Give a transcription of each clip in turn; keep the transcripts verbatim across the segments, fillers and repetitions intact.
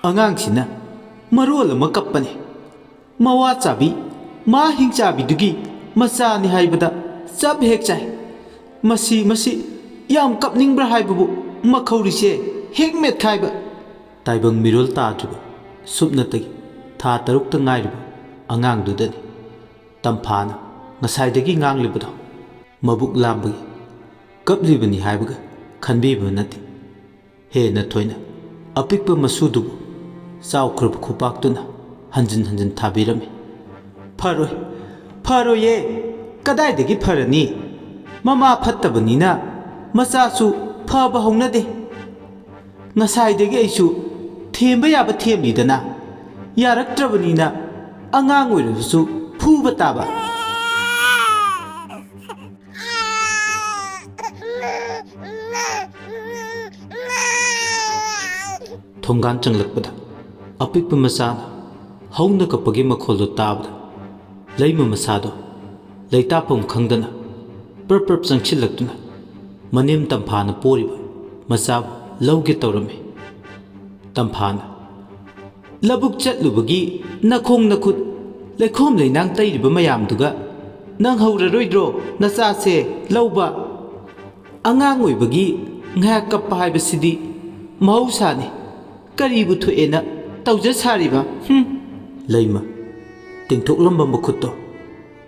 ꯑꯉꯥꯡꯁꯤꯅ ꯃꯔꯣꯜ ꯑꯃ ꯀꯞꯄꯅꯤ꯫ ꯃꯋꯥ ꯆꯥꯕꯤ, ꯃꯥ ꯍꯤꯡꯆꯥꯕꯤꯗꯨꯒꯤ ꯃꯆꯥꯅꯤ ꯍꯥꯏꯕꯗ ꯆꯞ ꯍꯦꯛ ꯆꯥꯏ꯫ ꯃꯁꯤ, ꯃꯁꯤ ꯌꯥꯝ ꯀꯞꯅꯤꯡꯕ꯭ꯔꯥ ꯍꯥꯏꯕꯕꯨ ꯃꯈꯧꯔꯤꯁꯦ ꯍꯦꯛ ꯃꯦꯠꯈꯥꯏꯕ꯫ ꯇꯥꯏꯕꯪ ꯃꯤꯔꯣꯜ ꯇꯥꯗ꯭ꯔꯤꯕ ꯁꯨꯞꯅꯇꯒꯤ ꯊꯥ ꯇꯔꯨꯛꯇ ꯉꯥꯏꯔꯤꯕ ꯑꯉꯥꯡꯗꯨꯗꯅꯤ ꯇꯝꯐꯥꯅ ꯉꯁꯥꯏꯗꯒꯤ ꯉꯥꯡꯂꯤꯕꯗꯣ꯫ ꯃꯕꯨꯛ ꯂꯥꯝꯕꯒꯤ ꯀꯞꯂꯤꯕꯅꯤ ꯍꯥꯏꯕꯒ ꯈꯟꯕꯤꯕ ꯅꯠꯇꯦ꯫ ꯍꯦꯟꯅ ꯊꯣꯏꯅ ꯑꯄꯤꯛꯄ ꯃꯁꯨꯗꯨꯕꯨ ꯆꯥꯎꯈ꯭ꯔꯕ ꯈꯨꯄꯥꯛꯇꯨꯅ ꯍꯟꯖꯤꯟ ꯍꯟꯖꯤꯟ ꯊꯥꯕꯤꯔꯝꯃꯤ꯫ "ꯐꯔꯣꯏ, ꯐꯔꯣꯏꯌꯦ꯫ ꯀꯗꯥꯏꯗꯒꯤ ꯐꯔꯅꯤ? ꯃꯃꯥ ꯐꯠꯇꯕꯅꯤꯅ ꯃꯆꯥꯁꯨ ꯐꯕ ꯍꯧꯅꯗꯦ꯫ ꯉꯁꯥꯏꯗꯒꯤ ꯑꯩꯁꯨ ꯊꯦꯝꯕ ꯌꯥꯕ ꯊꯦꯝꯂꯤꯗꯅ, ꯌꯥꯔꯛꯇ꯭ꯔꯕꯅꯤꯅ ꯑꯉꯥꯡ ꯑꯣꯏꯔꯕꯁꯨ ꯐꯨꯕ ꯇꯥꯕ"꯫ ꯊꯣꯡꯒꯥꯟ ꯆꯪꯂꯛꯄꯗ ꯑꯄꯤꯛꯄ ꯃꯆꯥꯅ ꯍꯧꯅ ꯀꯞꯄꯒꯤ ꯃꯈꯣꯜꯗꯨ ꯇꯥꯕꯗ, ꯂꯩꯃ ꯃꯁꯥꯗꯣ ꯂꯩꯇꯥꯐꯝ ꯈꯪꯗꯅ ꯄ꯭ꯔꯞ ꯄ꯭ꯔꯞ ꯆꯪꯁꯤꯜꯂꯛꯇꯨꯅ ꯃꯅꯦꯝ ꯇꯝꯐꯥꯅ ꯄꯣꯔꯤꯕ ꯃꯆꯥꯕꯨ ꯂꯧꯒꯦ ꯇꯧꯔꯝꯃꯤ꯫ ꯇꯝꯐꯥꯅ, "ꯂꯧꯕꯨꯛ ꯆꯠꯂꯨꯕꯒꯤ ꯅꯈꯣꯡ ꯅꯈꯨꯠ ꯂꯩꯈꯣꯝ ꯂꯩꯅꯥꯡ ꯇꯩꯔꯤꯕ ꯃꯌꯥꯝꯗꯨꯒ ꯅꯪ ꯍꯧꯔꯔꯣꯏꯗ꯭ꯔꯣ ꯅꯆꯥꯁꯦ ꯂꯧꯕ? ꯑꯉꯥꯡ ꯑꯣꯏꯕꯒꯤ ꯉꯥꯏꯍꯥꯛ ꯀꯞꯄ ꯍꯥꯏꯕꯁꯤꯗꯤ ꯃꯍꯧꯁꯥꯅꯤ꯫ ꯀꯔꯤꯕꯨ ꯊꯣꯛꯑꯦꯅ ꯇꯧꯖ ꯁꯥꯔꯤꯕ? ꯍꯨꯝ!" ꯂꯩꯃ ꯇꯤꯡꯊꯣꯛꯂꯝꯕ ꯃꯈꯨꯠꯇꯣ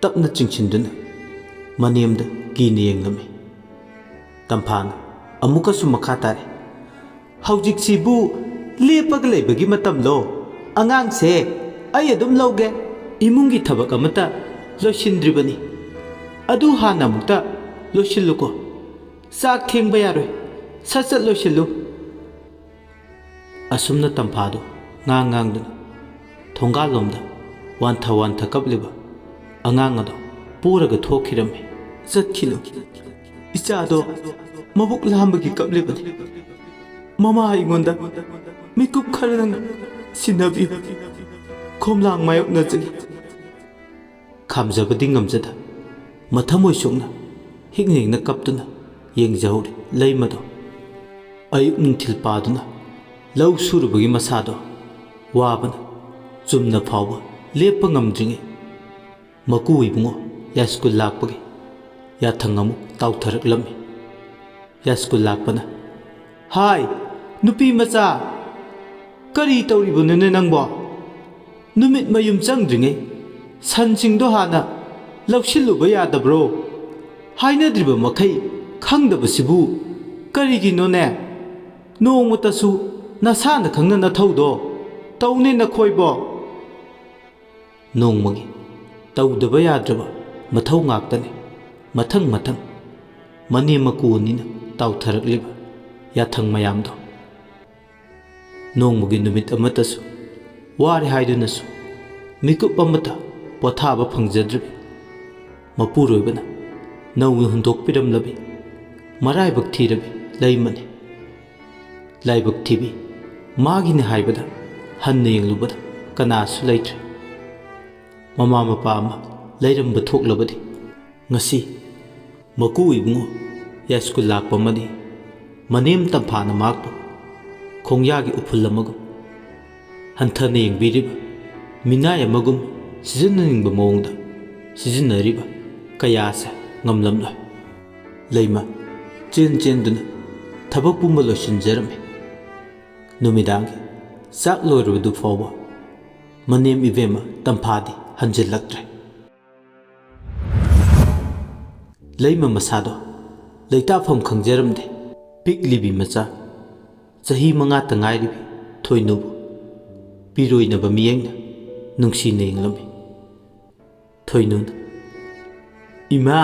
ꯇꯞꯅ ꯆꯤꯡꯁꯤꯟꯗꯨꯅ ꯃꯅꯦꯝꯗ ꯀꯤꯅ ꯌꯦꯡꯂꯝꯃꯤ꯫ ꯇꯝꯐꯥꯅ ꯑꯃꯨꯛꯀꯁꯨ ꯃꯈꯥ ꯇꯥꯔꯦ, "ꯍꯧꯖꯤꯛꯁꯤꯕꯨ ꯂꯦꯞꯄꯒ ꯂꯩꯕꯒꯤ ꯃꯇꯝꯂꯣ? ꯑꯉꯥꯡꯁꯦ ꯑꯩ ꯑꯗꯨꯝ ꯂꯧꯒꯦ꯫ ꯏꯃꯨꯡꯒꯤ ꯊꯕꯛ ꯑꯃꯠꯇ ꯂꯣꯏꯁꯤꯟꯗ꯭ꯔꯤꯕꯅꯤ꯫ ꯑꯗꯨ ꯍꯥꯟꯅ ꯑꯃꯨꯛꯇ ꯂꯣꯏꯁꯤꯜꯂꯨꯀꯣ꯫ ꯆꯥꯛ ꯊꯦꯡꯕ ꯌꯥꯔꯣꯏ꯫ ꯁꯠ ꯁꯠ ꯂꯣꯏꯁꯤꯜꯂꯨ꯫" ꯑꯁꯨꯝꯅ ꯇꯝꯐꯥꯗꯨ ꯉꯥꯡ ꯉꯥꯡꯗꯨꯅ ꯊꯣꯡꯒꯥꯜꯂꯣꯝꯗ ꯋꯥꯟꯊ ꯋꯥꯟꯊ ꯀꯞꯂꯤꯕ ꯑꯉꯥꯡ ꯑꯗꯨ ꯄꯨꯔꯒ ꯊꯣꯛꯈꯤꯔꯝꯃꯤ꯫ "ꯆꯠꯈꯤꯅꯨ꯫ ꯏꯆꯥꯗꯣ ꯃꯕꯨꯛ ꯂꯥꯝꯕꯒꯤ ꯀꯞꯂꯤꯕꯅꯤ꯫ ꯃꯃꯥ ꯑꯩꯉꯣꯟꯗ ꯃꯤꯀꯨꯞ ꯈꯔꯗꯪ ꯁꯤꯟꯅꯕꯤꯌꯨ꯫" ꯈꯣꯝꯂꯥꯡ ꯃꯥꯌꯣꯛꯅꯖꯩ꯫ ꯈꯥꯝꯖꯕꯗꯤ ꯉꯝꯖꯗ, ꯃꯊꯃꯣꯏ ꯁꯣꯛꯅ ꯍꯤꯡ ꯍꯤꯡꯅ ꯀꯞꯇꯨꯅ ꯌꯦꯡꯖꯍꯧꯔꯤ ꯂꯩꯃꯗꯣ꯫ ꯑꯌꯨꯛ ꯅꯨꯡꯊꯤꯜ ꯄꯥꯗꯨꯅ ꯂꯧ ꯁꯨꯔꯨꯕꯒꯤ ꯃꯁꯥꯗꯣ ꯋꯥꯕꯅ ꯆꯨꯝꯅ ꯐꯥꯎꯕ ꯂꯦꯞꯄ ꯉꯝꯗ꯭ꯔꯤꯉꯩ, ꯃꯀꯨ ꯏꯕꯨꯡꯉꯣ ꯌꯥꯏꯁ꯭ꯀꯨꯜ ꯂꯥꯛꯄꯒꯤ ꯌꯥꯊꯪ ꯑꯃꯨꯛ ꯇꯥꯎꯊꯔꯛꯂꯝꯃꯤ꯫ ꯌꯥꯏꯁ꯭ꯀꯨꯜ ꯂꯥꯛꯄꯅ, "ꯍꯥꯏ, ꯅꯨꯄꯤ ꯃꯆꯥ, ꯀꯔꯤ ꯇꯧꯔꯤꯕꯅꯣꯅꯦ ꯅꯪꯕꯣ? ꯅꯨꯃꯤꯠ ꯃꯌꯨꯝ ꯆꯪꯗ꯭ꯔꯤꯉꯩ ꯁꯟꯁꯤꯡꯗꯣ ꯍꯥꯟꯅ ꯂꯧꯁꯤꯜꯂꯨꯕ ꯌꯥꯗꯕ꯭ꯔꯣ? ꯍꯥꯏꯅꯗ꯭ꯔꯤꯕ ꯃꯈꯩ ꯈꯪꯗꯕꯁꯤꯕꯨ ꯀꯔꯤꯒꯤꯅꯣꯅꯦ? ꯅꯣꯡꯃꯇꯁꯨ ꯅꯁꯥꯅ ꯈꯪꯅ ꯅꯊꯧꯗꯣ ꯇꯧꯅꯦ ꯅꯈꯣꯏꯕꯣ꯫" ꯅꯣꯡꯃꯒꯤ ꯇꯧꯗꯕ ꯌꯥꯗ꯭ꯔꯕ ꯃꯊꯧ ꯉꯥꯛꯇꯅꯤ ꯃꯊꯪ ꯃꯊꯪ ꯃꯅꯦꯝ ꯃꯀꯨ ꯑꯅꯤꯅ ꯇꯥꯎꯊꯔꯛꯂꯤꯕ ꯌꯥꯊꯪ ꯃꯌꯥꯝꯗꯣ꯫ ꯅꯣꯡꯃꯒꯤ ꯅꯨꯃꯤꯠ ꯑꯃꯠꯇꯁꯨ ꯋꯥꯔꯦ ꯍꯥꯏꯗꯨꯅꯁꯨ ꯃꯤꯀꯨꯞ ꯑꯃꯠꯇ ꯄꯣꯊꯥꯕ ꯐꯪꯖꯗ꯭ꯔꯕꯤ ꯃꯄꯨꯔꯣꯏꯕꯅ ꯅꯧꯅ ꯍꯨꯟꯗꯣꯛꯄꯤꯔꯝꯂꯕꯤ ꯃꯔꯥꯏꯕꯛ ꯊꯤꯔꯕꯤ ꯂꯩꯃꯅꯤ꯫ ꯂꯥꯏꯕꯛ ꯊꯤꯕꯤ ꯃꯥꯒꯤꯅꯤ ꯍꯥꯏꯕꯗ ꯍꯟꯅ ꯌꯦꯡꯂꯨꯕꯗ ꯀꯅꯥꯁꯨ ꯂꯩꯇ꯭ꯔꯦ꯫ ꯃꯃꯥ ꯃꯄꯥ ꯑꯃ ꯂꯩꯔꯝꯕ ꯊꯣꯛꯂꯕꯗꯤ ꯉꯁꯤ ꯃꯀꯨ ꯏꯕꯨꯡꯉꯣ ꯌꯥꯏꯁ꯭ꯀꯨꯜ ꯂꯥꯛꯄ ꯑꯃꯗꯤ ꯃꯅꯦꯝ ꯇꯝꯐꯥꯅ ꯃꯍꯥꯛꯄꯨ ꯈꯣꯡꯌꯥꯒꯤ ꯎꯐꯨꯜ ꯑꯃꯒꯨꯝ ꯍꯟꯊꯅ ꯌꯦꯡꯕꯤꯔꯤꯕ ꯃꯤꯅꯥꯏ ꯑꯃꯒꯨꯝ ꯁꯤꯖꯤꯟꯅꯅꯤꯡꯕ ꯃꯑꯣꯡꯗ ꯁꯤꯖꯤꯟꯅꯔꯤꯕ ꯀꯌꯥꯁꯦ ꯉꯝꯂꯝꯂꯣꯏ꯫ ꯂꯩꯃ ꯆꯦꯟ ꯆꯦꯟꯗꯨꯅ ꯊꯕꯛ ꯄꯨꯝꯕ ꯂꯣꯏꯁꯤꯟꯖꯔꯝꯃꯤ꯫ ꯅꯨꯃꯤꯗꯥꯡꯒꯤ ꯆꯥꯛ ꯂꯣꯏꯔꯕꯗꯨ ꯐꯥꯎꯕ ꯃꯅꯦꯝ ꯏꯕꯦꯝꯃ ꯇꯝꯐꯥꯗꯤ ꯍꯟꯖꯤꯜꯂꯛꯇ꯭ꯔꯦ꯫ ꯂꯩꯃ ꯃꯁꯥꯗꯣ ꯂꯩꯇꯥꯐꯝ ꯈꯪꯖꯔꯝꯗꯦ꯫ ꯄꯤꯛꯂꯤꯕꯤ ꯃꯆꯥ, ꯆꯍꯤ ꯃꯉꯥꯇ ꯉꯥꯏꯔꯤꯕꯤ ꯊꯣꯏꯅꯨꯕꯨ ꯄꯤꯔꯣꯏꯅꯕ ꯃꯤꯠꯌꯦꯡꯅ ꯅꯨꯡꯁꯤꯅ ꯌꯦꯡꯂꯝꯃꯤ꯫ ꯊꯣꯏꯅꯨꯅ, "ꯏꯃꯥ,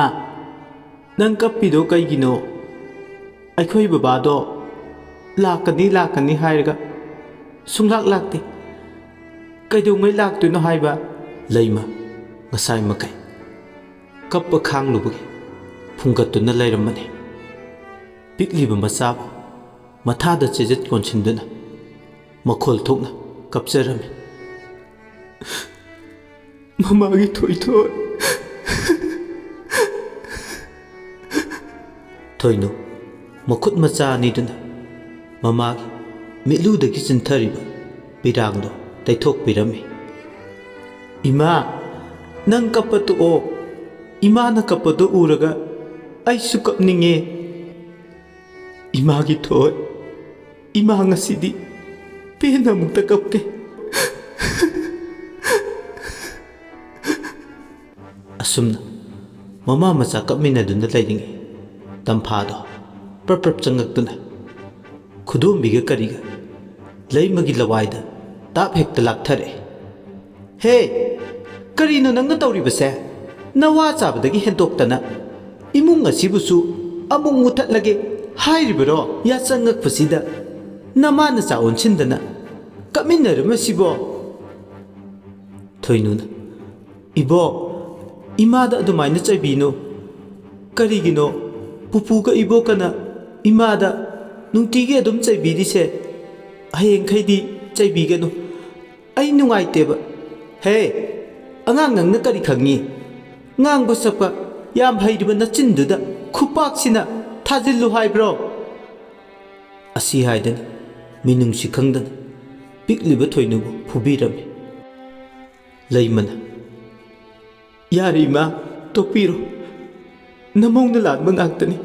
ꯅꯪ ꯀꯞꯄꯤꯗꯣ ꯀꯩꯒꯤꯅꯣ? ꯑꯩꯈꯣꯏ ꯕꯕꯥꯗꯣ ꯂꯥꯛꯀꯅꯤ, ꯂꯥꯛꯀꯅꯤ ꯍꯥꯏꯔꯒ ꯁꯨꯡꯂꯥꯛ ꯂꯥꯛꯇꯦ꯫ ꯀꯩꯗꯧꯉꯩ ꯂꯥꯛꯇꯣꯏꯅꯣ ꯍꯥꯏꯕ?" ꯂꯩꯃ ꯉꯁꯥꯏ ꯃꯈꯩ ꯀꯞꯄ ꯈꯥꯡꯂꯨꯕꯒꯤ ꯐꯨꯡꯒꯠꯇꯨꯅ ꯂꯩꯔꯝꯕꯅꯤ꯫ ꯄꯤꯛꯂꯤꯕ ꯃꯆꯥꯕꯨ ꯃꯊꯥꯗ ꯆꯦꯖꯠ ꯀꯣꯟꯁꯤꯟꯗꯨꯅ ꯃꯈꯣꯜ ꯊꯣꯛꯅ ꯀꯞꯆꯔꯝꯃꯤ꯫ "ꯃꯃꯥꯒꯤ ꯊꯣꯏꯊꯣꯏ!" ꯊꯣꯏꯅꯨ ꯃꯈꯨꯠ ꯃꯆꯥ ꯑꯅꯤꯗꯨꯅ ꯃꯃꯥꯒꯤ ꯃꯤꯠꯂꯨꯗꯒꯤ ꯆꯤꯟꯊꯔꯤꯕ ꯄꯤꯔꯥꯡꯗꯣ ꯇꯩꯊꯣꯛꯄꯤꯔꯝꯃꯤ꯫ "ꯏꯃꯥ, ꯅꯪ ꯀꯞꯄ ꯇꯣꯛꯑꯣ꯫ ꯏꯃꯥꯅ ꯀꯞꯄꯗꯣ ꯎꯔꯒ ꯑꯩꯁꯨ ꯀꯞꯅꯤꯡꯉꯦ꯫ ꯏꯃꯥꯒꯤ ꯊꯣꯏ, ꯏꯃꯥ ꯉꯁꯤꯗꯤ ꯄꯦꯟꯅ ꯑꯃꯨꯛꯇ ꯀꯞꯀꯦ꯫" ꯑꯁꯨꯝꯅ ꯃꯃꯥ ꯃꯆꯥ ꯀꯞꯃꯤꯟꯅꯗꯨꯅ ꯂꯩꯔꯤꯉꯩ, ꯇꯝꯐꯥꯗꯣ ꯄ꯭ꯔꯞ ꯄ꯭ꯔꯞ ꯆꯪꯉꯛꯇꯨꯅ ꯈꯨꯗꯣꯝꯕꯤꯒ ꯀꯔꯤꯒ ꯂꯩꯃꯒꯤ ꯂꯋꯥꯏꯗ ꯇꯥꯞ ꯍꯦꯛꯇ ꯂꯥꯛꯊꯔꯛꯑꯦ꯫ "ꯍꯦ, ꯀꯔꯤꯅꯣ ꯅꯪꯅ ꯇꯧꯔꯤꯕꯁꯦ? ꯅꯋꯥ ꯆꯥꯕꯗꯒꯤ ꯍꯦꯟꯗꯣꯛꯇꯅ ꯏꯃꯨꯡ ꯑꯁꯤꯕꯨꯁꯨ ꯑꯃꯨꯛ ꯃꯨꯊꯠꯂꯒꯦ ꯍꯥꯏꯔꯤꯕꯔꯣ? ꯌꯥꯆꯪꯉꯛꯄꯁꯤꯗ ꯅꯃꯥ ꯅꯆꯥ ꯑꯣꯟꯁꯤꯟꯗꯅ ꯀꯞꯃꯤꯟꯅꯔꯝꯃꯁꯤꯕꯣ?" ꯊꯣꯏꯅꯨꯅ, "ꯏꯕꯣꯛ, ꯏꯃꯥꯗ ꯑꯗꯨꯃꯥꯏꯅ ꯆꯩꯕꯤꯅꯨ꯫ ꯀꯔꯤꯒꯤꯅꯣ ꯄꯨꯄꯨꯒ ꯏꯕꯣꯛꯀꯅ ꯏꯃꯥꯗ ꯅꯨꯡꯇꯤꯒꯤ ꯑꯗꯨꯝ ꯆꯩꯕꯤꯔꯤꯁꯦ? ꯍꯌꯦꯡꯈꯩꯗꯤ ꯆꯩꯕꯤꯒꯅꯨ꯫ ꯑꯩ ꯅꯨꯡꯉꯥꯏꯇꯦꯕ꯫" "ꯍꯦ, ꯑꯉꯥꯡ ꯅꯪꯅ ꯀꯔꯤ ꯈꯪꯉꯤ? ꯉꯥꯡꯕ ꯁꯛꯄ ꯌꯥꯝ ꯍꯩꯔꯤꯕ ꯅꯆꯤꯟꯗꯨꯗ ꯈꯨꯄꯥꯛꯁꯤꯅ ꯊꯥꯖꯤꯜꯂꯨ ꯍꯥꯏꯕ꯭ꯔꯣ?" ꯑꯁꯤ ꯍꯥꯏꯗꯅ ꯃꯤꯅꯨꯡꯁꯤ ꯈꯪꯗꯅ ꯄꯤꯛꯂꯤꯕ ꯊꯣꯏꯅꯨꯕꯨ ꯐꯨꯕꯤꯔꯝꯃꯤ꯫ ꯂꯩꯃꯅ, "ꯌꯥꯔꯦ ꯏꯃꯥ, ꯇꯣꯛꯄꯤꯔꯣ꯫ ꯅꯃꯧꯅ ꯂꯥꯟꯕ ꯉꯥꯛꯇꯅꯤ꯫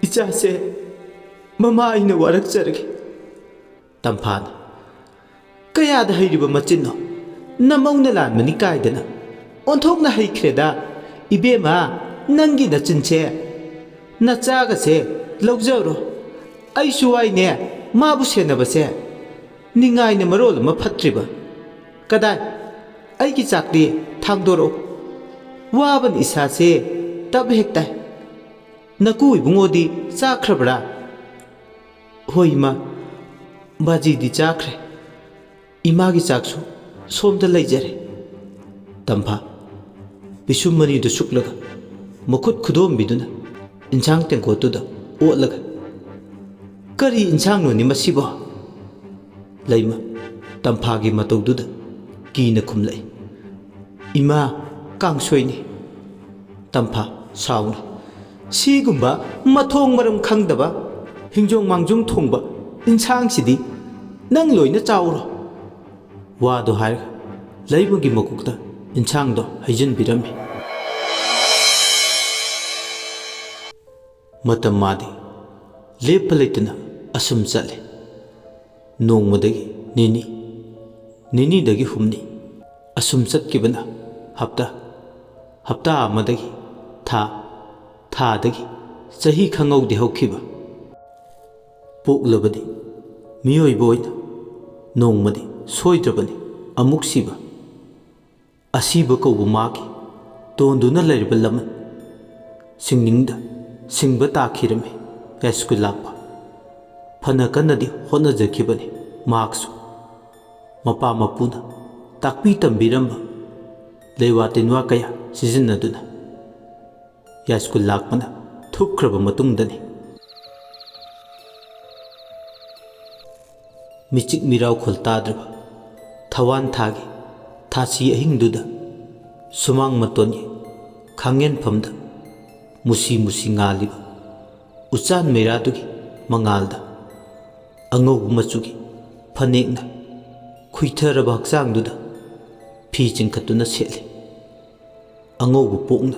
ꯏꯆꯥꯁꯦ ꯃꯃꯥ ꯑꯩꯅ ꯋꯥꯔꯛꯆꯔꯒꯦ꯫" ꯇꯝꯐꯥꯅ, "ꯀꯌꯥꯗ ꯍꯩꯔꯤꯕ ꯃꯆꯤꯟꯅꯣ? ꯅꯃꯧꯅ ꯂꯥꯟꯕꯅꯤ ꯀꯥꯏꯗꯅ ꯑꯣꯟꯊꯣꯛꯅ ꯍꯩꯈ꯭ꯔꯦꯗ꯫ ꯏꯕꯦꯝꯃ, ꯅꯪꯒꯤ ꯅꯆꯤꯟꯁꯦ "ꯅꯆꯥꯒꯁꯦ ꯂꯧꯖꯔꯣ꯫ ꯑꯩꯁꯨ ꯋꯥꯏꯅꯦ ꯃꯥꯕꯨ ꯁꯦꯟꯅꯕꯁꯦ꯫ ꯅꯤꯡꯉꯥꯏꯅ ꯃꯔꯣꯜ ꯑꯃ ꯐꯠꯇ꯭ꯔꯤꯕ꯫ ꯀꯗꯥꯏ, ꯑꯩꯒꯤ ꯆꯥꯛꯇꯤ ꯊꯥꯡꯗꯣꯔꯛꯎ꯫ ꯋꯥꯕꯅ ꯏꯁꯥꯁꯦ ꯇꯞ ꯍꯦꯛ ꯇꯥꯏ꯫ ꯅꯀꯨ ꯏꯕꯨꯡꯉꯣꯗꯤ ꯆꯥꯈ꯭ꯔꯕ꯭ꯔꯥ?" "ꯍꯣꯏ ꯏꯃꯥ, ꯕꯥꯖꯤꯗꯤ ꯆꯥꯈ꯭ꯔꯦ꯫ ꯏꯃꯥꯒꯤ ꯆꯥꯛꯁꯨ ꯁꯣꯝꯗ ꯂꯩꯖꯔꯦ꯫" ꯇꯝꯐꯥ ꯄꯤꯁꯨꯝ ꯑꯅꯤꯗꯨ ꯁꯨꯛꯂꯒ ꯃꯈꯨꯠ ꯈꯨꯗꯣꯝꯕꯤꯗꯨꯅ ꯏꯟꯁꯥꯡ ꯇꯦꯡꯀꯣꯠꯇꯨꯗ ꯑꯣꯠꯂꯒ, "ꯀꯔꯤ ꯏꯟꯁꯥꯡꯅꯣꯅꯦ ꯃꯁꯤꯕꯣ?" ꯂꯩꯃ ꯇꯝꯐꯥꯒꯤ ꯃꯇꯧꯗꯨꯗ ꯀꯤꯅ ꯈꯨꯝꯂꯛꯏ꯫ "ꯏꯃꯥ, ꯀꯥꯡꯁꯣꯏꯅꯤ꯫" ꯇꯝꯐꯥ ꯁꯥꯎꯅ, "ꯁꯤꯒꯨꯝꯕ ꯃꯊꯣꯡ ꯃꯔꯝ ꯈꯪꯗꯕ ꯍꯤꯡꯖꯣꯡ ꯃꯥꯡꯖꯣꯡ ꯊꯣꯡꯕ ꯏꯟꯁꯥꯡꯁꯤꯗꯤ ꯅꯪ ꯂꯣꯏꯅ ꯆꯥꯎꯔꯣ꯫" ꯋꯥꯗꯣ ꯍꯥꯏꯔꯒ ꯂꯩꯃꯒꯤ ꯃꯀꯣꯛꯇ ꯏꯟꯁꯥꯡꯗꯣ ꯍꯩꯖꯤꯟꯕꯤꯔꯝꯃꯤ꯫ ꯃꯇꯝ ꯃꯥꯗꯤ ꯂꯦꯞꯄ ꯂꯩꯇꯅ ꯑꯁꯨꯝ ꯆꯠꯂꯦ꯫ ꯅꯣꯡꯃꯗꯒꯤ ꯅꯤꯅꯤ, ꯅꯤꯅꯤꯗꯒꯤ ꯍꯨꯝꯅꯤ, ꯑꯁꯨꯝ ꯆꯠꯈꯤꯕꯅ ꯍꯞꯇꯥ, ꯍꯞꯇꯥ ꯑꯃꯗꯒꯤ ꯊꯥ, ꯊꯥꯗꯒꯤ ꯆꯍꯤ ꯈꯪꯍꯧꯗꯦ ꯍꯧꯈꯤꯕ꯫ ꯄꯣꯛꯂꯕꯗꯤ ꯃꯤꯑꯣꯏꯕ ꯑꯣꯏꯅ ꯅꯣꯡꯃꯗꯤ ꯁꯣꯏꯗ꯭ꯔꯕꯅꯤ ꯑꯃꯨꯛ ꯁꯤꯕ꯫ ꯑꯁꯤꯕ ꯀꯧꯕ ꯃꯥꯒꯤ ꯇꯣꯟꯗꯨꯅ ꯂꯩꯔꯤꯕ ꯂꯃꯟ ꯁꯤꯡꯅꯤꯡꯗ ꯁꯤꯡꯕ ꯇꯥꯈꯤꯔꯝꯃꯤ꯫ ꯌꯥꯏꯁ꯭ꯀꯨꯜ ꯂꯥꯛꯄ ꯐꯅ ꯀꯟꯅꯗꯤ ꯍꯣꯠꯅꯖꯈꯤꯕꯅꯤ ꯃꯍꯥꯛꯁꯨ꯫ ꯃꯄꯥ ꯃꯄꯨꯅ ꯇꯥꯛꯄꯤ ꯇꯝꯕꯤꯔꯝꯕ ꯂꯩꯋꯥ ꯇꯤꯟꯋꯥ ꯀꯌꯥ ꯁꯤꯖꯤꯟꯅꯗꯨꯅ ꯌꯥꯏꯁ꯭ꯀꯨꯜ ꯂꯥꯛꯄꯅ ꯊꯨꯞꯈ꯭ꯔꯕ ꯃꯇꯨꯡꯗꯅꯤ꯫ ꯃꯤꯆꯤꯛ ꯃꯤꯔꯥꯎꯈꯣꯜ ꯇꯥꯗ꯭ꯔꯕ ꯊꯋꯥꯟ ꯊꯥꯒꯤ ꯊꯥꯁꯤ ꯑꯍꯤꯡꯗꯨꯗ ꯁꯨꯃꯥꯡ ꯃꯇꯣꯟꯒꯤ ꯈꯥꯡꯉꯦꯟꯐꯝꯗ ꯃꯨꯁꯤ ꯃꯨꯁꯤ ꯉꯥꯜꯂꯤꯕ ꯎꯆꯥꯟ ꯃꯩꯔꯥꯗꯨꯒꯤ ꯃꯉꯥꯜꯗ ꯑꯉꯧꯕ ꯃꯆꯨꯒꯤ ꯐꯅꯦꯛꯅ ꯈꯨꯏꯊꯔꯕ ꯍꯛꯆꯥꯡꯗꯨꯗ ꯐꯤ ꯆꯤꯡꯈꯠꯇꯨꯅ ꯁꯦꯠꯂꯤ꯫ ꯑꯉꯧꯕ ꯄꯣꯛꯅ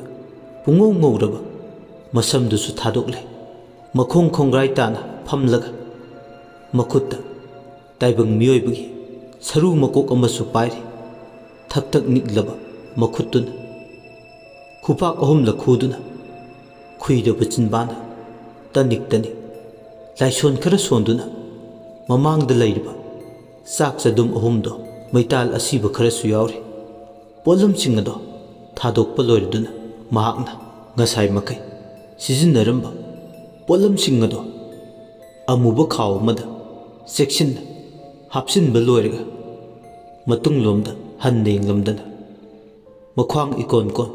ꯄꯨꯡꯉꯧ ꯉꯧꯔꯕ ꯃꯁꯝꯗꯨꯁꯨ ꯊꯥꯗꯣꯛꯂꯦ꯫ ꯃꯈꯣꯡ ꯈꯣꯡꯒ꯭ꯔꯥꯏ ꯇꯥꯅ ꯐꯝꯂꯒ ꯃꯈꯨꯠꯇ ꯇꯥꯏꯕꯪ ꯃꯤꯑꯣꯏꯕꯒꯤ ꯁꯔꯨ ꯃꯀꯣꯛ ꯑꯃꯁꯨ ꯄꯥꯏꯔꯤ꯫ ꯊꯛ ꯊꯛ ꯅꯤꯛꯂꯕ ꯃꯈꯨꯠꯇꯨꯅ ꯈꯨꯄꯥꯛ ꯑꯍꯨꯝꯂꯛ ꯈꯨꯗꯨꯅ ꯈꯨꯏꯔꯕ ꯆꯤꯟꯕꯥꯟ ꯇꯅꯤꯛ ꯇꯅꯤꯛ ꯂꯥꯏꯁꯣꯟ ꯈꯔ ꯁꯣꯟꯗꯨꯅ ꯃꯃꯥꯡꯗ ꯂꯩꯔꯤꯕ ꯆꯥꯛ ꯆꯗꯨꯝ ꯑꯍꯨꯝꯗꯣ ꯃꯩꯇꯥꯜ ꯑꯁꯤꯕ ꯈꯔꯁꯨ ꯌꯥꯎꯔꯤ꯫ ꯄꯣꯠꯂꯝꯁꯤꯡ ꯑꯗꯣ ꯊꯥꯗꯣꯛꯄ ꯂꯣꯏꯔꯗꯨꯅ ꯃꯍꯥꯛꯅ ꯉꯁꯥꯏ ꯃꯈꯩ ꯁꯤꯖꯤꯟꯅꯔꯝꯕ ꯄꯣꯠꯂꯝꯁꯤꯡ ꯑꯗꯣ ꯑꯃꯨꯕ ꯈꯥꯎ ꯑꯃꯗ ꯆꯦꯛꯁꯤꯟꯅ ꯍꯥꯞꯆꯤꯟꯕ ꯂꯣꯏꯔꯒ ꯃꯇꯨꯡꯂꯣꯝꯗ ꯍꯟꯅ ꯌꯦꯡꯂꯝꯗꯅ ꯃꯈ꯭ꯋꯥꯡ ꯏꯀꯣꯟ ꯀꯣꯟ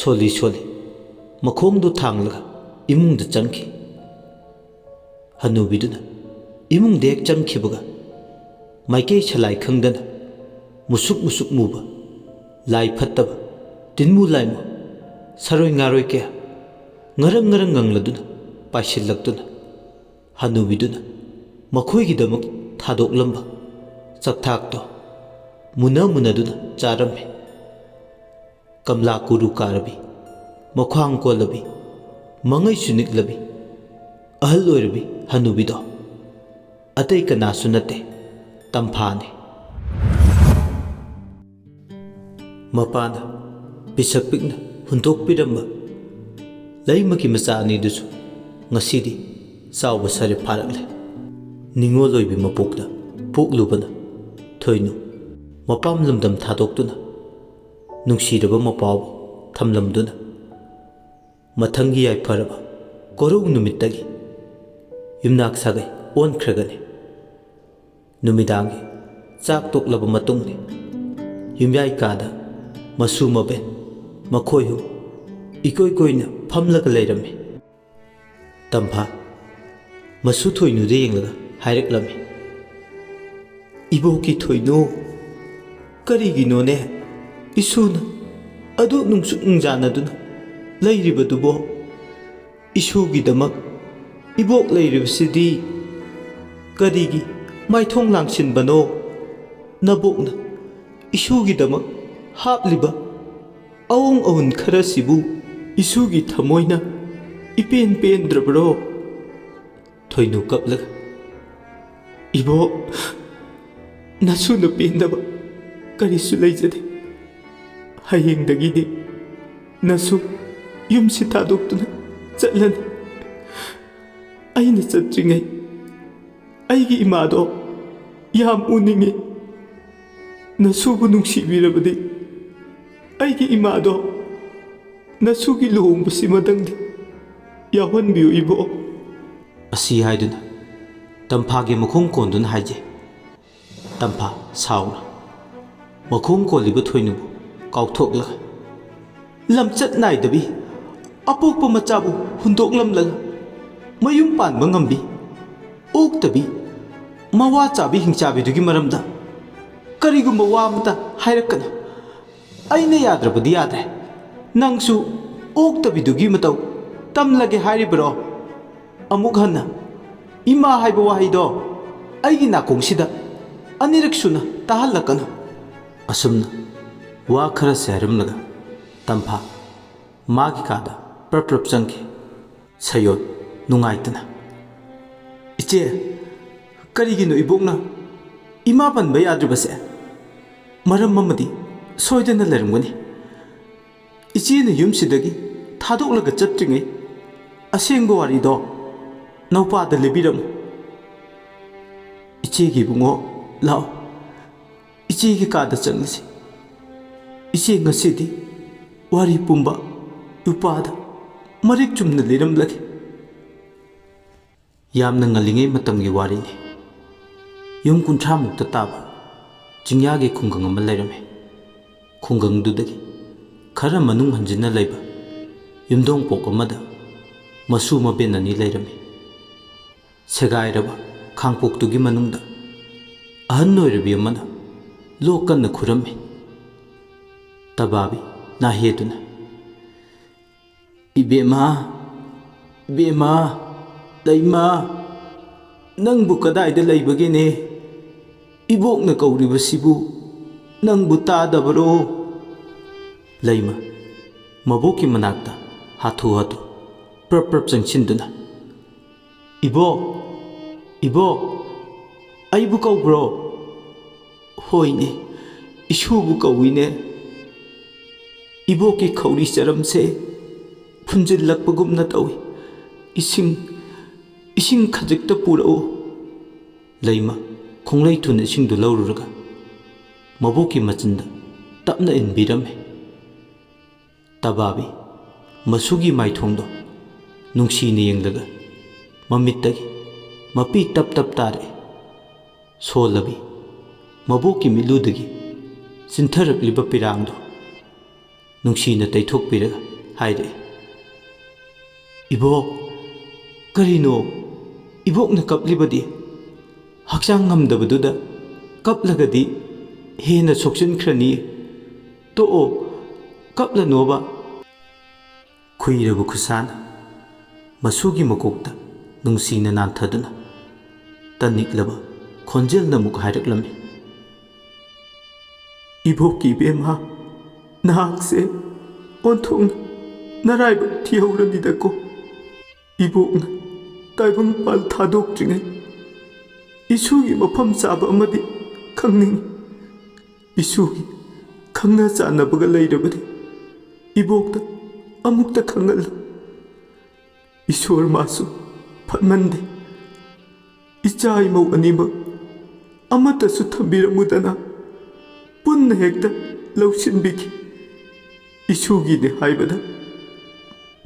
ꯁꯣꯜꯂꯤ ꯁꯣꯜꯂꯤ ꯃꯈꯣꯡꯗꯨ ꯊꯥꯡꯂꯒ ꯏꯃꯨꯡꯗ ꯆꯪꯈꯤ꯫ ꯍꯅꯨꯕꯤꯗꯨꯅ ꯏꯃꯨꯡꯗ ꯍꯦꯛ ꯆꯪꯈꯤꯕꯒ ꯃꯥꯏꯀꯩ ꯁꯂꯥꯏ ꯈꯪꯗꯅ ꯃꯨꯁꯨꯛ ꯃꯨꯁꯨꯛ ꯃꯨꯕ, ꯂꯥꯏ ꯐꯠꯇꯕ, ꯇꯤꯟꯃꯨ ꯂꯥꯏꯃꯨ, ꯁꯔꯣꯏ ꯉꯥꯔꯣꯏ ꯀꯌꯥ ꯉꯔꯪ ꯉꯔꯪ ꯉꯪꯂꯗꯨꯅ ꯄꯥꯏꯁꯤꯜꯂꯛꯇꯨꯅ ꯍꯅꯨꯕꯤꯗꯨꯅ ꯃꯈꯣꯏꯒꯤꯗꯃꯛ ꯊꯥꯗꯣꯛꯂꯝꯕ ꯆꯥꯛꯊꯥꯛꯇꯣ ꯃꯨꯟꯅ ꯃꯨꯟꯅꯗꯨꯅ ꯆꯥꯔꯝꯃꯤ꯫ ꯀꯝꯂꯥ ꯀꯨꯔꯨ ꯀꯥꯔꯕꯤ, ꯃꯈ꯭ꯋꯥꯡ ꯀꯣꯜꯂꯕꯤ, ꯃꯉꯩꯁꯨ ꯅꯤꯛꯂꯕꯤ, ꯑꯍꯜ ꯑꯣꯏꯔꯕꯤ ꯍꯅꯨꯕꯤꯗꯣ ꯑꯇꯩ ꯀꯅꯥꯁꯨ ꯅꯠꯇꯦ, ꯇꯝꯐꯥꯅꯤ꯫ ꯃꯄꯥꯅ ꯄꯤꯁꯛ ꯄꯤꯛꯅ ꯍꯨꯟꯗꯣꯛꯄꯤꯔꯝꯕ ꯂꯩꯃꯒꯤ ꯃꯆꯥ ꯑꯅꯤꯗꯨꯁꯨ ꯉꯁꯤꯗꯤ ꯆꯥꯎꯕ ꯁꯥꯔꯦ ꯐꯥꯔꯛꯂꯦ꯫ ꯅꯤꯉꯣꯜ ꯑꯣꯏꯕꯤ ꯃꯄꯣꯛꯇ ꯄꯣꯛꯂꯨꯕꯅ ꯊꯣꯏꯅꯨ ꯃꯄꯥꯝ ꯂꯝꯗꯝ ꯊꯥꯗꯣꯛꯇꯨꯅ ꯅꯨꯡꯁꯤꯔꯕ ꯃꯄꯥꯕꯨ ꯊꯝꯂꯝꯗꯨꯅ ꯃꯊꯪꯒꯤ ꯌꯥꯏꯐꯔꯕ ꯀꯣꯔꯧ ꯅꯨꯃꯤꯠꯇꯒꯤ ꯌꯨꯝꯅꯥꯛ ꯁꯥꯒꯩ ꯑꯣꯟꯈ꯭ꯔꯒꯅꯤ꯫ ꯅꯨꯃꯤꯗꯥꯡꯒꯤ ꯆꯥꯛ ꯇꯣꯛꯂꯕ ꯃꯇꯨꯡꯅꯤ꯫ ꯌꯨꯝꯌꯥꯏ ꯀꯥꯗ ꯃꯁꯨ ꯃꯕꯦꯟ ꯃꯈꯣꯏ ꯑꯍꯨꯝ ꯏꯀꯣꯏ ꯀꯣꯏꯅ ꯐꯝꯂꯒ ꯂꯩꯔꯝꯃꯤ꯫ ꯇꯝꯐꯥ ꯃꯁꯨ ꯊꯣꯏꯅꯨꯗ ꯌꯦꯡꯂꯒ ꯍꯥꯏꯔꯛꯂꯝꯃꯤ, "ꯏꯕꯣꯛꯀꯤ ꯊꯣꯏꯅꯨ, ꯀꯔꯤꯒꯤꯅꯣꯅꯦ ꯏꯁꯨꯅ ꯑꯗꯨ ꯅꯨꯡꯁꯨꯛ ꯅꯨꯡꯖꯥꯅꯗꯨꯅ ꯂꯩꯔꯤꯕꯗꯨꯕꯣ? ꯏꯁꯨꯒꯤꯗꯃꯛ ꯏꯕꯣꯛ ꯂꯩꯔꯤꯕꯁꯤꯗꯤ ꯀꯔꯤꯒꯤ ꯃꯥꯏꯊꯣꯡ ꯂꯥꯡꯁꯤꯟꯕꯅꯣ? ꯅꯕꯣꯛꯅ ꯏꯁꯨꯒꯤꯗꯃꯛ ꯍꯥꯞꯂꯤꯕ ꯑꯋꯣꯡ ꯑꯋꯨꯟ ꯈꯔꯁꯤꯕꯨ ꯏꯁꯨꯒꯤ ꯊꯃꯣꯏꯅ ꯏꯄꯦꯟ ꯄꯦꯟꯗ꯭ꯔꯕ꯭ꯔꯣ?" ꯊꯣꯏꯅꯨ ꯀꯞꯂꯒ, "ꯏꯕꯣꯛ, ꯅꯁꯨꯅ ꯄꯦꯟꯗꯕ ꯀꯔꯤꯁꯨ ꯂꯩꯖꯗꯦ꯫ ꯍꯌꯦꯡꯗꯒꯤꯗꯤ ꯅꯁꯨ ꯌꯨꯝꯁꯤ ꯊꯥꯗꯣꯛꯇꯨꯅ ꯆꯠꯂꯅꯤ꯫ ꯑꯩꯅ ꯆꯠꯇ꯭ꯔꯤꯉꯩ ꯑꯩꯒꯤ ꯏꯃꯥꯗꯣ ꯌꯥꯝ ꯎꯅꯤꯡꯉꯤ꯫ ꯅꯁꯨꯕꯨ ꯅꯨꯡꯁꯤꯕꯤꯔꯕꯗꯤ ꯑꯩꯒꯤ ꯏꯃꯥꯗꯣ ꯅꯁꯨꯒꯤ ꯂꯨꯍꯣꯡꯕꯁꯤꯃꯗꯪꯗꯤ ꯌꯥꯎꯍꯟꯕꯤꯌꯨ ꯏꯕꯣ꯫ ꯑꯁꯤ ꯍꯥꯏꯗꯨꯅ ꯇꯝꯐꯥꯒꯤ ꯃꯈꯣꯡ ꯀꯣꯟꯗꯨꯅ ꯍꯥꯏꯖꯩ꯫ ꯇꯝꯐꯥ ꯁꯥꯎꯅ ꯃꯈꯣꯡ ꯀꯣꯜꯂꯤꯕ ꯊꯣꯏꯅꯨꯕꯨ ꯀꯥꯎꯊꯣꯛꯂꯒ, ꯂꯝꯆꯠ ꯅꯥꯏꯗꯕꯤ ꯑꯄꯣꯛꯄ ꯃꯆꯥꯕꯨ ꯍꯨꯟꯗꯣꯛꯂꯝꯂꯒ ꯃꯌꯨꯝ ꯄꯥꯟꯕ ꯉꯝꯕꯤ ꯑꯣꯛꯇꯕꯤ ꯃꯋꯥ ꯆꯥꯕꯤ ꯍꯤꯡꯆꯥꯕꯤꯗꯨꯒꯤ ꯃꯔꯝꯗ ꯀꯔꯤꯒꯨꯝꯕ ꯋꯥ ꯑꯃꯇ ꯍꯥꯏꯔꯛꯀꯅꯨ꯫ ꯑꯩꯅ ꯌꯥꯗ꯭ꯔꯕꯗꯤ ꯌꯥꯗ꯭ꯔꯦ꯫ ꯅꯪꯁꯨ ꯑꯣꯛꯇꯕꯤꯗꯨꯒꯤ ꯃꯇꯧ ꯇꯝꯂꯒꯦ ꯍꯥꯏꯔꯤꯕꯔꯣ? ꯑꯃꯨꯛ ꯍꯟꯅ ꯏꯃꯥ ꯍꯥꯏꯕ ꯋꯥꯍꯩꯗꯣ ꯑꯩꯒꯤ ꯅꯥꯀꯣꯡꯁꯤꯗ ꯑꯅꯤꯔꯛ ꯁꯨꯅ ꯇꯥꯍꯜꯂꯛꯀꯅꯨ꯫ ꯑꯁꯨꯝꯅ ꯋꯥ ꯈꯔꯁꯦ ꯍꯥꯏꯔꯝꯂꯒ ꯇꯝꯐꯥ ꯃꯥꯒꯤ ꯀꯥꯗ ꯄ꯭ꯔꯞ ꯄ꯭ꯔꯞ ꯆꯪꯈꯤ꯫ ꯁꯌꯣꯠ ꯅꯨꯡꯉꯥꯏꯇꯅ, "ꯏꯆꯦ, ꯀꯔꯤꯒꯤꯅꯣ ꯏꯕꯣꯛꯅ ꯏꯃꯥ ꯄꯟꯕ ꯌꯥꯗ꯭ꯔꯤꯕꯁꯦ? ꯃꯔꯝ ꯑꯃꯗꯤ ꯁꯣꯏꯗꯅ ꯂꯩꯔꯝꯒꯅꯤ꯫ ꯏꯆꯦꯅ ꯌꯨꯝꯁꯤꯗꯒꯤ ꯊꯥꯗꯣꯛꯂꯒ ꯆꯠꯇ꯭ꯔꯤꯉꯩ ꯑꯁꯦꯡꯕ ꯋꯥꯔꯤꯗꯣ ꯅꯧꯄꯥꯗ ꯂꯤꯕꯤꯔꯝꯃꯨ꯫ ꯏꯆꯦꯒꯤ ꯏꯕꯨꯡꯉꯣ, ꯂꯥꯛꯑꯣ꯫ ꯏꯆꯦꯒꯤ ꯀꯥꯗ ꯆꯪꯂꯁꯤ꯫ ꯏꯆꯦ ꯉꯁꯤꯗꯤ ꯋꯥꯔꯤ ꯄꯨꯝꯕ ꯏꯄꯥꯗ ꯃꯔꯤꯛ ꯆꯨꯝꯅ ꯂꯤꯔꯝꯂꯒꯦ꯫" ꯌꯥꯝꯅ ꯉꯜꯂꯤꯉꯩ ꯃꯇꯝꯒꯤ ꯋꯥꯔꯤꯅꯤ꯫ ꯌꯨꯝ ꯀꯨꯟꯊ꯭ꯔꯥꯃꯨꯛꯇ ꯇꯥꯕ ꯆꯤꯡꯌꯥꯒꯤ ꯈꯨꯡꯒꯪ ꯑꯃ ꯂꯩꯔꯝꯃꯤ꯫ ꯈꯨꯡꯒꯪꯗꯨꯗꯒꯤ ꯈꯔ ꯃꯅꯨꯡ ꯍꯟꯖꯤꯟꯅ ꯂꯩꯕ ꯌꯨꯝꯊꯣꯡꯄꯣꯛ ꯑꯃꯗ ꯃꯁꯨ ꯃꯕꯦꯟ ꯑꯅꯤ ꯂꯩꯔꯝꯃꯤ꯫ ꯁꯦꯒꯥꯏꯔꯕ ꯈꯥꯡꯄꯣꯛꯇꯨꯒꯤ ꯃꯅꯨꯡꯗ ꯑꯍꯟ ꯑꯣꯏꯔꯕꯤ ꯑꯃꯅ ꯂꯣꯛ ꯀꯟꯅ ꯈꯨꯔꯝꯃꯤ꯫ ꯇꯕꯥꯕꯤ ꯅꯥꯍꯦꯗꯨꯅ, "ꯏꯕꯦꯝꯃ, ꯏꯕꯦꯝꯃ, ꯂꯩꯃ, ꯅꯪꯕꯨ ꯀꯗꯥꯏꯗ ꯂꯩꯕꯒꯦꯅꯦ? ꯏꯕꯣꯛꯅ ꯀꯧꯔꯤꯕꯁꯤꯕꯨ ꯅꯪꯕꯨ ꯇꯥꯗꯕꯔꯣ?" ꯂꯩꯃ ꯃꯕꯣꯛꯀꯤ ꯃꯅꯥꯛꯇ ꯍꯥꯊꯨ ꯍꯥꯊꯨ ꯄ꯭ꯔꯞ ꯄ꯭ꯔꯞ ꯆꯪꯁꯤꯟꯗꯨꯅ, "ꯏꯕꯣꯛ, ꯏꯕꯣꯛ, ꯑꯩꯕꯨ ꯀꯧꯕ꯭ꯔꯣ?" "ꯍꯣꯏꯅꯦ, ꯏꯁꯨꯕꯨ ꯀꯧꯏꯅꯦ꯫ ꯏꯕꯣꯛꯀꯤ ꯈꯧꯔꯤ ꯆꯔꯝꯁꯦ ꯐꯨꯟꯖꯤꯜꯂꯛꯄꯒꯨꯝꯅ ꯇꯧꯏ꯫ "ꯏꯁꯤꯡ, ꯏꯁꯤꯡ ꯈꯖꯤꯛꯇ ꯄꯨꯔꯛꯎ꯫" ꯂꯩꯃ ꯈꯣꯡꯂꯩ ꯊꯨꯅ ꯏꯁꯤꯡꯗꯨ ꯂꯧꯔꯨꯔꯒ ꯃꯕꯣꯛꯀꯤ ꯃꯆꯤꯟꯗ ꯇꯞꯅ ꯏꯟꯕꯤꯔꯝꯃꯤ꯫ ꯇꯕꯥꯕꯤ ꯃꯁꯨꯒꯤ ꯃꯥꯏꯊꯣꯡꯗꯣ ꯅꯨꯡꯁꯤꯅ ꯌꯦꯡꯂꯒ ꯃꯃꯤꯠꯇꯒꯤ ꯃꯄꯤ ꯇꯞ ꯇꯞ ꯇꯥꯔꯛꯏ꯫ ꯁꯣꯜꯂꯕꯤ ꯃꯕꯣꯛꯀꯤ ꯃꯤꯠꯂꯨꯗꯒꯤ ꯆꯤꯟꯊꯔꯛꯂꯤꯕ ꯄꯤꯔꯥꯡꯗꯣ ꯅꯨꯡꯁꯤꯅ ꯇꯩꯊꯣꯛꯄꯤꯔꯒ ꯍꯥꯏꯔꯛꯏ, "ꯏꯕꯣꯛ, ꯀꯔꯤꯅꯣ ꯏꯕꯣꯛꯅ ꯀꯞꯂꯤꯕꯗꯤ? ꯍꯛꯆꯥꯡ ꯉꯝꯗꯕꯗꯨꯗ ꯀꯞꯂꯒꯗꯤ ꯍꯦꯟꯅ ꯁꯣꯛꯆꯤꯟꯈ꯭ꯔꯅꯤ꯫ ꯇꯣꯛꯑꯣ, ꯀꯞꯂꯅꯣꯕ꯫" ꯈꯨꯏꯔꯕ ꯈꯨꯠꯁꯥꯅ ꯃꯁꯨꯒꯤ ꯃꯀꯣꯛꯇ ꯅꯨꯡꯁꯤꯅ ꯅꯥꯟꯊꯗꯨꯅ ꯇꯅꯤꯛꯂꯕ ꯈꯣꯟꯖꯦꯜꯅ ꯑꯃꯨꯛ ꯍꯥꯏꯔꯛꯂꯝꯃꯤ, "ꯏꯕꯣꯛꯀꯤ ꯏꯕꯦꯝꯃ, ꯅꯍꯥꯛꯁꯦ ꯑꯣꯟꯊꯣꯛꯅ ꯅꯔꯥꯏꯕꯛ ꯊꯤꯍꯧꯔꯅꯤꯗꯀꯣ꯫ ꯏꯕꯣꯛꯅ ꯇꯥꯏꯕꯪꯄꯥꯜ ꯊꯥꯗꯣꯛꯇ꯭ꯔꯤꯉꯩ ꯏꯁꯨꯒꯤ ꯃꯐꯝ ꯆꯥꯕ ꯑꯃꯗꯤ ꯈꯪꯅꯤꯡꯏ꯫ ꯏꯁꯨꯒꯤ ꯈꯪꯅ ꯆꯥꯟꯅꯕꯒ ꯂꯩꯔꯕꯗꯤ ꯏꯕꯣꯛꯇ ꯑꯃꯨꯛꯇ ꯈꯪꯍꯜꯂꯨ꯫ ꯏꯁꯣꯔ ꯃꯥꯁꯨ ꯐꯠꯃꯟꯗꯦ꯫ ꯏꯆꯥ ꯏꯃꯧ ꯑꯅꯤꯃꯛ ꯑꯃꯠꯇꯁꯨ ꯊꯝꯕꯤꯔꯝꯃꯨꯗꯅ ꯄꯨꯟꯅ ꯍꯦꯛꯇ ꯂꯧꯁꯤꯟꯕꯤꯈꯤ꯫ ꯏꯁꯨꯒꯤꯅꯦ ꯍꯥꯏꯕꯗ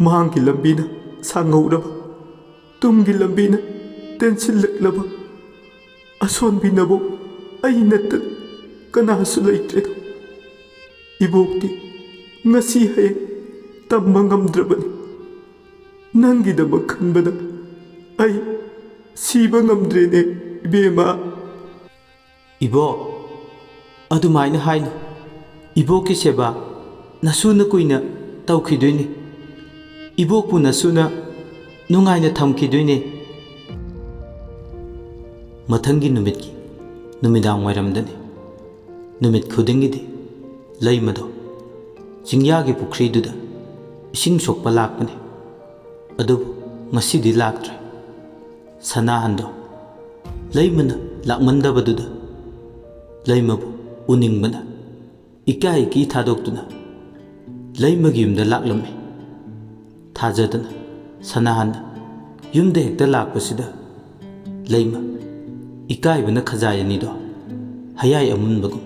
ꯃꯥꯡꯒꯤ ꯂꯝꯕꯤꯅ ꯁꯥꯡꯍꯧꯔꯕ, ꯇꯨꯡꯒꯤ ꯂꯝꯕꯤꯅ ꯇꯦꯟꯁꯤꯜꯂꯛꯂꯕ꯫ ꯑꯁꯣꯟꯕꯤꯅꯕꯨ ꯑꯩ ꯅꯠꯇꯅ ꯀꯅꯥꯁꯨ ꯂꯩꯇ꯭ꯔꯦꯗꯣ꯫ ꯏꯕꯣꯛꯇꯤ ꯉꯁꯤ ꯍꯌꯦꯡ ꯇꯝꯕ ꯉꯝꯗ꯭ꯔꯕꯅꯤ꯫ ꯅꯪꯒꯤꯗꯃꯛ ꯈꯟꯕꯗ ꯑꯩ ꯁꯤꯕ ꯉꯝꯗ꯭ꯔꯦꯅꯦ, ꯏꯕꯦꯝꯃ꯫" "ꯏꯕꯣꯛ, ꯑꯗꯨꯃꯥꯏꯅ ꯍꯥꯏꯅꯨ꯫ ꯏꯕꯣꯛꯀꯤ ꯁꯦꯕꯥ ꯅꯁꯨꯅ ꯀꯨꯏꯅ ꯇꯧꯈꯤꯗꯣꯏꯅꯤ꯫ ꯏꯕꯣꯛꯄꯨ ꯅꯁꯨꯅ ꯅꯨꯡꯉꯥꯏꯅ ꯊꯝꯈꯤꯗꯣꯏꯅꯦ꯫" ꯃꯊꯪꯒꯤ ꯅꯨꯃꯤꯠꯀꯤ ꯅꯨꯃꯤꯗꯥꯡ ꯋꯥꯏꯔꯝꯗꯅꯤ꯫ ꯅꯨꯃꯤꯠ ꯈꯨꯗꯤꯡꯒꯤꯗꯤ ꯂꯩꯃꯗꯣ ꯆꯤꯡꯌꯥꯒꯤ ꯄꯨꯈ꯭ꯔꯤꯗꯨꯗ ꯏꯁꯤꯡ ꯁꯣꯛꯄ ꯂꯥꯛꯄꯅꯤ꯫ ꯑꯗꯨꯕꯨ ꯉꯁꯤꯗꯤ ꯂꯥꯛꯇ꯭ꯔꯦ꯫ ꯁꯅꯥꯍꯟꯗꯣ ꯂꯩꯃꯅ ꯂꯥꯛꯃꯟꯗꯕꯗꯨꯗ ꯂꯩꯃꯕꯨ ꯎꯅꯤꯡꯕꯅ ꯏꯀꯥꯏ ꯏꯀꯤ ꯊꯥꯗꯣꯛꯇꯨꯅ ꯂꯩꯃꯒꯤ ꯌꯨꯝꯗ ꯂꯥꯛꯂꯝꯃꯤ꯫ ꯊꯥꯖꯗꯅ ꯁꯅꯥꯍꯟꯅ ꯌꯨꯝꯗ ꯍꯦꯛꯇ ꯂꯥꯛꯄꯁꯤꯗ ꯂꯩꯃ ꯏꯀꯥꯏꯕꯅ ꯈꯖꯥꯏ ꯑꯅꯤꯗꯣ ꯍꯌꯥꯏ ꯑꯃꯨꯟꯕꯒꯨꯝ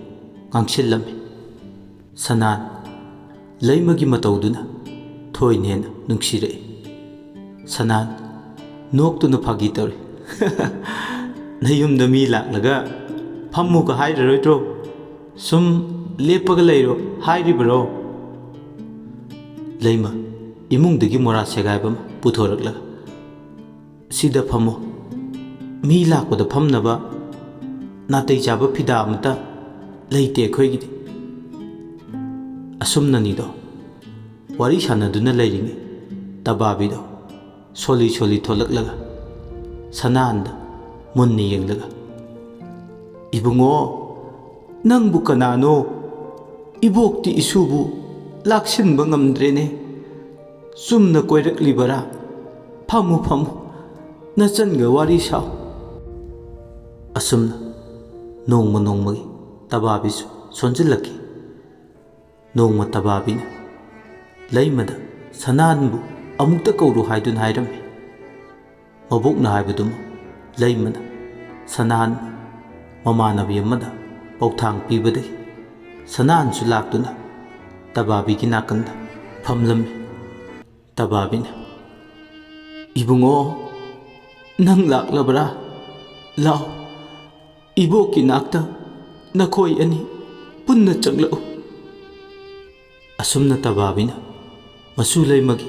ꯉꯥꯡꯁꯤꯜꯂꯝꯃꯤ꯫ ꯁꯅꯥꯍꯟ ꯂꯩꯃꯒꯤ ꯃꯇꯧꯗꯨꯅ ꯊꯣꯏꯅ ꯍꯦꯟꯅ ꯅꯨꯡꯁꯤꯔꯛꯏ꯫ ꯁꯅꯥꯍꯟ ꯅꯣꯛꯇꯨꯅ ꯐꯥꯒꯤ ꯇꯧꯔꯤ꯫ "ꯅꯌꯨꯝꯗ ꯃꯤ ꯂꯥꯛꯂꯒ ꯐꯝꯃꯨꯒ ꯍꯥꯏꯔꯔꯣꯏꯗ꯭ꯔꯣ? ꯁꯨꯝ ꯂꯦꯞꯄꯒ ꯂꯩꯔꯣ ꯍꯥꯏꯔꯤꯕꯔꯣ?" ꯂꯩꯃ ꯏꯃꯨꯡꯗꯒꯤ ꯃꯣꯔꯥ ꯁꯦꯒꯥꯏꯕ ꯑꯃ ꯄꯨꯊꯣꯔꯛꯂꯒ, "ꯁꯤꯗ ꯐꯝꯃꯣ꯫ ꯃꯤ ꯂꯥꯛꯄꯗ ꯐꯝꯅꯕ ꯅꯥꯇꯩ ꯆꯥꯕ ꯐꯤꯗꯥ ꯑꯃꯠꯇ ꯂꯩꯇꯦ ꯑꯩꯈꯣꯏꯒꯤꯗꯤ꯫" ꯑꯁꯨꯝꯅꯅꯤꯗꯣ ꯋꯥꯔꯤ ꯁꯥꯟꯅꯗꯨꯅ ꯂꯩꯔꯤꯉꯩ ꯇꯕꯥꯕꯤꯗꯣ ꯁꯣꯜꯂꯤ ꯁꯣꯜꯂꯤ ꯊꯣꯛꯂꯛꯂꯒ ꯁꯅꯥꯍꯟꯗ ꯃꯨꯟꯅ ꯌꯦꯡꯂꯒ, "ꯏꯕꯨꯡꯉꯣ, ꯅꯪꯕꯨ ꯀꯅꯥꯅꯣ? ꯏꯕꯣꯛꯇꯤ ꯏꯁꯨꯕꯨ ꯂꯥꯛꯁꯤꯟꯕ ꯉꯝꯗ꯭ꯔꯦꯅꯦ꯫ ꯆꯨꯝꯅ ꯀꯣꯏꯔꯛꯂꯤꯕꯔꯥ? ꯐꯝꯃꯨ, ꯐꯝꯃꯨ, ꯅꯆꯟꯒ ꯋꯥꯔꯤ ꯁꯥꯎ꯫" ꯑꯁꯨꯝꯅ ꯅꯣꯡꯃ ꯅꯣꯡꯃꯒꯤ ꯇꯕꯥꯕꯤꯁꯨ ꯁꯣꯟꯖꯤꯜꯂꯛꯈꯤ꯫ ꯅꯣꯡꯃ ꯇꯕꯥꯕꯤꯅ ꯂꯩꯃꯗ ꯁꯅꯥꯍꯟꯕꯨ ꯑꯃꯨꯛꯇ ꯀꯧꯔꯨ ꯍꯥꯏꯗꯨꯅ ꯍꯥꯏꯔꯝꯃꯤ꯫ ꯃꯕꯣꯛꯅ ꯍꯥꯏꯕꯗꯨꯃ ꯂꯩꯃꯅ ꯁꯅꯥꯍꯟ ꯃꯃꯥꯟꯅꯕꯤ ꯑꯃꯗ ꯄꯥꯎꯊꯥꯡ ꯄꯤꯕꯗꯒꯤ ꯁꯅꯥꯍꯟꯁꯨ ꯂꯥꯛꯇꯨꯅ ꯇꯕꯥꯕꯤꯒꯤ ꯅꯥꯀꯟꯗ ꯐꯝꯂꯝꯃꯤ꯫ ꯇꯕꯥꯕꯤꯅ, "ꯏꯕꯨꯡꯉꯣ, ꯅꯪ ꯂꯥꯛꯂꯕ꯭ꯔꯥ? ꯂꯥꯎ, ꯏꯕꯣꯛꯀꯤ ꯅꯥꯛꯇ ꯅꯈꯣꯏ ꯑꯅꯤ ꯄꯨꯟꯅ ꯆꯪꯂꯛꯎ꯫" ꯑꯁꯨꯝꯅ ꯇꯕꯥꯕꯤꯅ ꯃꯁꯨ ꯂꯩꯃꯒꯤ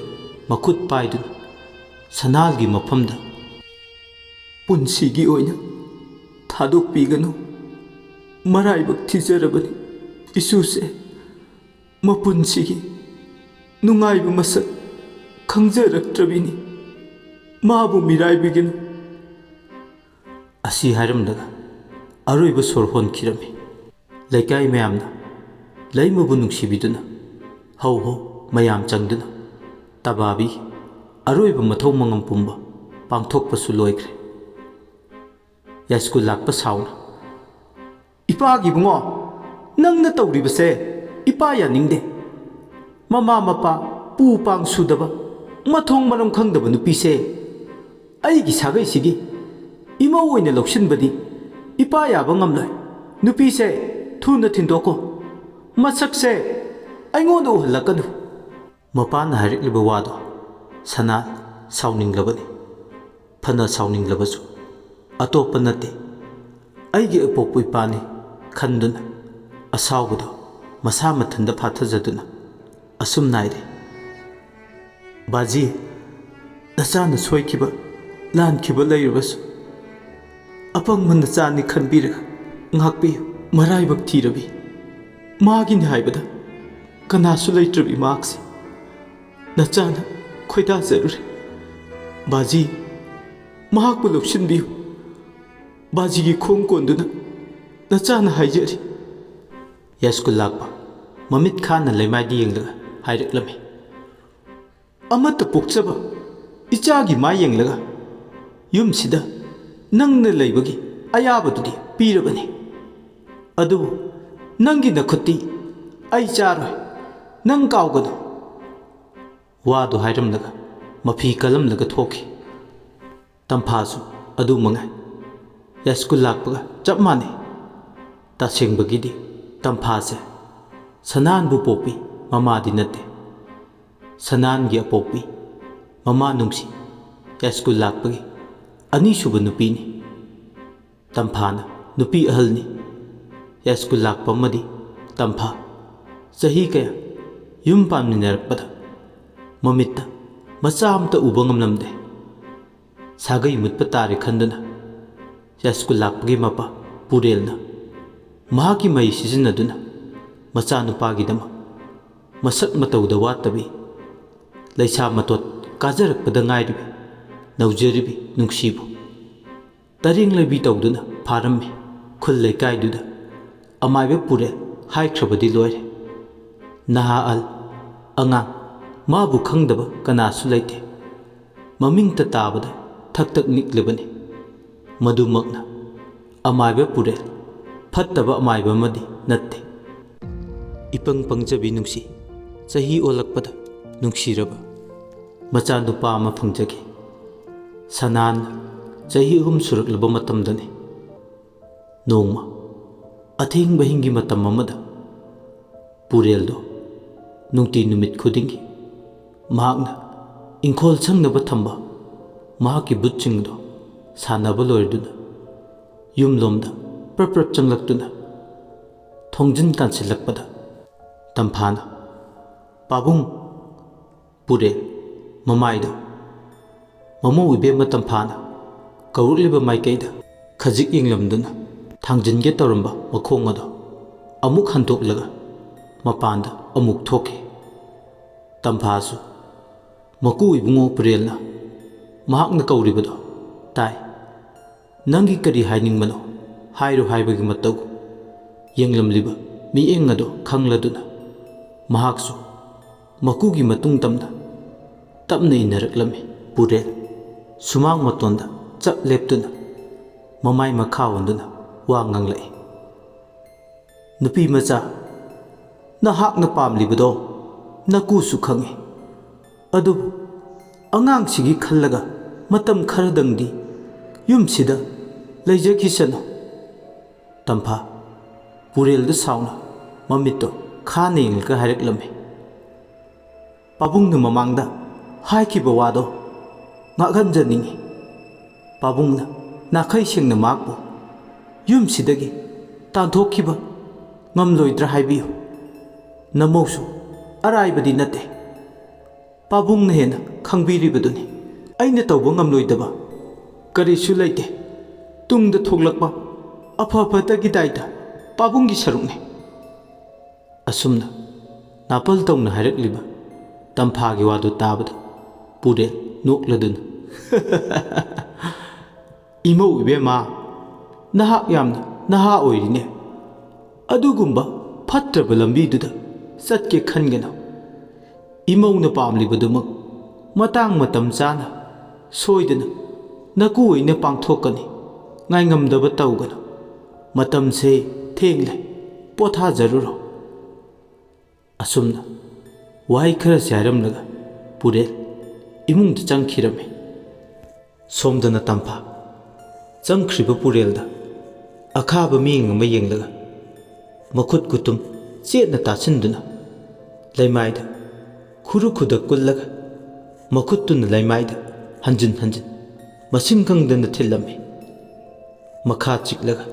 ꯃꯈꯨꯠ ꯄꯥꯏꯗꯨꯅ ꯁꯅꯥꯍꯟꯒꯤ ꯃꯐꯝꯗ, "ꯄꯨꯟꯁꯤꯒꯤ ꯑꯣꯏꯅ ꯊꯥꯗꯣꯛꯄꯤꯒꯅꯨ꯫ ꯃꯔꯥꯏꯕꯛ ꯊꯤꯖꯔꯕꯅꯤ ꯏꯁꯨꯁꯦ꯫ ꯃꯄꯨꯟꯁꯤꯒꯤ ꯅꯨꯡꯉꯥꯏꯕ ꯃꯁꯛ ꯈꯪꯖꯔꯛꯇ꯭ꯔꯕꯤꯅꯤ꯫ ꯃꯥꯕꯨ ꯃꯤꯔꯥꯏꯕꯤꯒꯅꯨ꯫" ꯑꯁꯤ ꯍꯥꯏꯔꯝꯂꯒ ꯑꯔꯣꯏꯕ ꯁꯣꯔ ꯍꯣꯟꯈꯤꯔꯝꯃꯤ꯫ ꯂꯩꯀꯥꯏ ꯃꯌꯥꯝꯅ ꯂꯩꯃꯕꯨ ꯅꯨꯡꯁꯤꯕꯤꯗꯨꯅ ꯍꯧ ꯍꯧ ꯃꯌꯥꯝ ꯆꯪꯗꯨꯅ ꯇꯕꯥꯕꯤꯒꯤ ꯑꯔꯣꯏꯕ ꯃꯊꯧ ꯃꯉꯝ ꯄꯨꯝꯕ ꯄꯥꯡꯊꯣꯛꯄꯁꯨ ꯂꯣꯏꯈ꯭ꯔꯦ꯫ ꯌꯥꯏꯁ꯭ꯀꯨꯜ ꯂꯥꯛꯄ ꯁꯥꯎꯅ, "ꯏꯄꯥꯒꯤ ꯏꯕꯨꯡꯉꯣ, ꯅꯪꯅ ꯇꯧꯔꯤꯕꯁꯦ ꯏꯄꯥ ꯌꯥꯅꯤꯡꯗꯦ꯫ ꯃꯃꯥ ꯃꯄꯥ, ꯄꯨ ꯄꯥꯡ ꯁꯨꯗꯕ ꯃꯊꯣꯡ ꯃꯔꯝ ꯈꯪꯗꯕ ꯅꯨꯄꯤꯁꯦ ꯑꯩꯒꯤ ꯁꯥꯒꯩꯁꯤꯒꯤ ꯏꯃꯧ ꯑꯣꯏꯅ ꯂꯧꯁꯤꯟꯕꯗꯤ ꯏꯄꯥ ꯌꯥꯕ ꯉꯝꯂꯣꯏ꯫ ꯅꯨꯄꯤꯁꯦ ꯊꯨꯅ ꯊꯤꯟꯗꯣꯛꯈꯣ꯫ ꯃꯁꯛꯁꯦ ꯑꯩꯉꯣꯟꯗ ꯎꯍꯜꯂꯛꯀꯅꯨ꯫" ꯃꯄꯥꯅ ꯍꯥꯏꯔꯛꯂꯤꯕ ꯋꯥꯗꯣ ꯁꯅꯥ ꯁꯥꯎꯅꯤꯡꯂꯕꯅꯤ꯫ ꯐꯅ ꯁꯥꯎꯅꯤꯡꯂꯕꯁꯨ ꯑꯇꯣꯞꯄ ꯅꯠꯇꯦ, ꯑꯩꯒꯤ ꯑꯄꯣꯛꯄ ꯏꯄꯥꯅꯤ ꯈꯟꯗꯨꯅ ꯑꯁꯥꯎꯕꯗꯣ ꯃꯁꯥ ꯃꯊꯟꯇ ꯐꯥꯊꯖꯗꯨꯅ ꯑꯁꯨꯝ ꯅꯥꯏꯔꯦ꯫ "ꯕꯥꯖꯤ, ꯅꯆꯥꯅ ꯁꯣꯏꯈꯤꯕ, ꯂꯥꯟꯈꯤꯕ ꯂꯩꯔꯕꯁꯨ ꯑꯄꯪꯕ ꯅꯆꯥꯅꯤ ꯈꯟꯕꯤꯔꯒ ꯉꯥꯛꯄꯤꯌꯨ꯫ ꯃꯔꯥꯏꯕꯛ ꯊꯤꯔꯕꯤ ꯃꯥꯒꯤꯅꯤ ꯍꯥꯏꯕꯗ ꯀꯅꯥꯁꯨ ꯂꯩꯇ꯭ꯔꯕꯤ ꯃꯍꯥꯛꯁꯦ ꯅꯆꯥꯅ ꯈꯣꯏꯗꯥꯖꯔꯨꯔꯦ꯫ ꯕꯥꯖꯤ, ꯃꯍꯥꯛꯄꯨ ꯂꯧꯁꯤꯟꯕꯤꯌꯨ꯫ ꯕꯥꯖꯤꯒꯤ ꯈꯣꯡ ꯀꯣꯟꯗꯨꯅ ꯅꯆꯥꯅ ꯍꯥꯏꯖꯔꯤ꯫" ꯌꯥꯏꯁ꯭ꯀꯨꯜ ꯂꯥꯛꯄ ꯃꯃꯤꯠ ꯈꯥꯅ ꯂꯩꯃꯥꯏꯗ ꯌꯦꯡꯂꯒ ꯍꯥꯏꯔꯛꯂꯝꯃꯤ꯫ "ꯑꯃꯠꯇ ꯄꯣꯛꯆꯕ ꯏꯆꯥꯒꯤ ꯃꯥꯏ ꯌꯦꯡꯂꯒ ꯌꯨꯝꯁꯤꯗ ꯅꯪꯅ ꯂꯩꯕꯒꯤ ꯑꯌꯥꯕꯗꯨꯗꯤ ꯄꯤꯔꯕꯅꯤ, ꯑꯗꯨꯕꯨ ꯅꯪꯒꯤ ꯅꯈꯨꯠꯇꯤ ꯑꯩ ꯆꯥꯔꯣꯏ, ꯅꯪ ꯀꯥꯎꯒꯅꯨ꯫" ꯋꯥꯗꯨ ꯍꯥꯏꯔꯝꯂꯒ ꯃꯐꯤ ꯀꯜꯂꯝꯂꯒ ꯊꯣꯛꯈꯤ꯫ ꯇꯝꯐꯥꯁꯨ ꯑꯗꯨ ꯃꯉꯥꯏ꯫ ꯌꯥꯏꯁ꯭ꯀꯨꯜ ꯂꯥꯛꯄꯒ ꯆꯞ ꯃꯥꯟꯅꯩ꯫ ꯇꯁꯦꯡꯕꯒꯤꯗꯤ ꯇꯝꯐꯥꯁꯦ ꯁꯅꯥꯟꯕꯨ ꯄꯣꯛꯄꯤ ꯃꯃꯥꯗꯤ ꯅꯠꯇꯦ꯫ ꯁꯅꯥꯟꯒꯤ ꯑꯄꯣꯛꯄꯤ ꯃꯃꯥ ꯅꯨꯡꯁꯤ ꯌꯥꯏꯁ꯭ꯀꯨꯜ ꯂꯥꯛꯄꯒꯤ ꯑꯅꯤꯁꯨꯕ ꯅꯨꯄꯤꯅꯤ꯫ ꯇꯝꯐꯥꯅ ꯅꯨꯄꯤ ꯑꯍꯜꯅꯤ꯫ ꯌꯥꯏꯁ꯭ꯀꯨꯜ ꯂꯥꯛꯄ ꯑꯃꯗꯤ ꯇꯝꯐꯥ ꯆꯍꯤ ꯀꯌꯥ ꯌꯨꯝ ꯄꯥꯟꯃꯤꯟꯅꯔꯛꯄꯗ ꯃꯃꯤꯠꯇ ꯃꯆꯥ ꯑꯃꯇ ꯎꯕ ꯉꯝꯂꯝꯗꯦ꯫ ꯁꯥꯒꯩ ꯃꯨꯠꯄ ꯇꯥꯔꯦ ꯈꯟꯗꯨꯅ ꯌꯥꯏꯁ꯭ꯀꯨꯜ ꯂꯥꯛꯄꯒꯤ ꯃꯄꯥ ꯄꯨꯔꯦꯜꯅ ꯃꯍꯥꯛꯀꯤ ꯃꯍꯩ ꯁꯤꯖꯤꯟꯅꯗꯨꯅ ꯃꯆꯥꯅꯨꯄꯥꯒꯤꯗꯃꯛ ꯃꯁꯛ ꯃꯇꯧꯗ ꯋꯥꯠꯇꯕꯤ, ꯂꯩꯁꯥ ꯃꯇꯣꯠ ꯀꯥꯖꯔꯛꯄꯗ ꯉꯥꯏꯔꯤꯕꯤ ꯅꯧꯖꯔꯤꯕꯤ ꯅꯨꯡꯁꯤꯕꯨ ꯇꯔꯦꯡ ꯂꯩꯕꯤ ꯇꯧꯗꯨꯅ ꯐꯥꯔꯝꯃꯤ꯫ ꯈꯨꯜ ꯂꯩꯀꯥꯏꯗꯨꯗ ꯑꯃꯥꯏꯕ ꯄꯨꯔꯦꯜ ꯍꯥꯏꯈ꯭ꯔꯕꯗꯤ ꯂꯣꯏꯔꯦ꯫ ꯅꯍꯥ ꯑꯍꯜ, ꯑꯉꯥꯡ, ꯃꯥꯕꯨ ꯈꯪꯗꯕ ꯀꯅꯥꯁꯨ ꯂꯩꯇꯦ꯫ ꯃꯃꯤꯡꯇ ꯇꯥꯕꯗ ꯊꯛ ꯊꯛ ꯅꯤꯛꯂꯤꯕꯅꯤ꯫ ꯃꯗꯨꯃꯛꯅ ꯑꯃꯥꯏꯕ ꯄꯨꯔꯦꯜ ꯐꯠꯇꯕ ꯑꯃꯥꯏꯕ ꯑꯃꯗꯤ ꯅꯠꯇꯦ꯫ ꯏꯄꯪ ꯄꯪꯖꯕꯤ ꯅꯨꯡꯁꯤ, ꯆꯍꯤ ꯑꯣꯜꯂꯛꯄꯗ ꯅꯨꯡꯁꯤꯔꯕ꯫ ꯃꯆꯥꯅꯨꯄꯥ ꯑꯃ ꯐꯪꯖꯈꯤ꯫ ꯁꯅꯥꯟ ꯆꯍꯤ ꯑꯍꯨꯝ ꯁꯨꯔꯛꯂꯕ ꯃꯇꯝꯗꯅꯤ꯫ ꯅꯣꯡꯃ ꯑꯊꯦꯡꯕ ꯑꯍꯤꯡꯒꯤ ꯃꯇꯝ ꯑꯃꯗ ꯄꯨꯔꯦꯜꯗꯣ ꯅꯨꯡꯇꯤ ꯅꯨꯃꯤꯠ ꯈꯨꯗꯤꯡꯒꯤ ꯃꯍꯥꯛꯅ ꯏꯪꯈꯣꯜ ꯁꯪꯅꯕ ꯊꯝꯕ ꯃꯍꯥꯛꯀꯤ ꯕꯨꯠꯁꯤꯡꯗꯣ ꯁꯥꯟꯅꯕ ꯂꯣꯏꯔꯗꯨꯅ ꯌꯨꯝꯂꯣꯝꯗ ꯄ꯭ꯔꯞ ꯄ꯭ꯔꯞ ꯆꯪꯂꯛꯇꯨꯅ ꯊꯣꯡꯖꯤꯟ ꯀꯥꯟꯁꯤꯜꯂꯛꯄꯗ ꯇꯝꯐꯥꯅ, "ꯄꯥꯕꯨꯡ!" ꯄꯨꯔꯦꯜ ꯃꯃꯥꯏꯗꯣ ꯃꯃꯧ ꯏꯕꯦꯝꯃ ꯇꯝꯐꯥꯅ ꯀꯧꯔꯛꯂꯤꯕ ꯃꯥꯏꯀꯩꯗ ꯈꯖꯤꯛ ꯌꯦꯡꯂꯝꯗꯨꯅ ꯊꯥꯡꯖꯤꯟꯒꯦ ꯇꯧꯔꯝꯕ ꯃꯈꯣꯡ ꯑꯗꯣ ꯑꯃꯨꯛ ꯍꯟꯗꯣꯛꯂꯒ ꯃꯄꯥꯟꯗ ꯑꯃꯨꯛ ꯊꯣꯛꯈꯤ꯫ ꯇꯝꯐꯥꯁꯨ ꯃꯀꯨ ꯏꯕꯨꯡꯉꯣ ꯄꯨꯔꯦꯜꯅ ꯃꯍꯥꯛꯅ ꯀꯧꯔꯤꯕꯗꯣ ꯇꯥꯏ꯫ "ꯅꯪꯒꯤ ꯀꯔꯤ ꯍꯥꯏꯅꯤꯡꯕꯅꯣ? ꯍꯥꯏꯔꯨ" ꯍꯥꯏꯕꯒꯤ ꯃꯇꯧ ꯌꯦꯡꯂꯝꯂꯤꯕ ꯃꯤꯠꯌꯦꯡ ꯑꯗꯣ ꯈꯪꯂꯗꯨꯅ ꯃꯍꯥꯛꯁꯨ ꯃꯀꯨꯒꯤ ꯃꯇꯨꯡ ꯇꯝꯅ ꯇꯞꯅ ꯏꯟꯅꯔꯛꯂꯝꯃꯤ꯫ ꯄꯨꯔꯦꯜ ꯁꯨꯃꯥꯡ ꯃꯇꯣꯟꯗ ꯆꯞ ꯂꯦꯞꯇꯨꯅ ꯃꯃꯥꯏ ꯃꯈꯥ ꯑꯣꯟꯗꯨꯅ ꯋꯥ ꯉꯥꯡꯂꯛꯏ꯫ "ꯅꯨꯄꯤ ꯃꯆꯥ, ꯅꯍꯥꯛꯅ ꯄꯥꯝꯂꯤꯕꯗꯣ ꯅꯀꯨꯁꯨ ꯈꯪꯏ꯫ ꯑꯗꯨꯕꯨ ꯑꯉꯥꯡꯁꯤꯒꯤ ꯈꯜꯂꯒ ꯃꯇꯝ ꯈꯔꯗꯪꯗꯤ ꯌꯨꯝꯁꯤꯗ ꯂꯩꯖꯈꯤꯁꯅꯨ꯫" ꯇꯝꯐꯥ ꯄꯨꯔꯦꯜꯗ ꯁꯥꯎꯅ ꯃꯃꯤꯠꯇꯣ ꯈꯥꯅ ꯌꯦꯡꯂꯒ ꯍꯥꯏꯔꯛꯂꯝꯃꯤ꯫ "ꯄꯥꯕꯨꯡꯅ ꯃꯃꯥꯡꯗ ꯍꯥꯏꯈꯤꯕ ꯋꯥꯗꯣ ꯉꯥꯛꯍꯟꯖꯅꯤꯡꯏ꯫ ꯄꯥꯕꯨꯡꯅ ꯅꯥꯈꯩ ꯁꯦꯡꯅ ꯃꯍꯥꯛꯄꯨ ꯌꯨꯝꯁꯤꯗꯒꯤ ꯇꯥꯟꯊꯣꯛꯈꯤꯕ ꯉꯝꯂꯣꯏꯗ꯭ꯔꯥ ꯍꯥꯏꯕꯤꯌꯨ꯫ ꯅꯃꯧꯁꯨ ꯑꯔꯥꯏꯕꯗꯤ ꯅꯠꯇꯦ꯫ ꯄꯥꯕꯨꯡꯅ ꯍꯦꯟꯅ ꯈꯪꯕꯤꯔꯤꯕꯗꯨꯅꯤ꯫ ꯑꯩꯅ ꯇꯧꯕ ꯉꯝꯂꯣꯏꯗꯕ ꯀꯔꯤꯁꯨ ꯂꯩꯇꯦ꯫ ꯇꯨꯡꯗ ꯊꯣꯛꯂꯛꯄ ꯑꯐ ꯐꯠꯇꯒꯤ ꯗꯥꯏꯇ ꯄꯥꯕꯨꯡꯒꯤ ꯁꯔꯨꯛꯅꯤ꯫" ꯑꯁꯨꯝꯅ ꯅꯥꯄꯜ ꯇꯧꯅ ꯍꯥꯏꯔꯛꯂꯤꯕ ꯇꯝꯐꯥꯒꯤ ꯋꯥꯗꯨ ꯇꯥꯕꯗ ꯄꯨꯔꯦꯜ ꯅꯣꯛꯂꯗꯨꯅ, "ꯏꯃꯧ ꯏꯕꯦꯝꯃ, ꯅꯍꯥꯛ ꯌꯥꯝꯅ ꯅꯍꯥ ꯑꯣꯏꯔꯤꯅꯦ꯫ ꯑꯗꯨꯒꯨꯝꯕ ꯐꯠꯇ꯭ꯔꯕ ꯂꯝꯕꯤꯗꯨꯗ ꯆꯠꯀꯦ ꯈꯟꯒꯅꯨ꯫ ꯏꯃꯧꯅ ꯄꯥꯝꯂꯤꯕꯗꯨꯃꯛ ꯃꯇꯥꯡ ꯃꯇꯝ ꯆꯥꯅ ꯁꯣꯏꯗꯅ ꯅꯀꯨ ꯑꯣꯏꯅ ꯄꯥꯡꯊꯣꯛꯀꯅꯤ꯫ ꯉꯥꯏꯉꯝꯗꯕ ꯇꯧꯒꯅꯨ꯫ ꯃꯇꯝꯁꯦ ꯊꯦꯡꯂꯦ꯫ ꯄꯣꯊꯥꯖꯔꯨꯔꯣ꯫" ꯑꯁꯨꯝꯅ ꯋꯥꯍꯩ ꯈꯔꯁꯤ ꯍꯥꯏꯔꯝꯂꯒ ꯄꯨꯔꯦꯜ ꯏꯃꯨꯡꯗ ꯆꯪꯈꯤꯔꯝꯃꯤ꯫ ꯁꯣꯝꯗꯅ ꯇꯝꯐꯥ꯫ ꯆꯪꯈ꯭ꯔꯤꯕ ꯄꯨꯔꯦꯜꯗ ꯑꯈꯥꯕ ꯃꯤꯠꯌꯦꯡ ꯑꯃ ꯌꯦꯡꯂꯒ, ꯃꯈꯨꯠ ꯈꯨꯇꯨꯝ ꯆꯦꯠꯅ ꯇꯥꯁꯤꯟꯗꯨꯅ, ꯂꯩꯃꯥꯏꯗ ꯈꯨꯔꯨ ꯈꯨꯗꯛ ꯀꯨꯜꯂꯒ, ꯃꯈꯨꯠꯇꯨꯅ ꯂꯩꯃꯥꯏꯗ ꯍꯟꯖꯤꯟ ꯍꯟꯖꯤꯟ ꯃꯁꯤꯡ ꯈꯪꯗꯅ ꯊꯤꯜꯂꯝꯃꯤ꯫ ꯃꯈꯥ ꯆꯤꯛꯂꯒ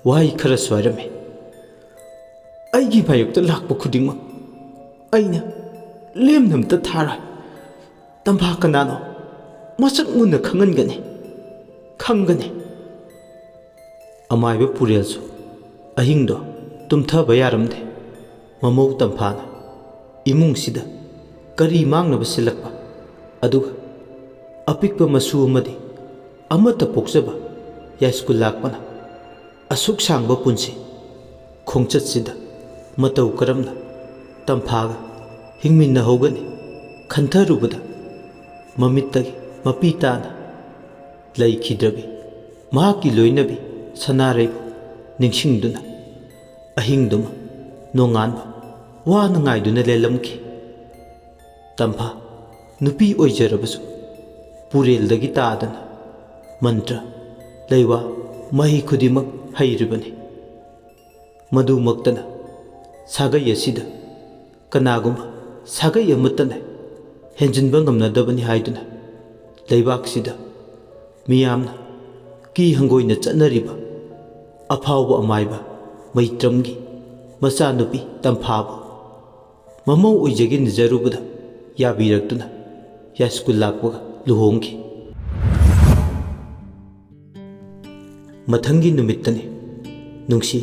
ꯋꯥꯍꯩ ꯈꯔ ꯁ꯭ꯋꯥꯏꯔꯝꯃꯤ꯫ "ꯑꯩꯒꯤ ꯃꯥꯌꯣꯛꯇ ꯂꯥꯛꯄ ꯈꯨꯗꯤꯡꯃꯛ ꯑꯩꯅ ꯂꯦꯝꯅ ꯑꯝꯇ ꯊꯥꯔꯣꯏ꯫ ꯇꯝꯐꯥ ꯀꯅꯥꯅꯣ? ꯃꯁꯛ ꯃꯨꯟꯅ ꯈꯪꯍꯟꯒꯅꯤ, ꯈꯪꯒꯅꯤ꯫" ꯑꯃꯥꯏꯕ ꯄꯨꯔꯦꯜꯁꯨ ꯑꯍꯤꯡꯗꯣ ꯇꯨꯝꯊꯕ ꯌꯥꯔꯝꯗꯦ꯫ ꯃꯃꯧ ꯇꯝꯐꯥꯅ ꯏꯃꯨꯡꯁꯤꯗ ꯀꯔꯤ ꯃꯥꯡꯅꯕ ꯁꯤꯜꯂꯛꯄ, ꯑꯗꯨꯒ ꯑꯄꯤꯛꯄ ꯃꯁꯨ ꯑꯃꯗꯤ ꯑꯃꯠꯇ ꯄꯣꯛꯆꯕ ꯌꯥꯏꯁ꯭ꯀꯨꯜ ꯂꯥꯛꯄꯅ ꯑꯁꯨꯛ ꯁꯥꯡꯕ ꯄꯨꯟꯁꯤ ꯈꯣꯡꯆꯠꯁꯤꯗ ꯃꯇꯧ ꯀꯔꯝꯅ ꯇꯝꯐꯥꯒ ꯍꯤꯡꯃꯤꯟꯅꯍꯧꯒꯅꯤ ꯈꯟꯊꯔꯨꯕꯗ, ꯃꯃꯤꯠꯇꯒꯤ ꯃꯄꯤ ꯇꯥꯅ ꯂꯩꯈꯤꯗ꯭ꯔꯕꯤ ꯃꯍꯥꯛꯀꯤ ꯂꯣꯏꯅꯕꯤ ꯁꯅꯥꯔꯩꯕꯨ ꯅꯤꯡꯁꯤꯡꯗꯨꯅ, ꯑꯍꯤꯡꯗꯨꯃ ꯅꯣꯡꯉꯥꯟꯕ ꯋꯥꯅ ꯉꯥꯏꯗꯨꯅ ꯂꯦꯜꯂꯝꯈꯤ꯫ ꯇꯝꯐꯥ ꯅꯨꯄꯤ ꯑꯣꯏꯖꯔꯕꯁꯨ, ꯄꯨꯔꯦꯜꯗꯒꯤ ꯇꯥꯗꯅ ꯃꯟꯇ꯭ꯔ, ꯂꯩꯋꯥ, ꯃꯍꯩ ꯈꯨꯗꯤꯡꯃꯛ ꯍꯩꯔꯤꯕꯅꯤ꯫ ꯃꯗꯨꯃꯛꯇꯅ ꯁꯥꯒꯩ ꯑꯁꯤꯗ ꯀꯅꯥꯒꯨꯝꯕ ꯁꯥꯒꯩ ꯑꯃꯠꯇꯅ ꯍꯦꯟꯖꯤꯟꯕ ꯉꯝꯅꯗꯕꯅꯤ ꯍꯥꯏꯗꯨꯅ, ꯂꯩꯕꯥꯛꯁꯤꯗ ꯃꯤꯌꯥꯝꯅ ꯀꯤ ꯍꯪꯒꯣꯏꯅ ꯆꯠꯅꯔꯤꯕ ꯑꯐꯥꯎꯕ ꯑꯃꯥꯏꯕ ꯃꯩꯇ꯭ꯔꯝꯒꯤ ꯃꯆꯥꯅꯨꯄꯤ ꯇꯝꯐꯥꯕꯨ ꯃꯃꯧ ꯑꯣꯏꯖꯒꯦ ꯅꯤꯖꯔꯨꯕꯗ ꯌꯥꯕꯤꯔꯛꯇꯨꯅ ꯌꯥꯏꯁ꯭ꯀꯨꯜ ꯂꯥꯛꯄꯒ ꯂꯨꯍꯣꯡꯈꯤ꯫ ꯃꯊꯪꯒꯤ ꯅꯨꯃꯤꯠꯇꯅꯤ ꯅꯨꯡꯁꯤ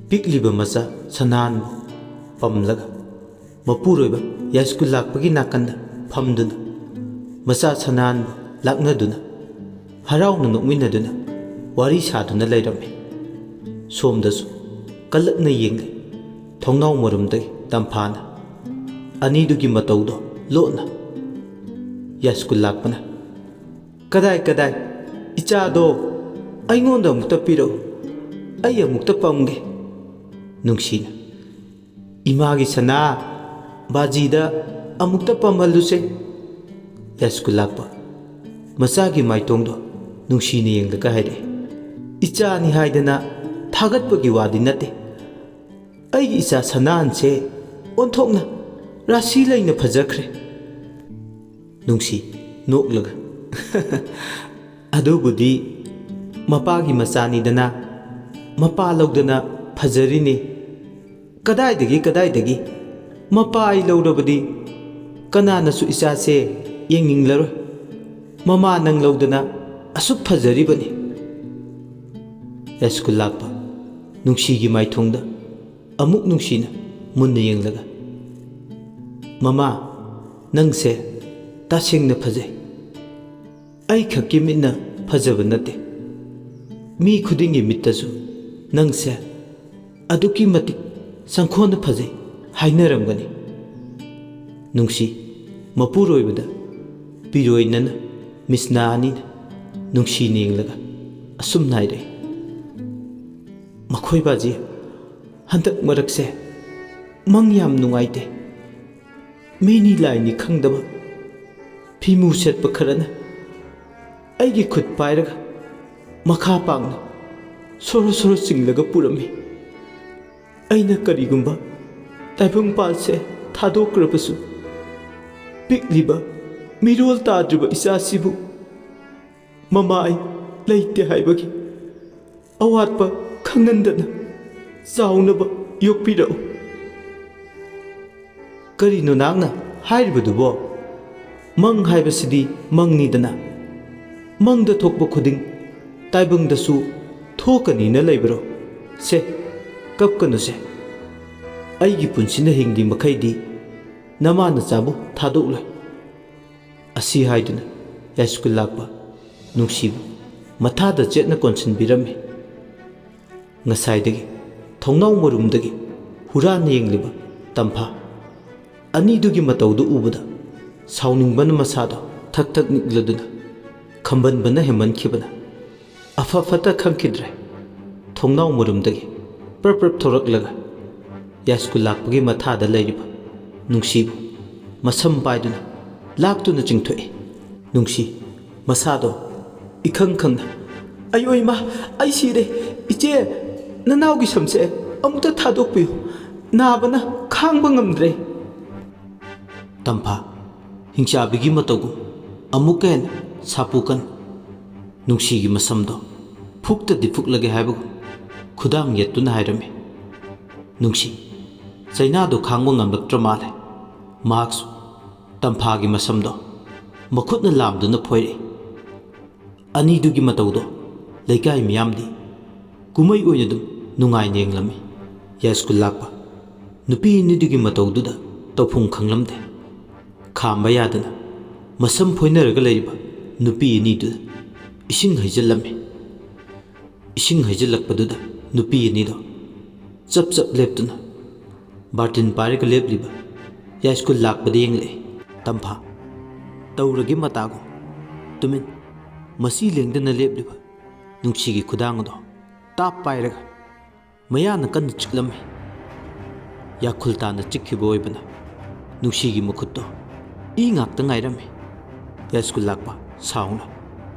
ꯄꯤꯛꯂꯤꯕ ꯃꯆꯥ ꯁꯅꯥꯍꯟꯕꯨ ꯄꯝꯂꯒ ꯃꯄꯨꯔꯣꯏꯕ ꯌꯥꯏꯁ꯭ꯀꯨꯜ ꯂꯥꯛꯄꯒꯤ ꯅꯥꯀꯟꯗ ꯐꯝꯗꯨꯅ, ꯃꯆꯥ ꯁꯅꯥꯍꯟꯕꯨ ꯂꯥꯛꯅꯗꯨꯅ, ꯍꯔꯥꯎꯅ ꯅꯣꯛꯃꯤꯟꯅꯗꯨꯅ ꯋꯥꯔꯤ ꯁꯥꯗꯨꯅ ꯂꯩꯔꯝꯃꯤ꯫ ꯁꯣꯝꯗꯁꯨ ꯀꯜꯂꯛꯅ ꯌꯦꯡꯂꯤ꯫ ꯊꯣꯡꯅꯥꯎ ꯃꯔꯨꯝꯗꯒꯤ ꯇꯝꯐꯥꯅ ꯑꯅꯤꯗꯨꯒꯤ ꯃꯇꯧꯗꯣ ꯂꯣꯠꯅ ꯌꯥꯏꯁ꯭ꯀꯨꯜ ꯂꯥꯛꯄꯅ, "ꯀꯗꯥꯏ, ꯀꯗꯥꯏ? ꯏꯆꯥꯗꯣ ꯑꯩꯉꯣꯟꯗ ꯑꯃꯨꯛꯇ ꯄꯤꯔꯛꯎ꯫ ꯑꯩ ꯑꯃꯨꯛꯇ ꯄꯝꯒꯦ꯫" ꯅꯨꯡꯁꯤꯅ, "ꯏꯃꯥꯒꯤ ꯁꯅꯥ, ꯕꯥꯖꯤꯗ ꯑꯃꯨꯛꯇ ꯄꯝꯍꯜꯂꯨꯁꯦ꯫ ꯌꯥꯏꯁ꯭ꯀꯨꯜ ꯂꯥꯛꯄ ꯃꯆꯥꯒꯤ ꯃꯥꯏꯇꯣꯡꯗꯣ ꯅꯨꯡꯁꯤꯅ ꯌꯦꯡꯂꯒ ꯍꯥꯏꯔꯛꯏ, "ꯏꯆꯥꯅꯤ ꯍꯥꯏꯗꯅ ꯊꯥꯒꯠꯄꯒꯤ ꯋꯥꯗꯤ ꯅꯠꯇꯦ꯫ ꯑꯩꯒꯤ ꯏꯆꯥ ꯁꯅꯥꯍꯟꯁꯦ ꯑꯣꯟꯊꯣꯛꯅ ꯔꯥꯁꯤ ꯂꯩꯅ ꯐꯖꯈ꯭ꯔꯦ"꯫ ꯅꯨꯡꯁꯤ, ꯅꯣꯛꯂꯒ, "ꯑꯗꯨꯕꯨꯗꯤ ꯃꯄꯥꯒꯤ ꯃꯆꯥꯅꯤꯗꯅ, ꯃꯄꯥ ꯂꯧꯗꯅ ꯐꯖꯔꯤꯅꯤ"꯫ "ꯀꯗꯥꯏꯗꯒꯤ, ꯀꯗꯥꯏꯗꯒꯤ? ꯃꯄꯥ ꯑꯩ ꯂꯧꯔꯕꯗꯤ ꯀꯅꯥꯅꯁꯨ ꯏꯆꯥꯁꯦ ꯌꯦꯡꯅꯤꯡꯂꯔꯣꯏ꯫ ꯃꯃꯥ ꯅꯪ ꯂꯧꯗꯅ ꯑꯁꯨꯛ ꯐꯖꯔꯤꯕꯅꯤ"꯫ ꯌꯥꯏꯁ꯭ꯀꯨꯜ ꯂꯥꯛꯄ ꯅꯨꯡꯁꯤꯒꯤ ꯃꯥꯏꯊꯣꯡꯗ ꯑꯃꯨꯛ ꯅꯨꯡꯁꯤꯅ ꯃꯨꯟꯅ ꯌꯦꯡꯂꯒ, "ꯃꯃꯥ, ꯅꯪꯁꯦ ꯇꯁꯦꯡꯅ ꯐꯖꯩ꯫ ꯑꯩ ꯈꯛꯀꯤ ꯃꯤꯠꯅ ꯐꯖꯕ ꯅꯠꯇꯦ꯫ ꯃꯤ ꯈꯨꯗꯤꯡꯒꯤ ꯃꯤꯠꯇꯁꯨ ꯅꯪꯁꯦ ꯑꯗꯨꯛꯀꯤ ꯃꯇꯤꯛ ꯁꯪꯈꯣꯟꯅ ꯐꯖꯩ ꯍꯥꯏꯅꯔꯝꯒꯅꯤ"꯫ ꯅꯨꯡꯁꯤ, ꯃꯄꯨꯔꯣꯏꯕꯗ ꯄꯤꯔꯣꯏꯅꯅ ꯃꯤꯁꯅꯥ ꯑꯅꯤꯅ ꯅꯨꯡꯁꯤꯅ ꯌꯦꯡꯂꯒ ꯑꯁꯨꯝꯅ ꯍꯥꯏꯔꯛꯏ, "ꯃꯈꯣꯏ ꯕꯥꯖꯤ, ꯍꯟꯗꯛ ꯃꯔꯛꯁꯦ ꯃꯪ ꯌꯥꯝ ꯅꯨꯡꯉꯥꯏꯇꯦ꯫ ꯃꯤꯅꯤ ꯂꯥꯏꯅꯤ ꯈꯪꯗꯕ ꯐꯤꯃꯨ ꯁꯦꯠꯄ ꯈꯔꯅ ꯑꯩꯒꯤ ꯈꯨꯠ ꯄꯥꯏꯔꯒ ꯃꯈꯥ ꯄꯥꯡꯅ ꯁꯣꯔꯣ ꯁꯣꯔꯣ ꯆꯤꯡꯂꯒ ꯄꯨꯔꯝꯃꯤ꯫ ꯑꯩꯅ ꯀꯔꯤꯒꯨꯝꯕ ꯇꯥꯏꯕꯪꯄꯥꯜꯁꯦ ꯊꯥꯗꯣꯛꯈ꯭ꯔꯕꯁꯨ, ꯄꯤꯛꯂꯤꯕ ꯃꯤꯔꯣꯜ ꯇꯥꯗ꯭ꯔꯤꯕ ꯏꯆꯥꯁꯤꯕꯨ ꯃꯃꯥ ꯑꯩ ꯂꯩꯇꯦ ꯍꯥꯏꯕꯒꯤ ꯑꯋꯥꯠꯄ ꯈꯪꯍꯟꯗꯅ ꯆꯥꯎꯅꯕ ꯌꯣꯛꯄꯤꯔꯛꯎ"꯫ "ꯀꯔꯤꯅꯣ ꯅꯍꯥꯛꯅ ꯍꯥꯏꯔꯤꯕꯗꯨꯕꯣ? ꯃꯪ ꯍꯥꯏꯕꯁꯤꯗꯤ ꯃꯪꯅꯤꯗꯅ꯫ ꯃꯪꯗ ꯊꯣꯛꯄ ꯈꯨꯗꯤꯡ ꯇꯥꯏꯕꯪꯗꯁꯨ ꯊꯣꯛꯀꯅꯤꯅ ꯂꯩꯕ꯭ꯔꯣ? ꯁꯦ, ꯀꯞꯀꯅꯨꯁꯦ꯫ ꯑꯩꯒꯤ ꯄꯨꯟꯁꯤꯅ ꯍꯤꯡꯂꯤ ꯃꯈꯩꯗꯤ ꯅꯃꯥ ꯅꯆꯥꯕꯨ ꯊꯥꯗꯣꯛꯂꯣꯏ"꯫ ꯑꯁꯤ ꯍꯥꯏꯗꯨꯅ ꯌꯥꯏꯁ꯭ꯀꯨꯜ ꯂꯥꯛꯄ ꯅꯨꯡꯁꯤꯕꯨ ꯃꯊꯥꯗ ꯆꯦꯠꯅ ꯀꯣꯟꯁꯤꯟꯕꯤꯔꯝꯃꯤ꯫ ꯉꯁꯥꯏꯗꯒꯤ ꯊꯣꯡꯅꯥꯎ ꯃꯔꯨꯝꯗꯒꯤ ꯍꯨꯔꯥꯟꯅ ꯌꯦꯡꯂꯤꯕ ꯇꯝꯐꯥ ꯑꯅꯤꯗꯨꯒꯤ ꯃꯇꯧꯗꯨ ꯎꯕꯗ ꯁꯥꯎꯅꯤꯡꯕꯅ ꯃꯁꯥꯗꯣ ꯊꯛ ꯊꯛ ꯅꯤꯛꯂꯗꯨꯅ, ꯈꯝꯕꯟꯕꯅ ꯍꯦꯟꯃꯟꯈꯤꯕꯅ ꯑꯐ ꯐꯠꯇ ꯈꯪꯈꯤꯗ꯭ꯔꯦ꯫ ꯊꯣꯡꯅꯥꯎ ꯃꯔꯨꯝꯗꯒꯤ ꯄ꯭ꯔꯞ ꯄ꯭ꯔꯞ ꯊꯣꯔꯛꯂꯒ ꯌꯥꯏꯁ꯭ꯀꯨꯜ ꯂꯥꯛꯄꯒꯤ ꯃꯊꯥꯗ ꯂꯩꯔꯤꯕ ꯅꯨꯡꯁꯤꯕꯨ ꯃꯁꯝ ꯄꯥꯏꯗꯨꯅ ꯂꯥꯛꯇꯨꯅ ꯆꯤꯡꯊꯣꯛꯏ꯫ ꯅꯨꯡꯁꯤ ꯃꯁꯥꯗꯣ ꯏꯈꯪ ꯈꯪꯅ, "ꯑꯌꯣ ꯏꯃꯥ, ꯑꯩ ꯁꯤꯔꯦ꯫ ꯏꯆꯦ, ꯅꯅꯥꯎꯒꯤ ꯁꯝꯁꯦ ꯑꯃꯨꯛꯇ ꯊꯥꯗꯣꯛꯄꯤꯌꯨ꯫ ꯅꯥꯕꯅ ꯈꯥꯡꯕ ꯉꯝꯗ꯭ꯔꯦ꯫" ꯇꯝꯐꯥ, ꯍꯤꯡꯆꯥꯕꯤꯒꯤ ꯃꯇꯧꯒꯨꯝ ꯑꯃꯨꯛꯀ ꯍꯦꯟꯅ ꯁꯥꯄꯨ ꯀꯟ ꯅꯨꯡꯁꯤꯒꯤ ꯃꯁꯝꯗꯣ ꯐꯨꯛꯇꯗꯤ ꯐꯨꯛꯂꯒꯦ ꯍꯥꯏꯕꯒꯨꯝ ꯈꯨꯗꯥꯡ ꯌꯦꯠꯇꯨꯅ ꯍꯥꯏꯔꯝꯃꯤ꯫ ꯅꯨꯡꯁꯤ ꯆꯩꯅꯥꯗꯣ ꯈꯥꯡꯕ ꯉꯝꯂꯛꯇ꯭ꯔ ꯃꯥꯜꯂꯦ꯫ ꯃꯍꯥꯛꯁꯨ ꯇꯝꯐꯥꯒꯤ ꯃꯁꯝꯗꯣ ꯃꯈꯨꯠꯅ ꯂꯥꯝꯗꯨꯅ ꯐꯣꯏꯔꯛꯏ꯫ ꯑꯅꯤꯗꯨꯒꯤ ꯃꯇꯧꯗꯣ ꯂꯩꯀꯥꯏ ꯃꯤꯌꯥꯝꯗꯤ ꯀꯨꯝꯍꯩ ꯑꯣꯏꯅ ꯑꯗꯨꯝ ꯅꯨꯡꯉꯥꯏꯅ ꯌꯦꯡꯂꯝꯃꯤ꯫ ꯌꯥꯏꯁ꯭ꯀꯨꯜ ꯂꯥꯛꯄ ꯅꯨꯄꯤ ꯑꯅꯤꯗꯨꯒꯤ ꯃꯇꯧꯗꯨꯗ ꯇꯧꯐꯝ ꯈꯪꯂꯝꯗꯦ꯫ ꯈꯥꯝꯕ ꯌꯥꯗꯅ ꯃꯁꯝ ꯐꯣꯏꯅꯔꯒ ꯂꯩꯔꯤꯕ ꯅꯨꯄꯤ ꯑꯅꯤꯗꯨꯗ ꯏꯁꯤꯡ ꯍꯩꯖꯤꯜꯂꯝꯃꯤ꯫ ꯏꯁꯤꯡ ꯍꯩꯖꯤꯜꯂꯛꯄꯗꯨꯗ ꯅꯨꯄꯤ ꯑꯅꯤꯗꯣ ꯆꯞ ꯆꯞ ꯂꯦꯞꯇꯨꯅ ꯕꯥꯔꯇꯤꯟ ꯄꯥꯏꯔꯒ ꯂꯦꯞꯂꯤꯕ ꯌꯥꯏꯁ꯭ꯀꯨꯜ ꯂꯥꯛꯄꯗ ꯌꯦꯡꯂꯛꯏ꯫ ꯇꯝꯐꯥ, ꯇꯧꯔꯒꯦ ꯃꯇꯥꯒꯨꯝ ꯇꯨꯃꯤꯟ ꯃꯁꯤ ꯂꯦꯡꯗꯅ ꯂꯦꯞꯂꯤꯕ ꯅꯨꯡꯁꯤꯒꯤ ꯈꯨꯗꯥꯡ ꯑꯗꯣ ꯇꯥꯞ ꯄꯥꯏꯔꯒ ꯃꯌꯥꯅ ꯀꯟꯅ ꯆꯤꯛꯂꯝꯃꯤ꯫ ꯌꯥꯈꯨꯜ ꯇꯥꯅ ꯆꯤꯛꯈꯤꯕ ꯑꯣꯏꯕꯅ ꯅꯨꯡꯁꯤꯒꯤ ꯃꯈꯨꯠꯇꯣ ꯏ ꯉꯥꯛꯇ ꯉꯥꯏꯔꯝꯃꯤ꯫ ꯌꯥꯏꯁ꯭ꯀꯨꯜ ꯂꯥꯛꯄ ꯁꯥꯎꯅ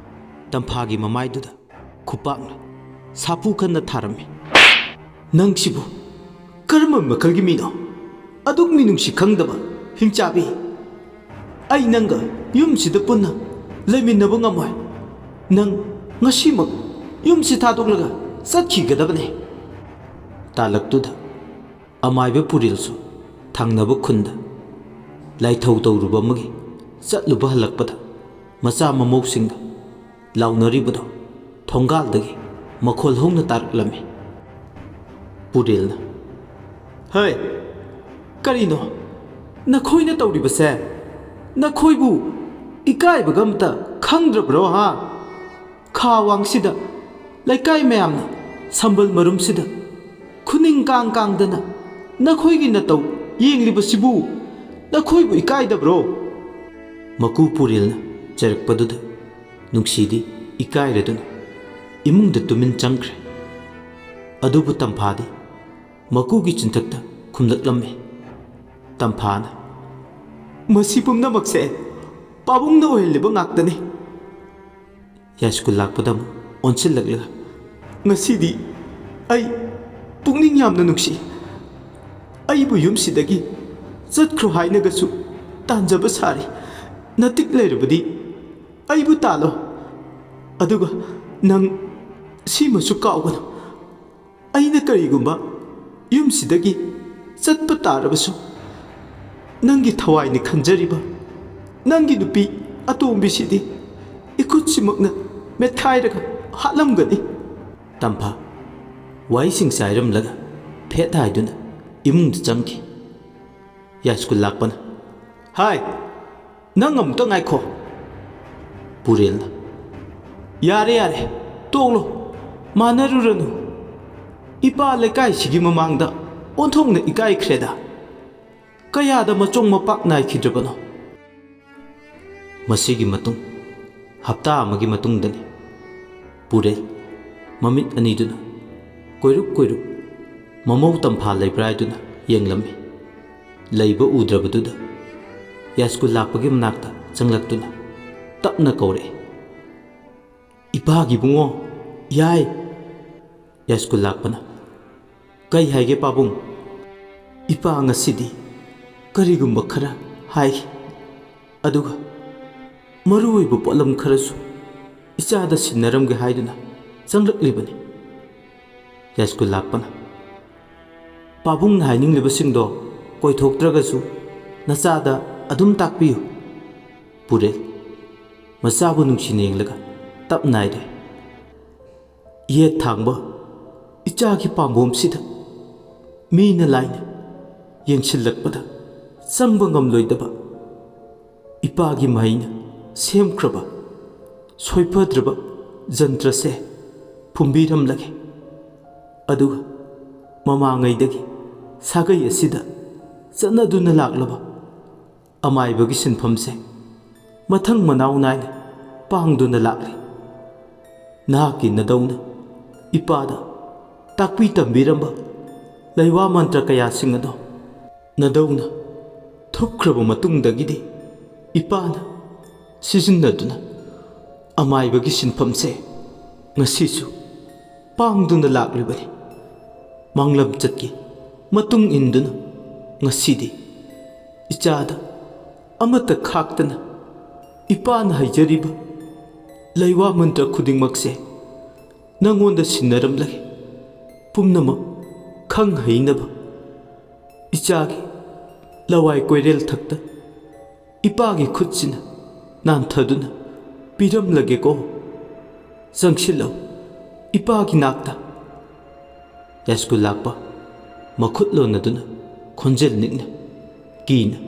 ꯇꯝꯐꯥꯒꯤ ꯃꯃꯥꯏꯗꯨꯗ ꯈꯨꯄꯥꯛꯅ ꯁꯥꯐꯨ ꯀꯟꯅ ꯊꯥꯔꯝꯃꯤ꯫ "ꯅꯪꯁꯤꯕꯨ ꯀꯔꯝꯕ ꯃꯈꯜꯒꯤ ꯃꯤꯅꯣ? ꯑꯗꯨꯛ ꯃꯤꯅꯨꯡꯁꯤ ꯈꯪꯗꯕ ꯍꯤꯡꯆꯥꯕꯤ! ꯑꯩ ꯅꯪꯒ ꯌꯨꯝꯁꯤꯗ ꯄꯨꯟꯅ ꯂꯩꯃꯤꯟꯅꯕ ꯉꯝꯃꯣꯏ꯫ ꯅꯪ ꯉꯁꯤꯃꯛ ꯌꯨꯝꯁꯤ ꯊꯥꯗꯣꯛꯂꯒ ꯆꯠꯈꯤꯒꯗꯕꯅꯤ꯫" ꯇꯥꯂꯛꯇꯨꯗ ꯑꯃꯥꯏꯕ ꯄꯨꯔꯦꯜꯁꯨ ꯊꯪꯅꯕ ꯈꯨꯟꯗ ꯂꯥꯏꯊꯧ ꯇꯧꯔꯨꯕ ꯑꯃꯒꯤ ꯆꯠꯂꯨꯕ ꯍꯜꯂꯛꯄꯗ ꯃꯆꯥ ꯃꯃꯧꯁꯤꯡꯒ ꯂꯥꯎꯅꯔꯤꯕꯗꯣ ꯊꯣꯡꯒꯥꯜꯗꯒꯤ ꯃꯈꯣꯜ ꯍꯧꯅ ꯇꯥꯔꯛꯂꯝꯃꯤ꯫ ꯄꯨꯔꯦꯜꯅ, "ꯍꯩ, ꯀꯔꯤꯅꯣ? ꯅꯈꯣꯏꯅ ꯇꯧꯔꯤꯕꯁꯦ ꯅꯈꯣꯏꯕꯨ ꯏꯀꯥꯏꯕꯒ ꯑꯝꯇ ꯈꯪꯗ꯭ꯔꯕ꯭ꯔꯣ, ꯍꯥ? ꯈꯥ ꯋꯥꯡꯁꯤꯗ ꯂꯩꯀꯥꯏ ꯃꯌꯥꯝꯅ ꯁꯝꯕꯜ ꯃꯔꯨꯝꯁꯤꯗ ꯈꯨꯅꯤꯡ ꯀꯥꯡ ꯀꯥꯡꯗꯅ ꯅꯈꯣꯏꯒꯤ ꯅꯇꯧ ꯌꯦꯡꯂꯤꯕꯁꯤꯕꯨ ꯅꯈꯣꯏꯕꯨ ꯏꯀꯥꯏꯗꯕ꯭ꯔꯣ?" ꯃꯀꯨ ꯄꯨꯔꯦꯜꯅ ꯆꯩꯔꯛꯄꯗꯨꯗ ꯅꯨꯡꯁꯤꯗꯤ ꯏꯀꯥꯏꯔꯗꯨꯅ ꯏꯃꯨꯡꯗ ꯇꯨꯃꯤꯟ ꯆꯪꯈ꯭ꯔꯦ꯫ ꯑꯗꯨꯕꯨ ꯇꯝꯐꯥꯗꯤ ꯃꯀꯨꯒꯤ ꯆꯤꯟꯊꯛꯇ ꯈꯨꯝꯂꯛꯂꯝꯃꯤ꯫ ꯇꯝꯐꯥꯅ, "ꯃꯁꯤ ꯄꯨꯝꯅꯃꯛꯁꯦ ꯄꯥꯕꯨꯡꯅ ꯑꯣꯏꯍꯜꯂꯤꯕ ꯉꯥꯛꯇꯅꯤ꯫ ꯌꯥꯏꯁ꯭ꯀꯨꯜ ꯂꯥꯛꯄꯗ ꯑꯃꯨꯛ ꯑꯣꯟꯁꯤꯜꯂꯛꯂꯒ, "ꯉꯁꯤꯗꯤ ꯑꯩ ꯄꯨꯛꯅꯤꯡ ꯌꯥꯝꯅ ꯅꯨꯡꯁꯤ꯫ ꯑꯩꯕꯨ ꯌꯨꯝꯁꯤꯗꯒꯤ ꯆꯠꯈ꯭ꯔꯣ ꯍꯥꯏꯅꯒꯁꯨ ꯇꯥꯟꯖꯕ ꯁꯥꯔꯤ꯫ ꯅꯇꯤꯛ ꯂꯩꯔꯕꯗꯤ ꯑꯩꯕꯨ ꯇꯥꯜꯂꯣ꯫ ꯑꯗꯨꯒ ꯅꯪ ꯁꯤꯃꯁꯨ ꯀꯥꯎꯒꯅꯨ꯫ ꯑꯩꯅ ꯀꯔꯤꯒꯨꯝꯕ ꯌꯨꯝꯁꯤꯗꯒꯤ ꯆꯠꯄ ꯇꯥꯔꯕꯁꯨ, ꯅꯪꯒꯤ ꯊꯋꯥꯏꯅ ꯈꯟꯖꯔꯤꯕ ꯅꯪꯒꯤ ꯅꯨꯄꯤ ꯑꯇꯣꯝꯕꯤꯁꯤꯗꯤ ꯏꯈꯨꯠꯁꯤꯃꯛꯅ ꯃꯦꯠꯈꯥꯏꯔꯒ ꯍꯥꯠꯂꯝꯒꯅꯤ꯫" ꯇꯝꯐꯥ ꯋꯥꯍꯩꯁꯤꯡ ꯆꯥꯏꯔꯝꯂꯒ ꯐꯦꯠ ꯍꯥꯏꯗꯨꯅ ꯏꯃꯨꯡꯗ ꯆꯪꯈꯤ꯫ ꯌꯥꯏꯁ꯭ꯀꯨꯜ ꯂꯥꯛꯄꯅ, "ꯍꯥꯏ, ꯅꯪ ꯑꯃꯨꯛꯇ ꯉꯥꯏꯈꯣ꯫" ꯄꯨꯔꯦꯜꯅ, "ꯌꯥꯔꯦ, ꯌꯥꯔꯦ, ꯇꯣꯛꯂꯣ, ꯃꯥꯟꯅꯔꯨꯔꯅꯨ꯫ ꯏꯄꯥ ꯂꯩꯀꯥꯏꯁꯤꯒꯤ ꯃꯃꯥꯡꯗ ꯑꯣꯟꯊꯣꯛꯅ ꯏꯀꯥꯏꯈ꯭ꯔꯦꯗ꯫ ꯀꯌꯥꯗ ꯃꯆꯣꯡ ꯃꯄꯥꯛ ꯅꯥꯏꯈꯤꯗ꯭ꯔꯕꯅꯣ?" ꯃꯁꯤꯒꯤ ꯃꯇꯨꯡ ꯍꯞꯇꯥ ꯑꯃꯒꯤ ꯃꯇꯨꯡꯗꯅꯤ꯫ ꯄꯨꯔꯦꯜ ꯃꯃꯤꯠ ꯑꯅꯤꯗꯨꯅ ꯀꯣꯏꯔꯨꯛ ꯀꯣꯏꯔꯨꯛ ꯃꯃꯧ ꯇꯝꯐꯥ ꯂꯩꯕ꯭ꯔꯥ ꯍꯥꯏꯗꯨꯅ ꯌꯦꯡꯂꯝꯃꯤ꯫ ꯂꯩꯕ ꯎꯗ꯭ꯔꯕꯗꯨꯗ ꯌꯥꯏꯁ꯭ꯀꯨꯜ ꯂꯥꯛꯄꯒꯤ ꯃꯅꯥꯛꯇ ꯆꯪꯂꯛꯇꯨꯅ ꯇꯞꯅ ꯀꯧꯔꯛꯏ, "ꯏꯄꯥꯒꯤ ꯏꯕꯨꯡꯉꯣ, ꯌꯥꯏ!" ꯌꯥꯏꯁ꯭ꯀꯨꯜ ꯂꯥꯛꯄꯅ, "ꯀꯩ ꯍꯥꯏꯒꯦ ꯄꯥꯕꯨꯡ?" "ꯏꯄꯥ ꯉꯁꯤꯗꯤ ꯀꯔꯤꯒꯨꯝꯕ ꯈꯔ ꯍꯥꯏ, ꯑꯗꯨꯒ ꯃꯔꯨ ꯑꯣꯏꯕ ꯄꯣꯠꯂꯝ ꯈꯔꯁꯨ ꯏꯆꯥꯗ ꯁꯤꯟꯅꯔꯝꯒꯦ ꯍꯥꯏꯗꯨꯅ ꯆꯪꯂꯛꯂꯤꯕꯅꯤ꯫" ꯌꯥꯏꯁ꯭ꯀꯨꯜ ꯂꯥꯛꯄꯅ, "ꯄꯥꯕꯨꯡꯅ ꯍꯥꯏꯅꯤꯡꯂꯤꯕꯁꯤꯡꯗꯣ ꯀꯣꯏꯊꯣꯛꯇ꯭ꯔꯒꯁꯨ ꯅꯆꯥꯗ ꯑꯗꯨꯝ ꯇꯥꯛꯄꯤꯌꯨ꯫" ꯄꯨꯔꯦꯜ ꯃꯆꯥꯕꯨ ꯅꯨꯡꯁꯤꯅ ꯌꯦꯡꯂꯒ ꯇꯞ ꯅꯥꯏꯔꯦ꯫ ꯌꯦꯠ ꯊꯥꯡꯕ ꯏꯆꯥꯒꯤ ꯄꯥꯝꯕꯣꯝꯁꯤꯗ ꯃꯤꯅ ꯂꯥꯏꯅ ꯌꯦꯡꯁꯤꯜꯂꯛꯄꯗ ꯆꯪꯕ ꯉꯝꯂꯣꯏꯗꯕ ꯏꯄꯥꯒꯤ ꯃꯍꯩꯅ ꯁꯦꯝꯈ꯭ꯔꯕ ꯁꯣꯏꯐꯗ꯭ꯔꯕ ꯖꯟꯇ꯭ꯔꯁꯦ ꯐꯨꯝꯕꯤꯔꯝꯂꯒꯦ꯫ ꯑꯗꯨꯒ ꯃꯃꯥꯡꯉꯩꯗꯒꯤ ꯁꯥꯒꯩ ꯑꯁꯤꯗ ꯆꯠꯅꯗꯨꯅ ꯂꯥꯛꯂꯕ ꯑꯃꯥꯏꯕꯒꯤ ꯁꯤꯟꯐꯝꯁꯦ ꯃꯊꯪ ꯃꯅꯥꯎ ꯅꯥꯏꯅ ꯄꯥꯡꯗꯨꯅ ꯂꯥꯛꯂꯤ꯫ ꯅꯍꯥꯛꯀꯤ ꯅꯗꯧꯅ ꯏꯄꯥꯗ ꯇꯥꯛꯄꯤ ꯇꯝꯕꯤꯔꯝꯕ ꯂꯩꯋꯥ ꯃꯟꯇ꯭ꯔ ꯀꯌꯥꯁꯤꯡ ꯑꯗꯣ ꯅꯗꯧꯅ ꯊꯨꯞꯈ꯭ꯔꯕ ꯃꯇꯨꯡꯗꯒꯤꯗꯤ ꯏꯄꯥꯅ ꯁꯤꯖꯤꯟꯅꯗꯨꯅ ꯑꯃꯥꯏꯕꯒꯤ ꯁꯤꯟꯐꯝꯁꯦ ꯉꯁꯤꯁꯨ ꯄꯥꯡꯗꯨꯅ ꯂꯥꯛꯂꯤꯕꯅꯤ꯫ ꯃꯥꯡꯂꯝꯆꯠꯀꯤ ꯃꯇꯨꯡ ꯏꯟꯗꯨꯅ ꯉꯁꯤꯗꯤ ꯏꯆꯥꯗ ꯑꯃꯠꯇ ꯈꯥꯛꯇꯅ ꯏꯄꯥꯅ ꯍꯥꯏꯖꯔꯤꯕ ꯂꯩꯋꯥ ꯃꯟꯇ꯭ꯔ ꯈꯨꯗꯤꯡꯃꯛꯁꯦ ꯅꯪꯉꯣꯟꯗ ꯁꯤꯟꯅꯔꯝꯂꯒꯦ꯫ ꯄꯨꯝꯅꯃꯛ ꯈꯪ ꯍꯩꯅꯕ ꯏꯆꯥꯒꯤ ꯂꯋꯥꯏ ꯀꯣꯏꯔꯦꯜ ꯊꯛꯇ ꯏꯄꯥꯒꯤ ꯈꯨꯠꯁꯤꯅ ꯅꯥꯟꯊꯗꯨꯅ ꯄꯤꯔꯝꯂꯒꯦꯀꯣ꯫ ꯆꯪꯁꯤꯜꯂꯣ ꯏꯄꯥꯒꯤ ꯅꯥꯛꯇ꯫ ꯌꯥꯏꯁ꯭ꯀꯨꯜ ꯂꯥꯛꯄ ꯃꯈꯨꯠ ꯂꯣꯟꯅꯗꯨꯅ ꯈꯣꯟꯖꯦꯜ ꯅꯤꯛꯅ ꯀꯤꯅ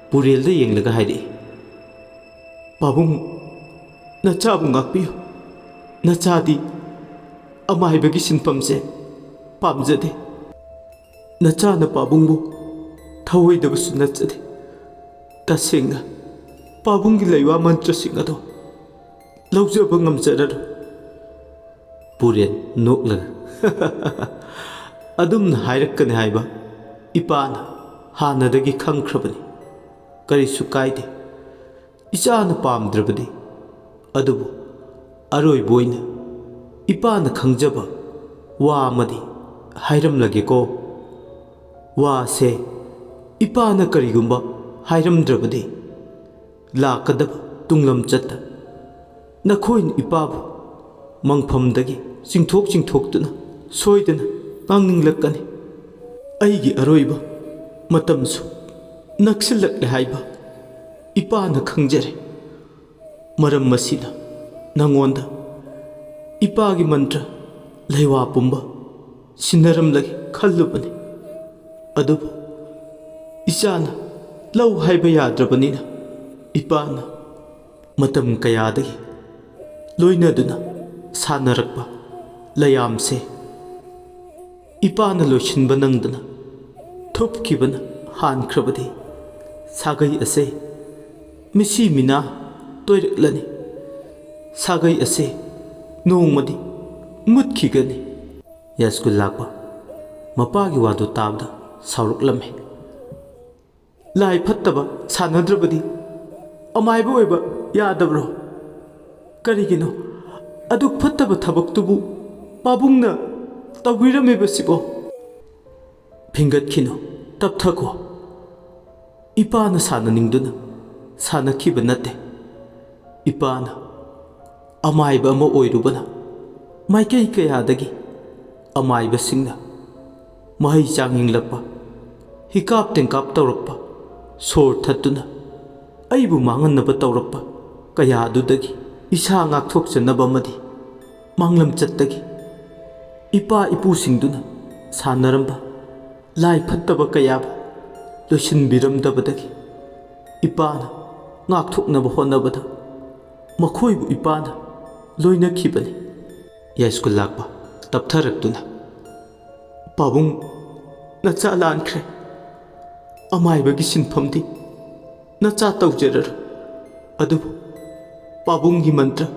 ꯄꯨꯔꯦꯜꯗ ꯌꯦꯡꯂꯒ ꯍꯥꯏꯔꯛꯏ, "ꯄꯥꯕꯨꯡ, ꯅꯆꯥꯕꯨ ꯉꯥꯛꯄꯤꯌꯨ꯫ ꯅꯆꯥꯗꯤ ꯑꯃꯥꯏꯕꯒꯤ ꯁꯤꯟꯐꯝꯁꯦ ꯄꯥꯝꯖꯗꯦ꯫ ꯅꯆꯥꯅ ꯄꯥꯕꯨꯡꯕꯨ ꯊꯧꯑꯣꯏꯗꯕꯁꯨ ꯅꯠꯆꯗꯦ꯫ ꯇꯁꯦꯡꯅ ꯄꯥꯕꯨꯡꯒꯤ ꯂꯩꯋꯥ ꯃꯟꯇ꯭ꯔꯁꯤꯡ ꯑꯗꯣ ꯂꯧꯖꯕ ꯉꯝꯖꯔꯔꯣꯏ꯫" ꯄꯨꯔꯦꯟ ꯅꯣꯛꯂꯒ, "ꯑꯗꯨꯝꯅ ꯍꯥꯏꯔꯛꯀꯅꯤ ꯍꯥꯏꯕ ꯏꯄꯥꯅ ꯍꯥꯟꯅꯗꯒꯤ ꯈꯪꯈ꯭ꯔꯕꯅꯤ꯫ ꯀꯔꯤꯁꯨ ꯀꯥꯏꯗꯦ, ꯏꯆꯥꯅ ꯄꯥꯝꯗ꯭ꯔꯕꯗꯤ꯫ ꯑꯗꯨꯕꯨ ꯑꯔꯣꯏꯕ ꯑꯣꯏꯅ ꯏꯄꯥꯅ ꯈꯪꯖꯕ ꯋꯥ ꯑꯃꯗꯤ ꯍꯥꯏꯔꯝꯂꯒꯦꯀꯣ꯫ ꯋꯥꯁꯦ ꯏꯄꯥꯅ ꯀꯔꯤꯒꯨꯝꯕ ꯍꯥꯏꯔꯝꯗ꯭ꯔꯕꯗꯤ ꯂꯥꯛꯀꯗꯕ ꯇꯨꯡꯂꯝꯆꯠꯇ ꯅꯈꯣꯏꯅ ꯏꯄꯥꯕꯨ ꯃꯪꯐꯝꯗꯒꯤ ꯆꯤꯡꯊꯣꯛ ꯆꯤꯡꯊꯣꯛꯇꯨꯅ ꯁꯣꯏꯗꯅ ꯉꯥꯡꯅꯤꯡꯂꯛꯀꯅꯤ꯫ ꯑꯩꯒꯤ ꯑꯔꯣꯏꯕ ꯃꯇꯝꯁꯨ ꯅꯛꯁꯤꯜꯂꯛꯂꯦ ꯍꯥꯏꯕ ꯏꯄꯥꯅ ꯈꯪꯖꯔꯦ꯫ ꯃꯔꯝ ꯑꯁꯤꯅ ꯅꯉꯣꯟꯗ ꯏꯄꯥꯒꯤ ꯃꯟꯇ꯭ꯔ ꯂꯩꯋꯥ ꯄꯨꯝꯕ ꯁꯤꯟꯅꯔꯝꯂꯒꯦ ꯈꯜꯂꯨꯕꯅꯤ꯫ ꯑꯗꯨꯕꯨ ꯏꯆꯥꯅ ꯂꯧ ꯍꯥꯏꯕ ꯌꯥꯗ꯭ꯔꯕꯅꯤꯅ ꯏꯄꯥꯅ ꯃꯇꯝ ꯀꯌꯥꯗꯒꯤ ꯂꯣꯏꯅꯗꯨꯅ ꯁꯥꯟꯅꯔꯛꯄ ꯂꯩꯌꯥꯝꯁꯦ ꯏꯄꯥꯅ ꯂꯣꯏꯁꯤꯟꯕ ꯅꯪꯗꯅ ꯊꯨꯞꯈꯤꯕꯅ ꯍꯥꯟꯈ꯭ꯔꯕꯗꯤ ꯁꯥꯒꯩ ꯑꯁꯦ ꯃꯤꯁꯤ ꯃꯤꯅꯥ ꯇꯣꯏꯔꯛꯂꯅꯤ꯫ ꯁꯥꯒꯩ ꯑꯁꯦ ꯅꯣꯡꯃꯗꯤ ꯃꯨꯠꯈꯤꯒꯅꯤ꯫" ꯌꯥꯏꯁ꯭ꯀꯨꯜ ꯂꯥꯛꯄ ꯃꯄꯥꯒꯤ ꯋꯥꯗꯨ ꯇꯥꯕꯗ ꯁꯥꯎꯔꯛꯂꯝꯃꯤ꯫ "ꯂꯥꯏ ꯐꯠꯇꯕ ꯁꯥꯟꯅꯗ꯭ꯔꯕꯗꯤ ꯑꯃꯥꯏꯕ ꯑꯣꯏꯕ ꯌꯥꯗꯕ꯭ꯔꯣ? ꯀꯔꯤꯒꯤꯅꯣ ꯑꯗꯨꯛ ꯐꯠꯇꯕ ꯊꯕꯛꯇꯨꯕꯨ ꯄꯥꯕꯨꯡꯅ ꯇꯧꯕꯤꯔꯝꯃꯤꯕꯁꯤꯕꯣ? ꯐꯤꯡꯒꯠꯈꯤꯅꯨ, ꯇꯞꯊꯈꯣ꯫ ꯏꯄꯥꯅ ꯁꯥꯟꯅꯅꯤꯡꯗꯨꯅ ꯁꯥꯟꯅꯈꯤꯕ ꯅꯠꯇꯦ꯫ ꯏꯄꯥꯅ ꯑꯃꯥꯏꯕ ꯑꯃ ꯑꯣꯏꯔꯨꯕꯅ ꯃꯥꯏꯀꯩ ꯀꯌꯥꯗꯒꯤ ꯑꯃꯥꯏꯕꯁꯤꯡꯅ ꯃꯍꯩ ꯆꯥꯡ ꯌꯦꯡꯂꯛꯄ, ꯍꯤꯀꯥꯞ ꯇꯦꯡꯀꯥꯞ ꯇꯧꯔꯛꯄ, ꯁꯣꯔ ꯊꯠꯇꯨꯅ ꯑꯩꯕꯨ ꯃꯥꯡꯍꯟꯅꯕ ꯇꯧꯔꯛꯄ ꯀꯌꯥꯗꯨꯗꯒꯤ ꯏꯁꯥ ꯉꯥꯛꯊꯣꯛꯆꯅꯕ ꯑꯃꯗꯤ ꯃꯥꯡꯂꯝꯆꯠꯇꯒꯤ ꯏꯄꯥ ꯏꯄꯨꯁꯤꯡꯗꯨꯅ ꯁꯥꯟꯅꯔꯝꯕ ꯂꯥꯏ ꯐꯠꯇꯕ ꯀꯌꯥꯕꯨ ꯂꯣꯏꯁꯤꯟꯕꯤꯔꯝꯗꯕꯗꯒꯤ ꯏꯄꯥꯅ ꯉꯥꯛꯊꯣꯛꯅꯕ ꯍꯣꯠꯅꯕꯗ ꯃꯈꯣꯏꯕꯨ ꯏꯄꯥꯅ ꯂꯣꯏꯅꯈꯤꯕꯅꯤ꯫ ꯌꯥꯏꯁ꯭ꯀꯨꯜ ꯂꯥꯛꯄ ꯇꯞꯊꯔꯛꯇꯨꯅ, "ꯄꯥꯕꯨꯡ, ꯅꯆꯥ ꯂꯥꯟꯈ꯭ꯔꯦ꯫ ꯑꯃꯥꯏꯕꯒꯤ ꯁꯤꯟꯐꯝꯗꯤ ꯅꯆꯥ ꯇꯧꯖꯔꯔꯣꯏ꯫ ꯑꯗꯨꯕꯨ ꯄꯥꯕꯨꯡꯒꯤ ꯃꯟꯇ꯭ꯔ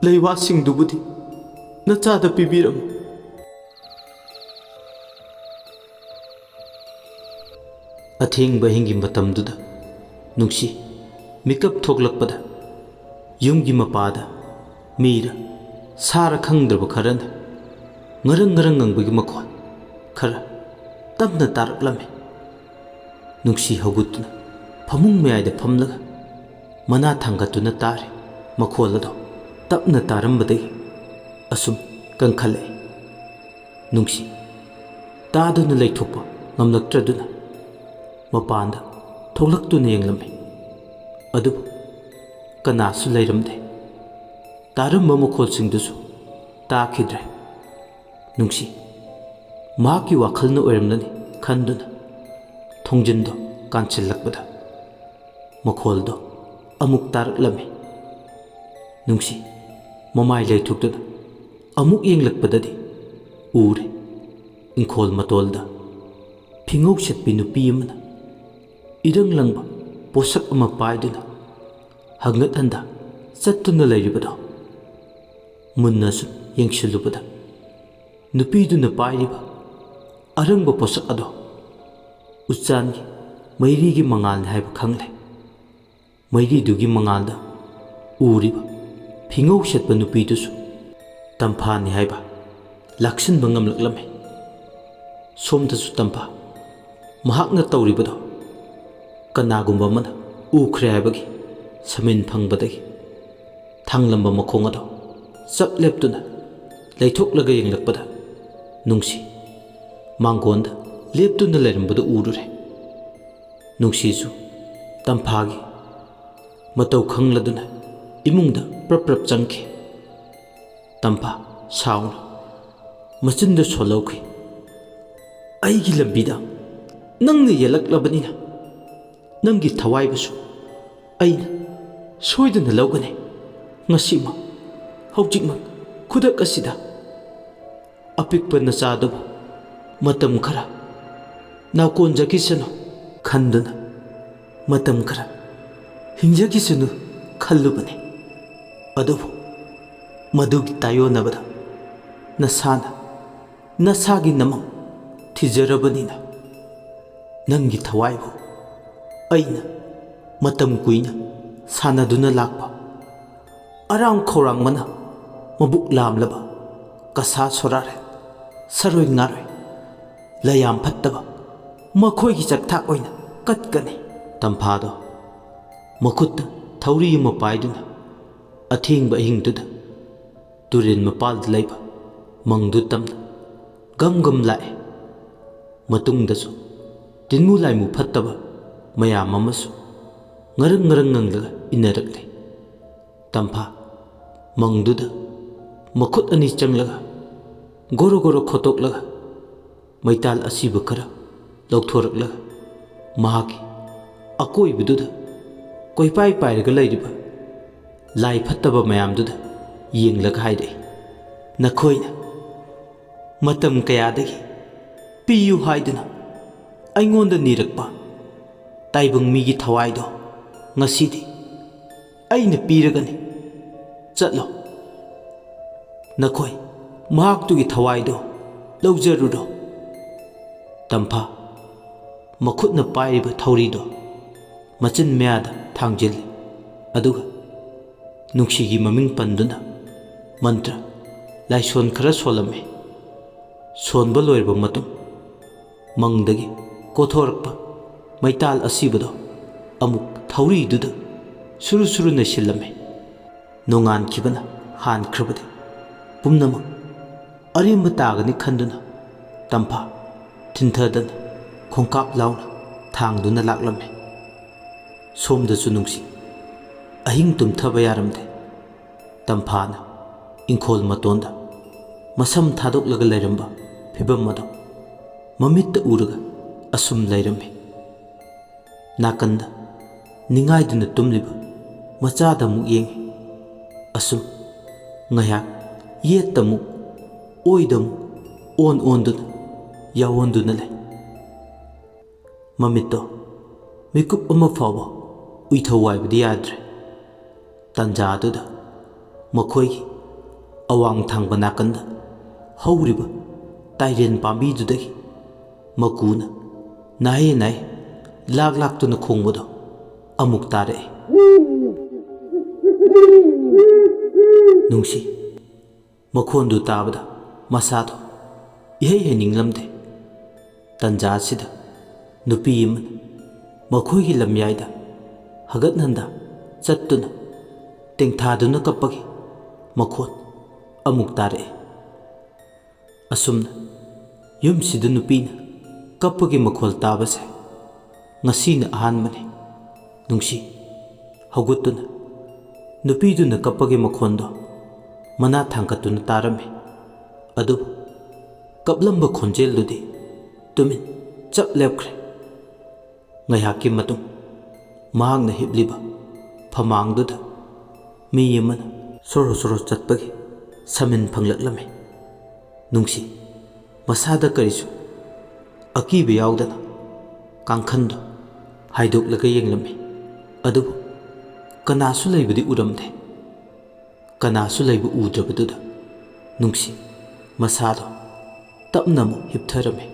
ꯂꯩꯋꯥꯁꯤꯡꯗꯨꯕꯨꯗꯤ ꯅꯆꯥꯗ ꯄꯤꯕꯤꯔꯝꯃꯨ꯫" ꯑꯊꯦꯡꯕ ꯑꯍꯤꯡꯒꯤ ꯃꯇꯝꯗꯨꯗ ꯅꯨꯡꯁꯤ ꯃꯤꯀꯞ ꯊꯣꯛꯂꯛꯄꯗ ꯌꯨꯝꯒꯤ ꯃꯄꯥꯗ ꯃꯤꯔ ꯁꯥꯔ ꯈꯪꯗ꯭ꯔꯕ ꯈꯔꯅ ꯉꯔꯪ ꯉꯔꯪ ꯉꯪꯕꯒꯤ ꯃꯈꯣꯜ ꯈꯔ ꯇꯞꯅ ꯇꯥꯔꯛꯂꯝꯃꯤ꯫ ꯅꯨꯡꯁꯤ ꯍꯧꯒꯠꯇꯨꯅ ꯐꯃꯨꯡ ꯃꯌꯥꯏꯗ ꯐꯝꯂꯒ ꯃꯅꯥ ꯊꯥꯡꯒꯠꯇꯨꯅ ꯇꯥꯔꯦ꯫ ꯃꯈꯣꯜ ꯑꯗꯣ ꯇꯞꯅ ꯇꯥꯔꯝꯕꯗꯒꯤ ꯑꯁꯨꯝ ꯀꯟꯈꯠꯂꯛꯏ꯫ ꯅꯨꯡꯁꯤ ꯇꯥꯗꯨꯅ ꯂꯩꯊꯣꯛꯄ ꯉꯝꯂꯛꯇ꯭ꯔꯗꯨꯅ ꯃꯄꯥꯟꯗ ꯊꯣꯛꯂꯛꯇꯨꯅ ꯌꯦꯡꯂꯝꯃꯤ꯫ ꯑꯗꯨꯕꯨ ꯀꯅꯥꯁꯨ ꯂꯩꯔꯝꯗꯦ꯫ ꯇꯥꯔꯝꯕ ꯃꯈꯣꯜꯁꯤꯡꯗꯨꯁꯨ ꯇꯥꯈꯤꯗ꯭ꯔꯦ꯫ ꯅꯨꯡꯁꯤ ꯃꯍꯥꯛꯀꯤ ꯋꯥꯈꯜꯅ ꯑꯣꯏꯔꯝꯂꯅꯤ ꯈꯟꯗꯨꯅ ꯊꯣꯡꯖꯤꯟꯗꯣ ꯀꯥꯟꯁꯤꯜꯂꯛꯄꯗ ꯃꯈꯣꯜꯗꯣ ꯑꯃꯨꯛ ꯇꯥꯔꯛꯂꯝꯃꯤ꯫ ꯅꯨꯡꯁꯤ ꯃꯃꯥꯏ ꯂꯩꯊꯣꯛꯇꯨꯅ ꯑꯃꯨꯛ ꯌꯦꯡꯂꯛꯄꯗꯗꯤ ꯎꯔꯦ, ꯏꯪꯈꯣꯜ ꯃꯇꯣꯜꯗ ꯐꯤꯉꯧ ꯁꯦꯠꯄꯤ ꯅꯨꯄꯤ ꯑꯃꯅ ꯏꯔꯪ ꯂꯪꯕ ꯄꯣꯠꯁꯛ ꯑꯃ ꯄꯥꯏꯗꯨꯅ ꯍꯪꯒꯠ ꯍꯟꯗ ꯆꯠꯇꯨꯅ ꯂꯩꯔꯤꯕꯗꯣ꯫ ꯃꯨꯟꯅ ꯁꯨꯝ ꯌꯦꯡꯁꯤꯜꯂꯨꯕꯗ ꯅꯨꯄꯤꯗꯨꯅ ꯄꯥꯏꯔꯤꯕ ꯑꯔꯪꯕ ꯄꯣꯠꯁꯛ ꯑꯗꯣ ꯎꯆꯥꯟꯒꯤ ꯃꯩꯔꯤꯒꯤ ꯃꯉꯥꯜꯅꯤ ꯍꯥꯏꯕ ꯈꯪꯂꯦ꯫ ꯃꯩꯔꯤꯗꯨꯒꯤ ꯃꯉꯥꯜꯗ ꯎꯔꯤꯕ ꯐꯤꯉꯧ ꯁꯦꯠꯄ ꯅꯨꯄꯤꯗꯨꯁꯨ ꯇꯝꯐꯥꯅꯤ ꯍꯥꯏꯕ ꯂꯥꯛꯁꯤꯟꯕ ꯉꯝꯂꯛꯂꯝꯃꯤ꯫ ꯁꯣꯝꯗꯁꯨ ꯇꯝꯐꯥ ꯃꯍꯥꯛꯅ ꯇꯧꯔꯤꯕꯗꯣ ꯀꯅꯥꯒꯨꯝꯕ ꯑꯃꯅ ꯎꯈ꯭ꯔꯦ ꯍꯥꯏꯕꯒꯤ ꯁꯃꯤꯟ ꯐꯪꯕꯗꯒꯤ ꯊꯥꯡꯂꯝꯕ ꯃꯈꯣꯡ ꯑꯗꯣ ꯆꯞ ꯂꯦꯞꯇꯨꯅ ꯂꯩꯊꯣꯛꯂꯒ ꯌꯦꯡꯂꯛꯄꯗ ꯅꯨꯡꯁꯤ ꯃꯥꯡꯒꯣꯟꯗ ꯂꯦꯞꯇꯨꯅ ꯂꯩꯔꯝꯕꯗꯨ ꯎꯔꯨꯔꯦ꯫ ꯅꯨꯡꯁꯤꯁꯨ ꯇꯝꯐꯥꯒꯤ ꯃꯇꯧ ꯈꯪꯂꯗꯨꯅ ꯏꯃꯨꯡꯗ ꯄ꯭ꯔꯞ ꯄ꯭ꯔꯞ ꯆꯪꯈꯤ꯫ ꯇꯝꯐꯥ ꯁꯥꯎꯅ ꯃꯆꯤꯟꯗꯨ ꯁꯣꯜꯍꯧꯈꯤ꯫ "ꯑꯩꯒꯤ ꯂꯝꯕꯤꯗ ꯅꯪꯅ ꯌꯦꯜꯂꯛꯂꯕꯅꯤꯅ ꯅꯪꯒꯤ ꯊꯋꯥꯏꯕꯨꯁꯨ ꯑꯩꯅ ꯁꯣꯏꯗꯅ ꯂꯧꯒꯅꯤ꯫ ꯉꯁꯤꯃꯛ, ꯍꯧꯖꯤꯛꯃꯛ, ꯈꯨꯗꯛ ꯑꯁꯤꯗ!" ꯑꯄꯤꯛꯄ ꯅꯆꯥꯗꯨꯕꯨ ꯃꯇꯝ ꯈꯔ ꯅꯥꯎꯀꯣꯟꯖꯈꯤꯁꯅꯨ ꯈꯟꯗꯨꯅ ꯃꯇꯝ ꯈꯔ ꯍꯤꯡꯖꯈꯤꯁꯅꯨ ꯈꯜꯂꯨꯕꯅꯤ꯫ ꯑꯗꯨꯕꯨ ꯃꯗꯨꯒꯤ ꯇꯥꯏꯌꯣꯟꯅꯕꯗ ꯅꯁꯥꯅ ꯅꯁꯥꯒꯤ ꯅꯃꯪ ꯊꯤꯖꯔꯕꯅꯤꯅ ꯅꯪꯒꯤ ꯊꯋꯥꯏꯕꯨ ꯑꯩꯅ ꯃꯇꯝ ꯀꯨꯏꯅ ꯁꯥꯟꯅꯗꯨꯅ ꯂꯥꯛꯄ ꯑꯔꯥꯡ ꯈꯧꯔꯥꯡꯕꯅ ꯃꯕꯨꯛ ꯂꯥꯝꯂꯕ ꯀꯁꯥ ꯁꯣꯔꯥꯔꯦ, ꯁꯔꯣꯏ ꯉꯥꯔꯣꯏ, ꯂꯌꯥꯝ ꯐꯠꯇꯕ ꯃꯈꯣꯏꯒꯤ ꯆꯥꯛꯊꯥꯛ ꯑꯣꯏꯅ ꯀꯠꯀꯅꯤ꯫ ꯇꯝꯐꯥꯗꯣ ꯃꯈꯨꯠꯇ ꯊꯧꯔꯤ ꯑꯃ ꯄꯥꯏꯗꯨꯅ ꯑꯊꯦꯡꯕ ꯑꯍꯤꯡꯗꯨꯗ ꯇꯨꯔꯦꯜ ꯃꯄꯥꯜꯗ ꯂꯩꯕ ꯃꯪꯗꯨ ꯇꯝꯅ ꯒꯝ ꯒꯝ ꯂꯥꯛꯑꯦ꯫ ꯃꯇꯨꯡꯗꯁꯨ ꯇꯤꯟꯃꯨ ꯂꯥꯏꯃꯨ ꯐꯠꯇꯕ ꯃꯌꯥꯝ ꯑꯃꯁꯨ ꯉꯔꯪ ꯉꯔꯪ ꯉꯪꯂꯒ ꯏꯟꯅꯔꯛꯂꯦ꯫ ꯇꯝꯐꯥ ꯃꯪꯗꯨꯗ ꯃꯈꯨꯠ ꯑꯅꯤ ꯆꯪꯂꯒ ꯒꯣꯔꯣ ꯒꯣꯔꯣ ꯈꯣꯠꯇꯣꯛꯂꯒ ꯃꯩꯇꯥꯜ ꯑꯁꯤꯕ ꯈꯔ ꯂꯧꯊꯣꯔꯛꯂꯒ ꯃꯍꯥꯛꯀꯤ ꯑꯀꯣꯏꯕꯗꯨꯗ ꯀꯣꯏꯄꯥꯏ ꯄꯥꯏꯔꯒ ꯂꯩꯔꯤꯕ ꯂꯥꯏ ꯐꯠꯇꯕ ꯃꯌꯥꯝꯗꯨꯗ ꯌꯦꯡꯂꯒ ꯍꯥꯏꯔꯛꯏ, "ꯅꯈꯣꯏꯅ ꯃꯇꯝ ꯀꯌꯥꯗꯒꯤ ꯄꯤꯌꯨ ꯍꯥꯏꯗꯨꯅ ꯑꯩꯉꯣꯟꯗ ꯅꯤꯔꯛꯄ ꯇꯥꯏꯕꯪ ꯃꯤꯒꯤ ꯊꯋꯥꯏꯗꯣ ꯉꯁꯤꯗꯤ ꯑꯩꯅ ꯄꯤꯔꯒꯅꯤ꯫ ꯆꯠꯂꯣ, ꯅꯈꯣꯏ ꯃꯍꯥꯛꯇꯨꯒꯤ ꯊꯋꯥꯏꯗꯣ ꯂꯧꯖꯔꯨꯔꯣ꯫" ꯇꯝꯐꯥ ꯃꯈꯨꯠꯅ ꯄꯥꯏꯔꯤꯕ ꯊꯧꯔꯤꯗꯣ ꯃꯆꯤꯟ ꯃꯌꯥꯗ ꯊꯥꯡꯖꯤꯜꯂꯤ꯫ ꯑꯗꯨꯒ ꯅꯨꯡꯁꯤꯒꯤ ꯃꯃꯤꯡ ꯄꯟꯗꯨꯅ ꯃꯟꯇ꯭ꯔ ꯂꯥꯏꯁꯣꯟ ꯈꯔ ꯁꯣꯜꯂꯝꯃꯤ꯫ ꯁꯣꯟꯕ ꯂꯣꯏꯔꯕ ꯃꯇꯨꯡ, ꯃꯪꯗꯒꯤ ꯀꯣꯊꯣꯔꯛꯄ ꯃꯩꯇꯥꯜ ꯑꯁꯤꯕꯗꯣ ꯑꯃꯨꯛ ꯊꯧꯔꯤꯗꯨꯗ ꯁꯨꯔꯨ ꯁꯨꯔꯨ ꯅꯩꯁꯤꯜꯂꯝꯃꯤ꯫ ꯅꯣꯡꯉꯥꯟꯈꯤꯕꯅ ꯍꯥꯟꯈ꯭ꯔꯕꯗꯤ ꯄꯨꯝꯅꯃꯛ ꯑꯔꯦꯝꯕ ꯇꯥꯒꯅꯤ ꯈꯟꯗꯨꯅ ꯇꯝꯐꯥ ꯊꯤꯟꯊꯗꯅ ꯈꯣꯡꯀꯥꯞ ꯂꯥꯎꯅ ꯊꯥꯡꯗꯨꯅ ꯂꯥꯛꯂꯝꯃꯤ꯫ ꯁꯣꯝꯗꯁꯨ ꯅꯨꯡꯁꯤ ꯑꯍꯤꯡ ꯇꯨꯝꯊꯕ ꯌꯥꯔꯝꯗꯦ꯫ ꯇꯝꯐꯥꯅ ꯏꯪꯈꯣꯜ ꯃꯇꯣꯟꯗ ꯃꯁꯝ ꯊꯥꯗꯣꯛꯂꯒ ꯂꯩꯔꯝꯕ ꯐꯤꯕꯝ ꯑꯗꯨ ꯃꯃꯤꯠꯇ ꯎꯔꯒ ꯑꯁꯨꯝ ꯂꯩꯔꯝꯃꯤ꯫ ꯅꯥꯀꯟꯗ ꯅꯤꯡꯉꯥꯏꯗꯨꯅ ꯇꯨꯝꯂꯤꯕ ꯃꯆꯥꯗ ꯑꯃꯨꯛ ꯌꯦꯡꯉꯤ꯫ ꯑꯁꯨꯝ ꯉꯥꯏꯍꯥꯛ ꯌꯦꯠꯇ ꯑꯃꯨꯛ ꯑꯣꯏꯗ ꯑꯃꯨꯛ ꯑꯣꯟ ꯑꯣꯟꯗꯨꯅ ꯌꯥꯑꯣꯟꯗꯨꯅ ꯂꯩ꯫ ꯃꯃꯤꯠꯇꯣ ꯃꯤꯀꯨꯞ ꯑꯃ ꯐꯥꯎꯕ ꯎꯏꯊꯧ ꯍꯥꯏꯕꯗꯤ ꯌꯥꯗ꯭ꯔꯦ꯫ ꯇꯟꯖꯥ ꯑꯗꯨꯗ ꯃꯈꯣꯏꯒꯤ ꯑꯋꯥꯡ ꯊꯪꯕ ꯅꯥꯀꯟꯗ ꯍꯧꯔꯤꯕ ꯇꯥꯏꯔꯦꯟ ꯄꯥꯝꯕꯤꯗꯨꯗꯒꯤ ꯃꯀꯨꯅ ꯅꯥꯍꯦ ꯅꯥꯍꯦ ꯂꯥꯛ ꯂꯥꯛꯇꯨꯅ ꯈꯣꯡꯕꯗꯣ ꯑꯃꯨꯛ ꯇꯥꯔꯛꯏ꯫ ꯅꯨꯡꯁꯤ ꯃꯈꯣꯟꯗꯨ ꯇꯥꯕꯗ ꯃꯁꯥꯗꯣ ꯏꯍꯩ ꯍꯩꯅꯤꯡꯂꯝꯗꯦ꯫ ꯇꯟꯖꯥ ꯑꯁꯤꯗ ꯅꯨꯄꯤ ꯑꯃꯅ ꯃꯈꯣꯏꯒꯤ ꯂꯝꯌꯥꯏꯗ ꯍꯒꯠ ꯍꯟꯗ ꯆꯠꯇꯨꯅ ꯇꯦꯡꯊꯥꯗꯨꯅ ꯀꯞꯄꯒꯤ ꯃꯈꯣꯟ ꯑꯃꯨꯛ ꯇꯥꯔꯛꯏ꯫ ꯑꯁꯨꯝꯅ ꯌꯨꯝꯁꯤꯗ ꯅꯨꯄꯤꯅ ꯀꯞꯄꯒꯤ ꯃꯈꯣꯜ ꯇꯥꯕꯁꯦ ꯉꯁꯤꯅ ꯑꯍꯥꯟꯕꯅꯤ꯫ ꯅꯨꯡꯁꯤ ꯍꯧꯒꯠꯇꯨꯅ ꯅꯨꯄꯤꯗꯨꯅ ꯀꯞꯄꯒꯤ ꯃꯈꯣꯟꯗꯣ ꯃꯅꯥ ꯊꯥꯡꯒꯠꯇꯨꯅ ꯇꯥꯔꯝꯃꯤ꯫ ꯑꯗꯨꯕꯨ ꯀꯞꯂꯝꯕ ꯈꯣꯟꯖꯦꯜꯗꯨꯗꯤ ꯇꯨꯃꯤꯟ ꯆꯞ ꯂꯦꯞꯈ꯭ꯔꯦ꯫ ꯉꯥꯏꯍꯥꯛꯀꯤ ꯃꯇꯨꯡ ꯃꯍꯥꯛꯅ ꯍꯤꯞꯂꯤꯕ ꯐꯃꯥꯡꯗꯨꯗ ꯃꯤ ꯑꯃꯅ ꯁꯣꯔꯣ ꯁꯣꯔꯣ ꯆꯠꯄꯒꯤ ꯁꯃꯤꯟ ꯐꯪꯂꯛꯂꯝꯃꯤ꯫ ꯅꯨꯡꯁꯤ ꯃꯁꯥꯗ ꯀꯔꯤꯁꯨ ꯑꯀꯤꯕ ꯌꯥꯎꯗꯅ ꯀꯥꯡꯈꯟꯗꯨ ꯍꯥꯏꯗꯣꯛꯂꯒ ꯌꯦꯡꯂꯝꯃꯤ꯫ ꯑꯗꯨꯕꯨ ꯀꯅꯥꯁꯨ ꯂꯩꯕꯗꯤ ꯎꯔꯝꯗꯦ꯫ ꯀꯅꯥꯁꯨ ꯂꯩꯕ ꯎꯗ꯭ꯔꯕꯗꯨꯗ ꯅꯨꯡꯁꯤ ꯃꯁꯥꯗꯣ ꯇꯞꯅ ꯑꯃꯨꯛ ꯍꯤꯞꯊꯔꯝꯃꯤ꯫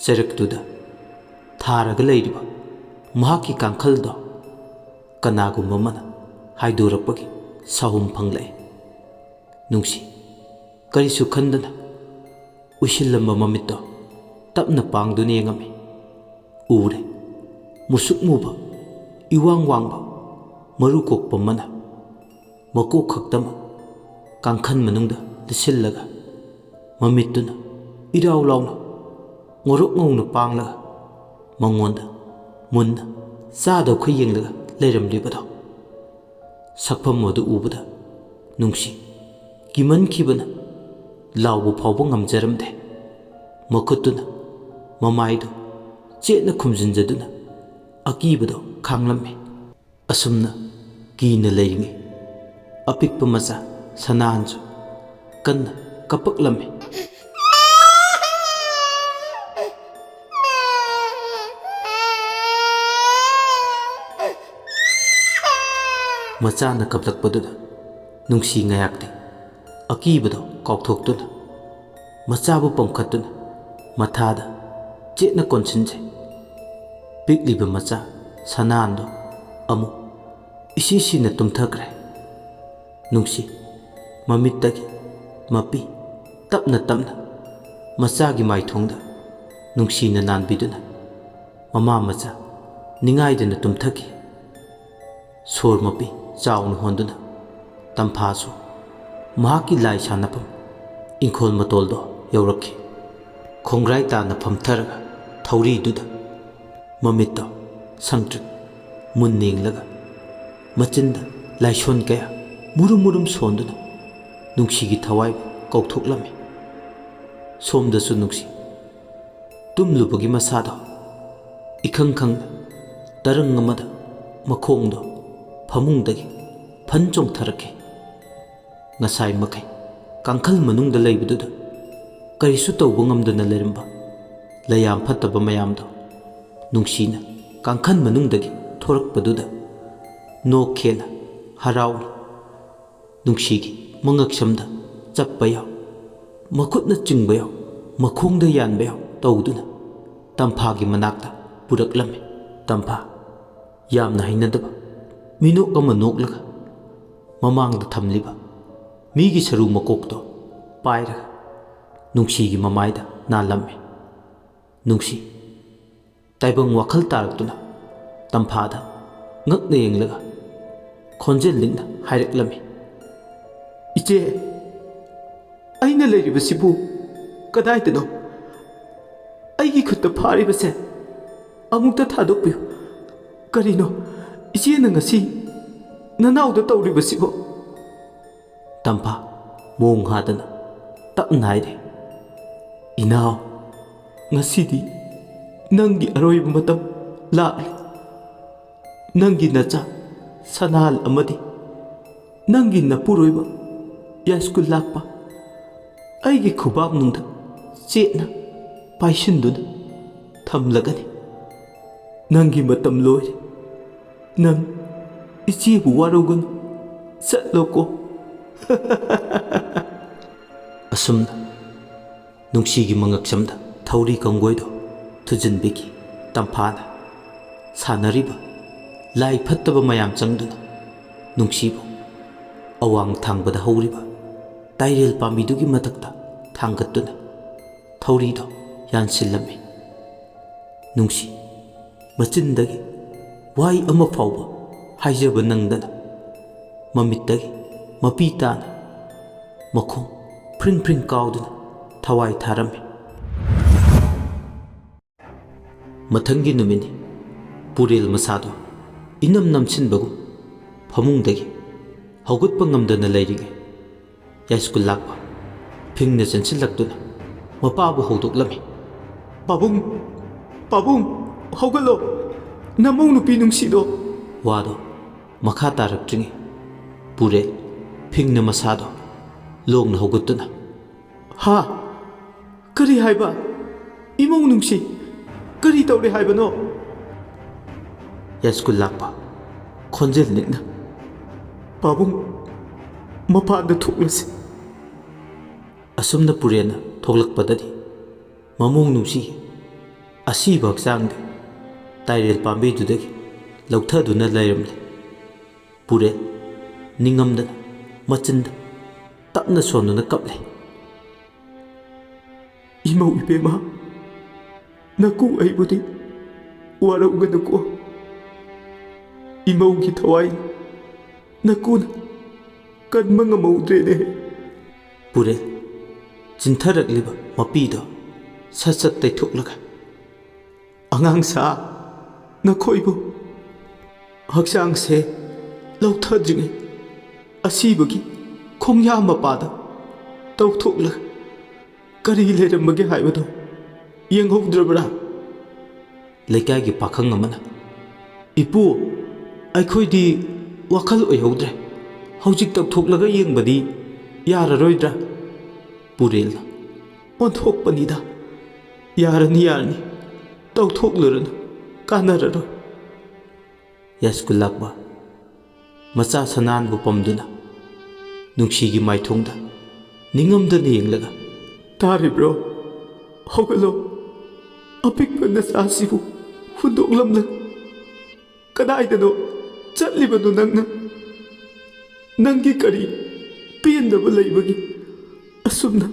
ꯆꯔꯛꯇꯨꯗ ꯊꯥꯔꯒ ꯂꯩꯔꯤꯕ ꯃꯍꯥꯛꯀꯤ ꯀꯥꯡꯈꯜꯗꯣ ꯀꯅꯥꯒꯨꯝꯕ ꯑꯃꯅ ꯍꯥꯏꯗꯣꯔꯛꯄꯒꯤ ꯁꯥꯍꯨꯝ ꯐꯪꯂꯛꯏ꯫ ꯅꯨꯡꯁꯤ ꯀꯔꯤꯁꯨ ꯈꯟꯗꯅ ꯎꯏꯁꯤꯜꯂꯝꯕ ꯃꯃꯤꯠꯇꯣ ꯇꯞꯅ ꯄꯥꯡꯗꯨꯅ ꯌꯦꯡꯉꯝꯃꯤ꯫ ꯎꯔꯦ꯫ ꯃꯨꯁꯨꯛ ꯃꯨꯕ, ꯏꯋꯥꯡ ꯋꯥꯡꯕ, ꯃꯔꯨ ꯀꯣꯛꯄ ꯑꯃꯅ ꯃꯀꯣꯛ ꯈꯛꯇꯃꯛ ꯀꯥꯡꯈꯟ ꯃꯅꯨꯡꯗ ꯂꯤꯠꯁꯤꯜꯂꯒ, ꯃꯃꯤꯠꯇꯨꯅ ꯏꯔꯥꯎ ꯂꯥꯎꯅ ꯉꯧꯔꯣꯛ ꯉꯧꯅ ꯄꯥꯡꯂꯒ, ꯃꯉꯣꯟꯗ ꯃꯨꯟꯅ ꯆꯥꯗꯧꯈꯩ ꯌꯦꯡꯂꯒ ꯂꯩꯔꯝꯂꯤꯕꯗꯣ꯫ ꯁꯛꯐꯝ ꯑꯗꯨ ꯎꯕꯗ ꯅꯨꯡꯁꯤ ꯀꯤꯃꯟꯈꯤꯕꯅ ꯂꯥꯎꯕ ꯐꯥꯎꯕ ꯉꯝꯖꯔꯝꯗꯦ꯫ ꯃꯈꯨꯠꯇꯨꯅ ꯃꯃꯥꯏꯗꯨ ꯆꯦꯠꯅ ꯈꯨꯝꯖꯤꯟꯖꯗꯨꯅ ꯑꯀꯤꯕꯗꯣ ꯈꯥꯡꯂꯝꯃꯤ꯫ ꯑꯁꯨꯝꯅ ꯀꯤꯅ ꯂꯩꯔꯤꯉꯩ, ꯑꯄꯤꯛꯄ ꯃꯆꯥ ꯁꯅꯥꯍꯟꯁꯨ ꯀꯟꯅ ꯀꯞꯄꯛꯂꯝꯃꯤ꯫ ꯃꯆꯥꯅ ꯀꯞꯂꯛꯄꯗꯨꯗ ꯅꯨꯡꯁꯤ ꯉꯥꯌꯥꯛꯇꯤ ꯑꯀꯤꯕꯗꯣ ꯀꯥꯎꯊꯣꯛꯇꯨꯅ, ꯃꯆꯥꯕꯨ ꯄꯝꯈꯠꯇꯨꯅ ꯃꯊꯥꯗ ꯆꯦꯠꯅ ꯀꯣꯟꯁꯤꯟꯖꯩ꯫ ꯄꯤꯛꯂꯤꯕ ꯃꯆꯥ ꯁꯅꯥꯍꯟꯗꯣ ꯑꯃꯨꯛ ꯏꯁꯤ ꯁꯤꯅ ꯇꯨꯝꯊꯈ꯭ꯔꯦ꯫ ꯅꯨꯡꯁꯤ ꯃꯃꯤꯠꯇꯒꯤ ꯃꯄꯤ ꯇꯞꯅ ꯇꯞꯅ ꯃꯆꯥꯒꯤ ꯃꯥꯏꯊꯣꯡꯗ ꯅꯨꯡꯁꯤꯅ ꯅꯥꯟꯕꯤꯗꯨꯅ ꯃꯃꯥ ꯃꯆꯥ ꯅꯤꯡꯉꯥꯏꯗꯅ ꯇꯨꯝꯊꯈꯤ꯫ ꯁꯣꯔ ꯃꯄꯤ ꯆꯥꯎꯅ ꯍꯣꯟꯗꯨꯅ ꯇꯝꯐꯥꯁꯨ ꯃꯍꯥꯛꯀꯤ ꯂꯥꯏ ꯁꯥꯟꯅꯐꯝ ꯏꯪꯈꯣꯜ ꯃꯇꯣꯜꯗꯣ ꯌꯧꯔꯛꯈꯤ꯫ ꯈꯣꯡꯒ꯭ꯔꯥꯏ ꯇꯥꯅ ꯐꯝꯊꯔꯒ ꯊꯧꯔꯤꯗꯨꯗ ꯃꯃꯤꯠꯇꯣ ꯁꯪꯇ꯭ꯔꯤꯛ ꯃꯨꯟꯅ ꯌꯦꯡꯂꯒ, ꯃꯆꯤꯟꯗ ꯂꯥꯏꯁꯣꯟ ꯀꯌꯥ ꯃꯨꯔꯨꯝ ꯃꯨꯔꯨꯝ ꯁꯣꯟꯗꯨꯅ ꯅꯨꯡꯁꯤꯒꯤ ꯊꯋꯥꯏꯕꯨ ꯀꯧꯊꯣꯛꯂꯝꯃꯤ꯫ ꯁꯣꯝꯗꯁꯨ ꯅꯨꯡꯁꯤ ꯇꯨꯝꯂꯨꯕꯒꯤ ꯃꯁꯥꯗꯣ ꯏꯈꯪ ꯈꯪꯅ ꯇꯔꯪ ꯑꯃꯗ ꯃꯈꯣꯡꯗꯣ ꯐꯃꯨꯡꯗꯒꯤ ꯐꯟ ꯆꯣꯡꯊꯔꯛꯈꯤ꯫ ꯉꯁꯥꯏ ꯃꯈꯩ ꯀꯥꯡꯈꯜ ꯃꯅꯨꯡꯗ ꯂꯩꯕꯗꯨꯗ ꯀꯔꯤꯁꯨ ꯇꯧꯕ ꯉꯝꯗꯅ ꯂꯩꯔꯝꯕ ꯂꯩꯌꯥꯝ ꯐꯠꯇꯕ ꯃꯌꯥꯝꯗꯣ ꯅꯨꯡꯁꯤꯅ ꯀꯥꯡꯈꯜ ꯃꯅꯨꯡꯗꯒꯤ ꯊꯣꯔꯛꯄꯗꯨꯗ ꯅꯣꯛꯈꯦꯅ ꯍꯔꯥꯎꯅ ꯅꯨꯡꯁꯤꯒꯤ ꯃꯉꯛꯁꯝꯗ ꯆꯞꯄ ꯌꯥꯎ, ꯃꯈꯨꯠꯅ ꯆꯤꯡꯕ ꯌꯥꯎ, ꯃꯈꯣꯡꯗ ꯌꯥꯟꯕ ꯌꯥꯎ ꯇꯧꯗꯨꯅ ꯇꯝꯐꯥꯒꯤ ꯃꯅꯥꯛꯇ ꯄꯨꯔꯛꯂꯝꯃꯤ꯫ ꯇꯝꯐꯥ ꯌꯥꯝꯅ ꯍꯩꯅꯗꯕ ꯃꯤꯅꯣꯛ ꯑꯃ ꯅꯣꯛꯂꯒ ꯃꯃꯥꯡꯗ ꯊꯝꯂꯤꯕ ꯃꯤꯒꯤ ꯁꯔꯨ ꯃꯀꯣꯛꯇꯣ ꯄꯥꯏꯔꯒ ꯅꯨꯡꯁꯤꯒꯤ ꯃꯃꯥꯏꯗ ꯅꯥꯜꯂꯝꯃꯤ꯫ ꯅꯨꯡꯁꯤ ꯇꯥꯏꯕꯪ ꯋꯥꯈꯜ ꯇꯥꯔꯛꯇꯨꯅ ꯇꯝꯐꯥꯗ ꯉꯛꯅ ꯌꯦꯡꯂꯒ ꯈꯣꯟꯖꯦꯜ ꯂꯤꯛꯅ ꯍꯥꯏꯔꯛꯂꯝꯃꯤ, "ꯏꯆꯦ, ꯑꯩꯅ ꯂꯩꯔꯤꯕꯁꯤꯕꯨ ꯀꯗꯥꯏꯗꯅꯣ? ꯑꯩꯒꯤ ꯈꯨꯠꯇ ꯐꯥꯔꯤꯕꯁꯦ ꯑꯃꯨꯛꯇ ꯊꯥꯗꯣꯛꯄꯤꯌꯨ꯫ ꯀꯔꯤꯅꯣ ꯏꯆꯦꯅ ꯉꯁꯤ ꯅꯅꯥꯎꯗ ꯇꯧꯔꯤꯕꯁꯤꯕꯣ?" ꯇꯝꯐꯥ ꯃꯣꯡ ꯍꯥꯗꯅ ꯇꯞꯅ ꯍꯥꯏꯔꯦ, "ꯏꯅꯥꯎ, ꯉꯁꯤꯗꯤ ꯅꯪꯒꯤ ꯑꯔꯣꯏꯕ ꯃꯇꯝ ꯂꯥꯛꯂꯦ꯫ ꯅꯪꯒꯤ ꯅꯆꯥ ꯁꯅꯥꯍꯜ ꯑꯃꯗꯤ ꯅꯪꯒꯤ ꯅꯄꯨꯔꯣꯏꯕ ꯌꯥꯏꯁ꯭ꯀꯨꯜ ꯂꯥꯛꯄ ꯑꯩꯒꯤ ꯈꯨꯕꯥꯛꯅꯨꯡꯗ ꯆꯦꯠꯅ ꯄꯥꯏꯁꯤꯟꯗꯨꯅ ꯊꯝꯂꯒꯅꯤ꯫ ꯅꯪꯒꯤ ꯃꯇꯝ ꯂꯣꯏꯔꯦ꯫ ꯅꯪ ꯏꯆꯦꯕꯨ ꯋꯥꯔꯧꯒꯅꯨ꯫ ꯆꯠꯂꯣꯀꯣ꯫" ꯑꯁꯨꯝꯅ ꯅꯨꯡꯁꯤꯒꯤ ꯃꯉꯛꯁꯝꯗ ꯊꯧꯔꯤ ꯀꯥꯡꯒꯣꯏꯗꯣ ꯊꯨꯖꯤꯟꯕꯤꯈꯤ꯫ ꯇꯝꯐꯥꯅ ꯁꯥꯟꯅꯔꯤꯕ ꯂꯥꯏ ꯐꯠꯇꯕ ꯃꯌꯥꯝ ꯆꯪꯗꯨꯅ ꯅꯨꯡꯁꯤꯕꯨ ꯑꯋꯥꯡ ꯊꯪꯕꯗ ꯍꯧꯔꯤꯕ ꯇꯥꯏꯔꯦꯜ ꯄꯥꯝꯕꯤꯗꯨꯒꯤ ꯃꯊꯛꯇ ꯊꯥꯡꯒꯠꯇꯨꯅ ꯊꯧꯔꯤꯗꯣ ꯌꯥꯟꯁꯤꯜꯂꯝꯃꯤ꯫ ꯅꯨꯡꯁꯤ ꯃꯆꯤꯟꯗꯒꯤ ꯋꯥꯍꯩ ꯑꯃ ꯐꯥꯎꯕ ꯍꯥꯏꯖꯕ ꯅꯪꯗꯅ ꯃꯃꯤꯠꯇꯒꯤ ꯃꯄꯤ ꯇꯥꯅ ꯃꯈꯣꯡ ꯐ꯭ꯔꯤꯡ ꯐ꯭ꯔꯤꯡ ꯀꯥꯎꯗꯨꯅ ꯊꯋꯥꯏ ꯊꯥꯔꯝꯃꯤ꯫ ꯃꯊꯪꯒꯤ ꯅꯨꯃꯤꯠꯅꯤ꯫ ꯄꯨꯔꯦꯜ ꯃꯁꯥꯗꯣ ꯏꯅꯝ ꯅꯝꯁꯤꯟꯕꯒꯨꯝ ꯐꯃꯨꯡꯗꯒꯤ ꯍꯧꯒꯠꯄ ꯉꯝꯗꯅ ꯂꯩꯔꯤꯉꯩ, ꯌꯥꯏꯁ꯭ꯀꯨꯜ ꯂꯥꯛꯄ ꯐꯤꯡꯅ ꯆꯦꯟꯁꯤꯜꯂꯛꯇꯨꯅ ꯃꯄꯥꯕꯨ ꯍꯧꯗꯣꯛꯂꯝꯃꯤ꯫ "ꯄꯥꯕꯨꯡ, ꯄꯥꯕꯨꯡ, ꯍꯧꯒꯠꯂꯣ, ꯅꯃꯧ ꯅꯨꯄꯤ ꯅꯨꯡꯁꯤꯗꯣ!" ꯋꯥꯗꯣ ꯃꯈꯥ ꯇꯥꯔꯛꯇ꯭ꯔꯤꯉꯩ ꯄꯨꯔꯦꯜ ꯐꯤꯡꯅ ꯃꯁꯥꯗꯣ ꯂꯣꯡꯅ ꯍꯧꯒꯠꯇꯨꯅ, "ꯍꯥ? ꯀꯔꯤ ꯍꯥꯏꯕ? ꯏꯃꯧ ꯅꯨꯡꯁꯤ, ꯀꯔꯤ ꯇꯧꯔꯦ ꯍꯥꯏꯕꯅꯣ?" ꯌꯥꯏꯁ꯭ꯀꯨꯜ ꯂꯥꯛꯄ ꯈꯣꯟꯖꯦꯜ ꯂꯤꯛꯅ, "ꯄꯥꯕꯨꯡ, ꯃꯄꯥꯟꯗ ꯊꯣꯛꯂꯁꯤ꯫" ꯑꯁꯨꯝꯅ ꯄꯨꯔꯦꯟꯅ ꯊꯣꯛꯂꯛꯄꯗꯗꯤ ꯃꯃꯧ ꯅꯨꯡꯁꯤ ꯑꯁꯤꯕ ꯍꯛꯆꯥꯡꯗꯤ ꯇꯥꯏꯔꯦꯜ ꯄꯥꯝꯕꯤꯗꯨꯗꯒꯤ ꯂꯧꯊꯗꯨꯅ ꯂꯩꯔꯝꯂꯦ꯫ ꯄꯨꯔꯦꯜ ꯅꯤꯡꯉꯝꯗꯅ ꯃꯆꯤꯟꯗ ꯇꯞꯅ ꯁꯣꯟꯗꯨꯅ ꯀꯞꯂꯦ꯫ "ꯏꯃꯧ ꯏꯕꯦꯝꯃ, ꯅꯀꯨ ꯑꯩꯕꯨꯗꯤ ꯋꯥꯔꯧꯒꯅꯨꯀꯣ꯫ ꯏꯃꯧꯒꯤ ꯊꯋꯥꯏ ꯅꯀꯨꯅ ꯀꯟꯕ ꯉꯝꯍꯧꯗ꯭ꯔꯦꯅꯦ꯫" ꯄꯨꯔꯦꯜ ꯆꯤꯟꯊꯔꯛꯂꯤꯕ ꯃꯄꯤꯗꯣ ꯁꯠ ꯁꯠ ꯇꯩꯊꯣꯛꯂꯒ, "ꯑꯉꯥꯡꯁꯥ, ꯅꯈꯣꯏꯕꯨ ꯍꯛꯆꯥꯡꯁꯦ ꯂꯧꯊꯗ꯭ꯔꯤꯉꯩ ꯑꯁꯤꯕꯒꯤ ꯈꯣꯡꯌꯥ ꯃꯄꯥꯗ ꯇꯧꯊꯣꯛꯂꯒ ꯀꯔꯤ ꯂꯩꯔꯝꯕꯒꯦ ꯍꯥꯏꯕꯗꯨ ꯌꯦꯡꯍꯧꯗ꯭ꯔꯕ꯭ꯔꯥ?" ꯂꯩꯀꯥꯏꯒꯤ ꯄꯥꯈꯪ ꯑꯃꯅ, "ꯏꯄꯨ, ꯑꯩꯈꯣꯏꯗꯤ ꯋꯥꯈꯜ ꯑꯣꯏꯍꯧꯗ꯭ꯔꯦ꯫ ꯍꯧꯖꯤꯛ ꯇꯧꯊꯣꯛꯂꯒ ꯌꯦꯡꯕꯗꯤ ꯌꯥꯔꯔꯣꯏꯗ꯭ꯔꯥ?" ꯄꯨꯔꯦꯜꯅ, "ꯑꯣꯟꯊꯣꯛꯄꯅꯤꯗ꯫ ꯌꯥꯔꯅꯤ, ꯌꯥꯔꯅꯤ꯫ ꯇꯧꯊꯣꯛꯂꯨꯔꯅꯨ꯫ ꯀꯥꯟꯅꯔꯔꯣꯏ꯫" ꯌꯥꯏꯁ꯭ꯀꯨꯜ ꯂꯥꯛꯄ ꯃꯆꯥ ꯁꯅꯥꯟꯕꯨ ꯄꯝꯗꯨꯅ ꯅꯨꯡꯁꯤꯒꯤ ꯃꯥꯏꯊꯣꯡꯗ ꯅꯤꯡꯉꯝꯗꯅ ꯌꯦꯡꯂꯒ, "ꯇꯥꯔꯤꯕ꯭ꯔꯣ? ꯍꯧꯒꯠꯂꯣ꯫ ꯑꯄꯤꯛꯄ ꯅꯆꯥꯁꯤꯕꯨ ꯍꯨꯟꯗꯣꯛꯂꯝꯂꯒ ꯀꯗꯥꯏꯗꯅꯣ ꯆꯠꯂꯤꯕꯅꯣ ꯅꯪꯅ? ꯅꯪꯒꯤ ꯀꯔꯤ ꯄꯦꯟꯗꯕ ꯂꯩꯕꯒꯤ ꯑꯁꯨꯝꯅ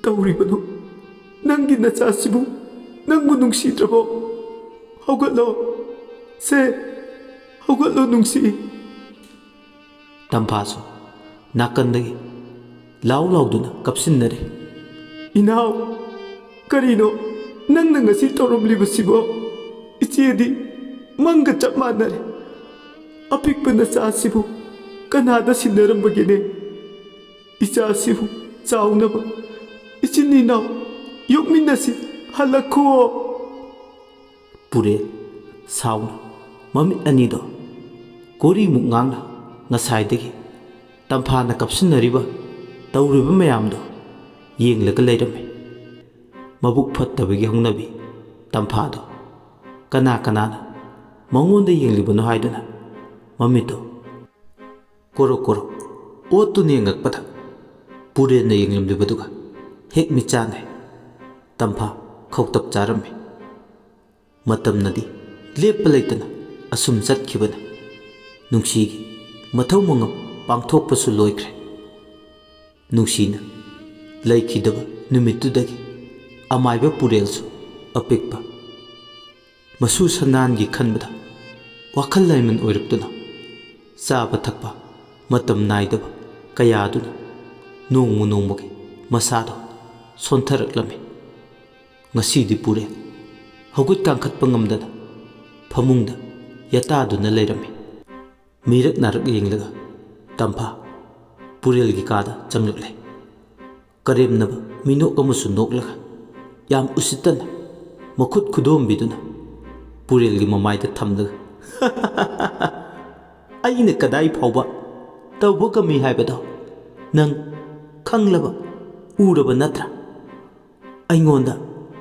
ꯇꯧꯔꯤꯕꯅꯣ? ꯅꯪꯒꯤ ꯅꯆꯥꯁꯤꯕꯨ ꯅꯪꯕꯨ ꯅꯨꯡꯁꯤꯗ꯭ꯔꯕꯣ? ꯍꯧꯒꯠꯂꯣ꯫ ꯁꯦ, ꯍꯧꯒꯠꯂꯣ ꯅꯨꯡꯁꯤ꯫" ꯇꯝꯐꯥꯁꯨ ꯅꯥꯀꯟꯗꯒꯤ ꯂꯥꯎ ꯂꯥꯎꯗꯨꯅ ꯀꯞꯁꯤꯟꯅꯔꯦ꯫ "ꯏꯅꯥꯎ, ꯀꯔꯤꯅꯣ ꯅꯪꯅ ꯉꯁꯤ ꯇꯧꯔꯝꯂꯤꯕꯁꯤꯕꯣ? ꯏꯆꯦꯗꯤ ꯃꯪꯒ ꯆꯞ ꯃꯥꯟꯅꯔꯦ꯫ ꯑꯄꯤꯛꯄ ꯅꯆꯥꯁꯤꯕꯨ ꯀꯅꯥꯗ ꯁꯤꯟꯅꯔꯝꯕꯒꯦꯅꯦ? ꯏꯆꯥꯁꯤꯕꯨ ꯆꯥꯎꯅꯕ ꯏꯆꯤꯟ ꯏꯅꯥꯎ ꯌꯣꯛꯃꯤꯟꯅꯁꯤ, ꯍꯜꯂꯛꯈꯨꯑꯣ꯫" ꯄꯨꯔꯦꯜ ꯁꯥꯎꯅ ꯃꯃꯤꯠ ꯑꯅꯤꯗꯣ ꯀꯣꯔꯤꯃꯨꯛ ꯉꯥꯡꯅ ꯉꯁꯥꯏꯗꯒꯤ ꯇꯝꯐꯥꯅ ꯀꯞꯁꯤꯟꯅꯔꯤꯕ, ꯇꯧꯔꯤꯕ ꯃꯌꯥꯝꯗꯣ ꯌꯦꯡꯂꯒ ꯂꯩꯔꯝꯃꯤ꯫ ꯃꯕꯨꯛ ꯐꯠꯇꯕꯒꯤ ꯍꯧꯅꯕꯤ ꯇꯝꯐꯥꯗꯣ ꯀꯅꯥ ꯀꯅꯥꯅ ꯃꯉꯣꯟꯗ ꯌꯦꯡꯂꯤꯕꯅꯣ ꯍꯥꯏꯗꯨꯅ ꯃꯃꯤꯠꯇꯣ ꯀꯣꯔꯣꯛ ꯀꯣꯔꯣꯛ ꯑꯣꯠꯇꯨꯅ ꯌꯦꯡꯉꯛꯄꯗ, ꯄꯨꯔꯦꯜꯅ ꯌꯦꯡꯂꯝꯂꯤꯕꯗꯨꯒ ꯍꯦꯛ ꯃꯤꯠꯆꯥꯟꯅꯩ꯫ ꯇꯝꯐꯥ ꯈꯧꯇꯛ ꯆꯥꯔꯝꯃꯤ꯫ ꯃꯇꯝꯅꯗꯤ ꯂꯦꯞꯄ ꯂꯩꯇꯅ ꯑꯁꯨꯝ ꯆꯠꯈꯤꯕꯅ ꯅꯨꯡꯁꯤꯒꯤ ꯃꯊꯧ ꯃꯉꯝ ꯄꯥꯡꯊꯣꯛꯄꯁꯨ ꯂꯣꯏꯈ꯭ꯔꯦ꯫ ꯅꯨꯡꯁꯤꯅ ꯂꯩꯈꯤꯗꯕ ꯅꯨꯃꯤꯠꯇꯨꯗꯒꯤ ꯑꯃꯥꯏꯕ ꯄꯨꯔꯦꯜꯁꯨ ꯑꯄꯤꯛꯄ ꯃꯁꯨ ꯁꯅꯥꯟꯒꯤ ꯈꯟꯕꯗ ꯋꯥꯈꯜ ꯂꯩꯃꯟ ꯑꯣꯏꯔꯛꯇꯨꯅ ꯆꯥꯕ ꯊꯛꯄ ꯃꯇꯝ ꯅꯥꯏꯗꯕ ꯀꯌꯥꯗꯨꯅ ꯅꯣꯡꯃ ꯅꯣꯡꯃꯒꯤ ꯃꯁꯥꯗꯣ ꯁꯣꯟꯊꯔꯛꯂꯝꯃꯤ꯫ ꯉꯁꯤꯗꯤ ꯄꯨꯔꯦꯜ ꯍꯧꯒꯠ ꯀꯥꯡꯈꯠꯄ ꯉꯝꯗꯅ ꯐꯃꯨꯡꯗ ꯌꯥꯇꯥꯗꯨꯅ ꯂꯩꯔꯝꯃꯤ꯫ ꯃꯤꯔꯛ ꯅꯥꯔꯛ ꯌꯦꯡꯂꯒ ꯇꯝꯐꯥ ꯄꯨꯔꯦꯜꯒꯤ ꯀꯥꯗ ꯆꯪꯂꯛꯂꯦ꯫ ꯀꯔꯦꯝꯅꯕ ꯃꯤꯅꯣꯛ ꯑꯃꯁꯨ ꯅꯣꯛꯂꯒ ꯌꯥꯝ ꯎꯁꯤꯠꯇꯅ ꯃꯈꯨꯠ ꯈꯨꯗꯣꯝꯕꯤꯗꯨꯅ ꯄꯨꯔꯦꯜꯒꯤ ꯃꯃꯥꯏꯗ ꯊꯝꯂꯒ "ꯑꯩꯅ ꯀꯗꯥꯏ ꯐꯥꯎꯕ ꯇꯧꯕ ꯉꯝꯃꯤ ꯍꯥꯏꯕꯗꯣ ꯅꯪ ꯈꯪꯂꯕ ꯎꯔꯕ ꯅꯠꯇ꯭ꯔꯥ? ꯑꯩꯉꯣꯟꯗ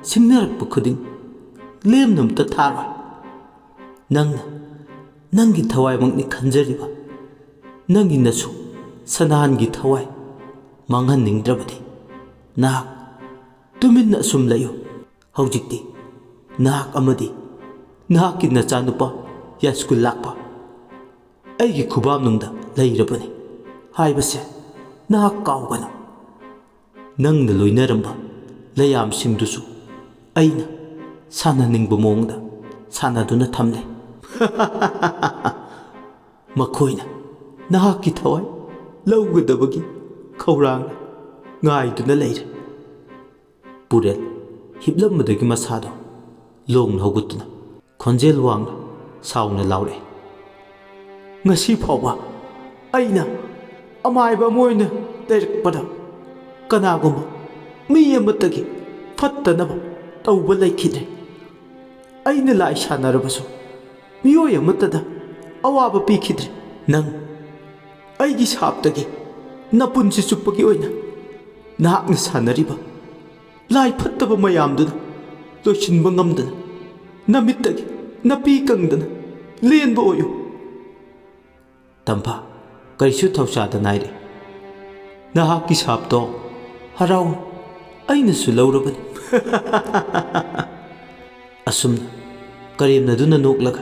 ꯁꯤꯡꯅꯔꯛꯄ ꯈꯨꯗꯤꯡ ꯂꯦꯝꯅ ꯑꯝꯇ ꯊꯥꯔꯣꯏ꯫ ꯅꯪꯅ ꯅꯪꯒꯤ ꯊꯋꯥꯏꯃꯛꯅꯤ ꯈꯟꯖꯔꯤꯕ ꯅꯪꯒꯤ ꯅꯁꯨ ꯁꯅꯥꯍꯟꯒꯤ ꯊꯋꯥꯏ ꯃꯥꯡꯍꯟꯅꯤꯡꯗ꯭ꯔꯕꯗꯤ ꯅꯍꯥꯛ ꯇꯨꯃꯤꯟꯅ ꯑꯁꯨꯝ ꯂꯩꯌꯨ꯫ ꯍꯧꯖꯤꯛꯇꯤ ꯅꯍꯥꯛ ꯑꯃꯗꯤ ꯅꯍꯥꯛꯀꯤ ꯅꯆꯥꯅꯨꯄꯥ ꯌꯥꯏꯁ꯭ꯀꯨꯜ ꯂꯥꯛꯄ ꯑꯩꯒꯤ ꯈꯨꯕꯥꯝꯅꯨꯡꯗ ꯂꯩꯔꯕꯅꯤ ꯍꯥꯏꯕꯁꯦ ꯅꯍꯥꯛ ꯀꯥꯎꯒꯅꯨ꯫ ꯅꯪꯅ ꯂꯣꯏꯅꯔꯝꯕ ꯂꯩꯌꯥꯝꯁꯤꯡꯗꯨꯁꯨ ꯑꯩꯅ ꯁꯥꯟꯅꯅꯤꯡꯕ ꯃꯑꯣꯡꯗ ꯁꯥꯟꯅꯗꯨꯅ ꯊꯝꯂꯦ꯫ ꯃꯈꯣꯏꯅ ꯅꯍꯥꯛꯀꯤ ꯊꯋꯥꯏ ꯂꯧꯒꯗꯕꯒꯤ ꯈꯧꯔꯥꯡꯅ ꯉꯥꯏꯗꯨꯅ ꯂꯩꯔꯦ꯫ ꯄꯨꯔꯦꯜ ꯍꯤꯞꯂꯝꯕꯗꯒꯤ ꯃꯁꯥꯗꯣ ꯂꯣꯡꯅ ꯍꯧꯒꯠꯇꯨꯅ ꯈꯣꯟꯖꯦꯜ ꯋꯥꯡꯅ ꯁꯥꯎꯅ ꯂꯥꯎꯔꯛꯏ꯫ "ꯉꯁꯤ ꯐꯥꯎꯕ ꯑꯩꯅ ꯑꯃꯥꯏꯕ ꯑꯃ ꯑꯣꯏꯅ ꯂꯩꯔꯛꯄꯗ ꯀꯅꯥꯒꯨꯝꯕ ꯃꯤ ꯑꯃꯠꯇꯒꯤ ꯐꯠꯇꯅꯕ ꯇꯧꯕ ꯂꯩꯈꯤꯗ꯭ꯔꯦ꯫ ꯑꯩꯅ ꯂꯥꯏ ꯁꯥꯟꯅꯔꯕꯁꯨ ꯃꯤꯑꯣꯏ ꯑꯃꯠꯇꯗ ꯑꯋꯥꯕ ꯄꯤꯈꯤꯗ꯭ꯔꯦ꯫ ꯅꯪ ꯑꯩꯒꯤ ꯁꯥꯞꯇꯒꯤ ꯅꯄꯨꯟꯁꯤ ꯆꯨꯞꯄꯒꯤ ꯑꯣꯏꯅ ꯅꯍꯥꯛꯅ ꯁꯥꯟꯅꯔꯤꯕ ꯂꯥꯏ ꯐꯠꯇꯕ ꯃꯌꯥꯝꯗꯨꯅ ꯂꯣꯏꯁꯤꯟꯕ ꯉꯝꯗꯅ ꯅꯃꯤꯠꯇꯒꯤ ꯅꯄꯤ ꯀꯪꯗꯅ ꯂꯦꯟꯕ ꯑꯣꯏꯌꯨ꯫" ꯇꯝꯐꯥ ꯀꯔꯤꯁꯨ ꯊꯧꯁꯥꯗ ꯅꯥꯏꯔꯦ꯫ "ꯅꯍꯥꯛꯀꯤ ꯁꯥꯞꯇꯣ ꯍꯔꯥꯎ ꯑꯩꯅꯁꯨ ꯂꯧꯔꯕꯅꯤ꯫" ꯑꯁꯨꯝꯅ ꯀꯔꯦꯝꯅꯗꯨꯅ ꯅꯣꯛꯂꯒ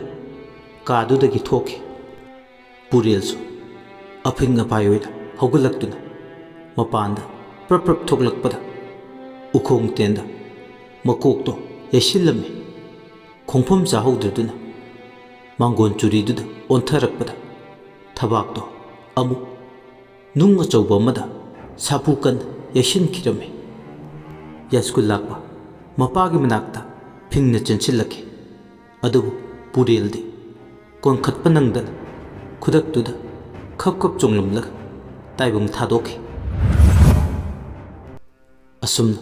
ꯀꯥꯗꯨꯗꯒꯤ ꯊꯣꯛꯈꯤ꯫ ꯄꯨꯔꯦꯜꯁꯨ ꯑꯐꯤꯡ ꯑꯐꯥꯏ ꯑꯣꯏꯅ ꯍꯧꯒꯠꯂꯛꯇꯨꯅ ꯃꯄꯥꯟꯗ ꯄ꯭ꯔꯞ ꯄ꯭ꯔꯞ ꯊꯣꯛꯂꯛꯄꯗ ꯎꯈꯣꯡ ꯇꯦꯟꯗ ꯃꯀꯣꯛꯇꯣ ꯌꯩꯁꯤꯜꯂꯝꯃꯤ꯫ ꯈꯣꯡꯐꯝ ꯆꯥꯍꯧꯗ꯭ꯔꯗꯨꯅ ꯃꯥꯡꯒꯣꯟ ꯆꯨꯔꯤꯗꯨꯗ ꯑꯣꯟꯊꯔꯛꯄꯗ ꯊꯕꯥꯛꯇꯣ ꯑꯃꯨꯛ ꯅꯨꯡ ꯑꯆꯧꯕ ꯑꯃꯗ ꯁꯥꯐꯨ ꯀꯟꯅ ꯌꯩꯁꯤꯟꯈꯤꯔꯝꯃꯤ꯫ ꯌꯥꯏꯁ꯭ꯀꯨꯜ ꯂꯥꯛꯄ ꯃꯄꯥꯒꯤ ꯃꯅꯥꯛꯇ ꯐꯤꯡꯅ ꯆꯦꯟꯁꯤꯜꯂꯛꯈꯤ꯫ ꯑꯗꯨꯕꯨ ꯄꯨꯔꯦꯜꯗꯤ ꯀꯣꯟꯈꯠꯄ ꯅꯪꯗꯅ ꯈꯨꯗꯛꯇꯨꯗ ꯈꯞ ꯈꯞ ꯆꯣꯡꯂꯝꯂꯒ ꯇꯥꯏꯕꯪ ꯊꯥꯗꯣꯛꯈꯤ꯫ ꯑꯁꯨꯝꯅ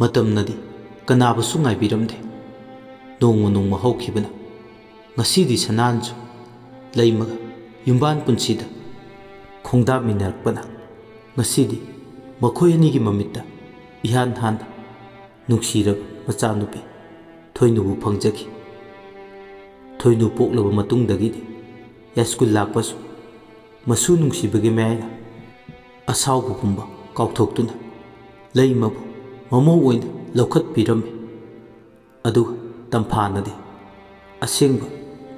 ꯃꯇꯝꯅꯗꯤ ꯀꯅꯥꯕꯨꯁꯨ ꯉꯥꯏꯕꯤꯔꯝꯗꯦ꯫ ꯅꯣꯡꯃ ꯅꯣꯡꯃ ꯍꯧꯈꯤꯕꯅ ꯉꯁꯤꯗꯤ ꯁꯅꯥꯍꯟꯁꯨ ꯂꯩꯃꯒ ꯌꯨꯝꯕꯥꯟ ꯄꯨꯟꯁꯤꯗ ꯈꯣꯡꯗꯥꯃꯤꯟꯅꯔꯛꯄꯅ ꯉꯁꯤꯗꯤ ꯃꯈꯣꯏ ꯑꯅꯤꯒꯤ ꯃꯃꯤꯠꯇ ꯏꯍꯥꯟ ꯍꯥꯟꯅ ꯅꯨꯡꯁꯤꯔꯕ ꯃꯆꯥꯅꯨꯄꯤ ꯊꯣꯏꯅꯨꯕꯨ ꯐꯪꯖꯈꯤ꯫ ꯊꯣꯏꯅꯨ ꯄꯣꯛꯂꯕ ꯃꯇꯨꯡꯗꯒꯤꯗꯤ ꯌꯥꯏꯁ꯭ꯀꯨꯜ ꯂꯥꯛꯄꯁꯨ ꯃꯁꯨ ꯅꯨꯡꯁꯤꯕꯒꯤ ꯃꯌꯥꯏꯅ ꯑꯁꯥꯎꯕ ꯄꯨꯝꯕ ꯀꯥꯎꯊꯣꯛꯇꯨꯅ ꯂꯩꯃꯕꯨ ꯃꯃꯧ ꯑꯣꯏꯅ ꯂꯧꯈꯠꯄꯤꯔꯝꯃꯤ꯫ ꯑꯗꯨꯒ ꯇꯝꯐꯥꯅꯗꯤ ꯑꯁꯦꯡꯕ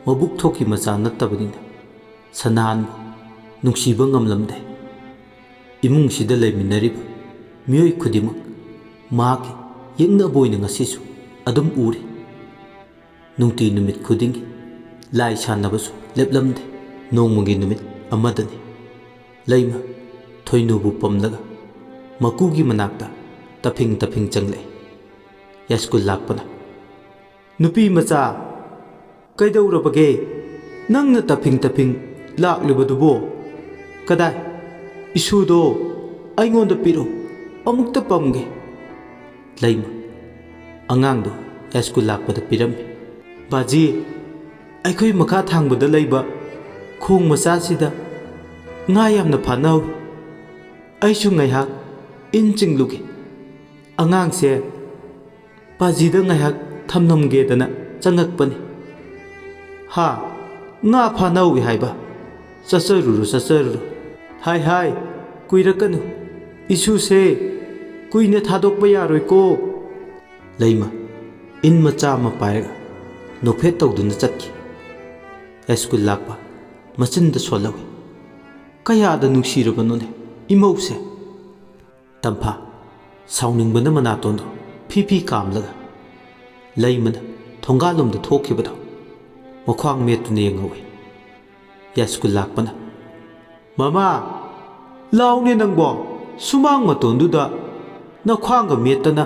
ꯃꯕꯨꯛ ꯊꯣꯛꯀꯤ ꯃꯆꯥ ꯅꯠꯇꯕꯅꯤꯅ ꯁꯅꯥꯍꯟꯕꯨ ꯅꯨꯡꯁꯤꯕ ꯉꯝꯂꯝꯗꯦ꯫ ꯏꯃꯨꯡꯁꯤꯗ ꯂꯩꯃꯤꯟꯅꯔꯤꯕ ꯃꯤꯑꯣꯏ ꯈꯨꯗꯤꯡꯃꯛ ꯃꯍꯥꯛꯀꯤ ꯌꯦꯛꯅꯕ ꯑꯣꯏꯅ ꯉꯁꯤꯁꯨ ꯑꯗꯨꯝ ꯎꯔꯤ꯫ ꯅꯨꯡꯇꯤ ꯅꯨꯃꯤꯠ ꯈꯨꯗꯤꯡꯒꯤ ꯂꯥꯏ ꯁꯥꯟꯅꯕꯁꯨ ꯂꯦꯞꯂꯝꯗꯦ꯫ ꯅꯣꯡꯃꯒꯤ ꯅꯨꯃꯤꯠ ꯑꯃꯗꯅꯤ ꯂꯩꯃ ꯊꯣꯏꯅꯨꯕꯨ ꯄꯝꯂꯒ ꯃꯀꯨꯒꯤ ꯃꯅꯥꯛꯇ ꯇꯐꯤꯡ ꯇꯐꯤꯡ ꯆꯪꯂꯛꯏ꯫ ꯌꯥꯏꯁ꯭ꯀꯨꯜ ꯂꯥꯛꯄꯅ, "ꯅꯨꯄꯤ ꯃꯆꯥ, ꯀꯩꯗꯧꯔꯕꯒꯦ? ꯅꯪꯅ ꯇꯐꯤꯡ ꯇꯐꯤꯡ ꯂꯥꯛꯂꯤꯕꯗꯨꯕꯣ? ꯀꯗꯥꯏ? ꯏꯁꯨꯗꯣ ꯑꯩꯉꯣꯟꯗ ꯄꯤꯔꯛꯎ, ꯑꯃꯨꯛꯇ ꯄꯝꯒꯦ꯫" ꯂꯩꯃ ꯑꯉꯥꯡꯗꯣ ꯌꯥꯏꯁ꯭ꯀꯨꯜ ꯂꯥꯛꯄꯗ ꯄꯤꯔꯝꯃꯤ꯫ "ꯕꯥꯖꯤ, ꯑꯩꯈꯣꯏ ꯃꯈꯥ ꯊꯥꯡꯕꯗ ꯂꯩꯕ ꯈꯣꯡ ꯃꯆꯥꯁꯤꯗ ꯉꯥ ꯌꯥꯝꯅ ꯐꯥꯅꯍꯧꯏ꯫ ꯑꯩꯁꯨ ꯉꯥꯏꯍꯥꯛ ꯏꯟ ꯆꯤꯡꯂꯨꯒꯦ꯫" ꯑꯉꯥꯡꯁꯦ ꯄꯥꯖꯤꯗ ꯉꯥꯏꯍꯥꯛ ꯊꯝꯂꯝꯒꯦꯗꯅ ꯆꯪꯉꯛꯄꯅꯤ꯫ "ꯍꯥ? ꯉꯥ ꯐꯥꯅꯍꯧꯏ ꯍꯥꯏꯕ? ꯆꯠꯆꯔꯨꯔꯣ, ꯆꯠꯆꯔꯨꯔꯣ꯫" "ꯍꯥꯏ, ꯍꯥꯏ, ꯀꯨꯏꯔꯛꯀꯅꯨ꯫ ꯏꯁꯨꯁꯦ ꯀꯨꯏꯅ ꯊꯥꯗꯣꯛꯄ ꯌꯥꯔꯣꯏꯀꯣ꯫" ꯂꯩꯃ ꯏꯟ ꯃꯆꯥ ꯑꯃ ꯄꯥꯏꯔꯒ ꯅꯣꯛꯐꯦꯠ ꯇꯧꯗꯨꯅ ꯆꯠꯈꯤ꯫ ꯌꯥꯏꯁ꯭ꯀꯨꯜ ꯂꯥꯛꯄ ꯃꯆꯤꯟꯗ ꯁꯣꯜꯍꯧꯏ꯫ ꯀꯌꯥꯗ ꯅꯨꯡꯁꯤꯔꯕꯅꯣꯅꯦ ꯏꯃꯧꯁꯦ꯫ ꯇꯝꯐꯥ ꯁꯥꯎꯅꯤꯡꯕꯅ ꯃꯅꯥꯇꯣꯟꯗꯣ ꯐꯤ ꯐꯤ ꯀꯥꯝꯂꯒ ꯂꯩꯃꯅ ꯊꯣꯡꯒꯥꯜꯂꯣꯝꯗ ꯊꯣꯛꯈꯤꯕꯗꯣ ꯃꯈ꯭ꯋꯥꯡ ꯃꯦꯠꯇꯨꯅ ꯌꯦꯡꯍꯧꯏ꯫ ꯌꯥꯏꯁ꯭ꯀꯨꯜ ꯂꯥꯛꯄꯅ, "ꯃꯃꯥ, ꯂꯥꯎꯅꯦ ꯅꯪꯕꯣ, ꯁꯨꯃꯥꯡ ꯃꯇꯣꯟꯗꯨꯗ ꯅꯈ꯭ꯋꯥꯡꯒ ꯃꯦꯠꯇꯅ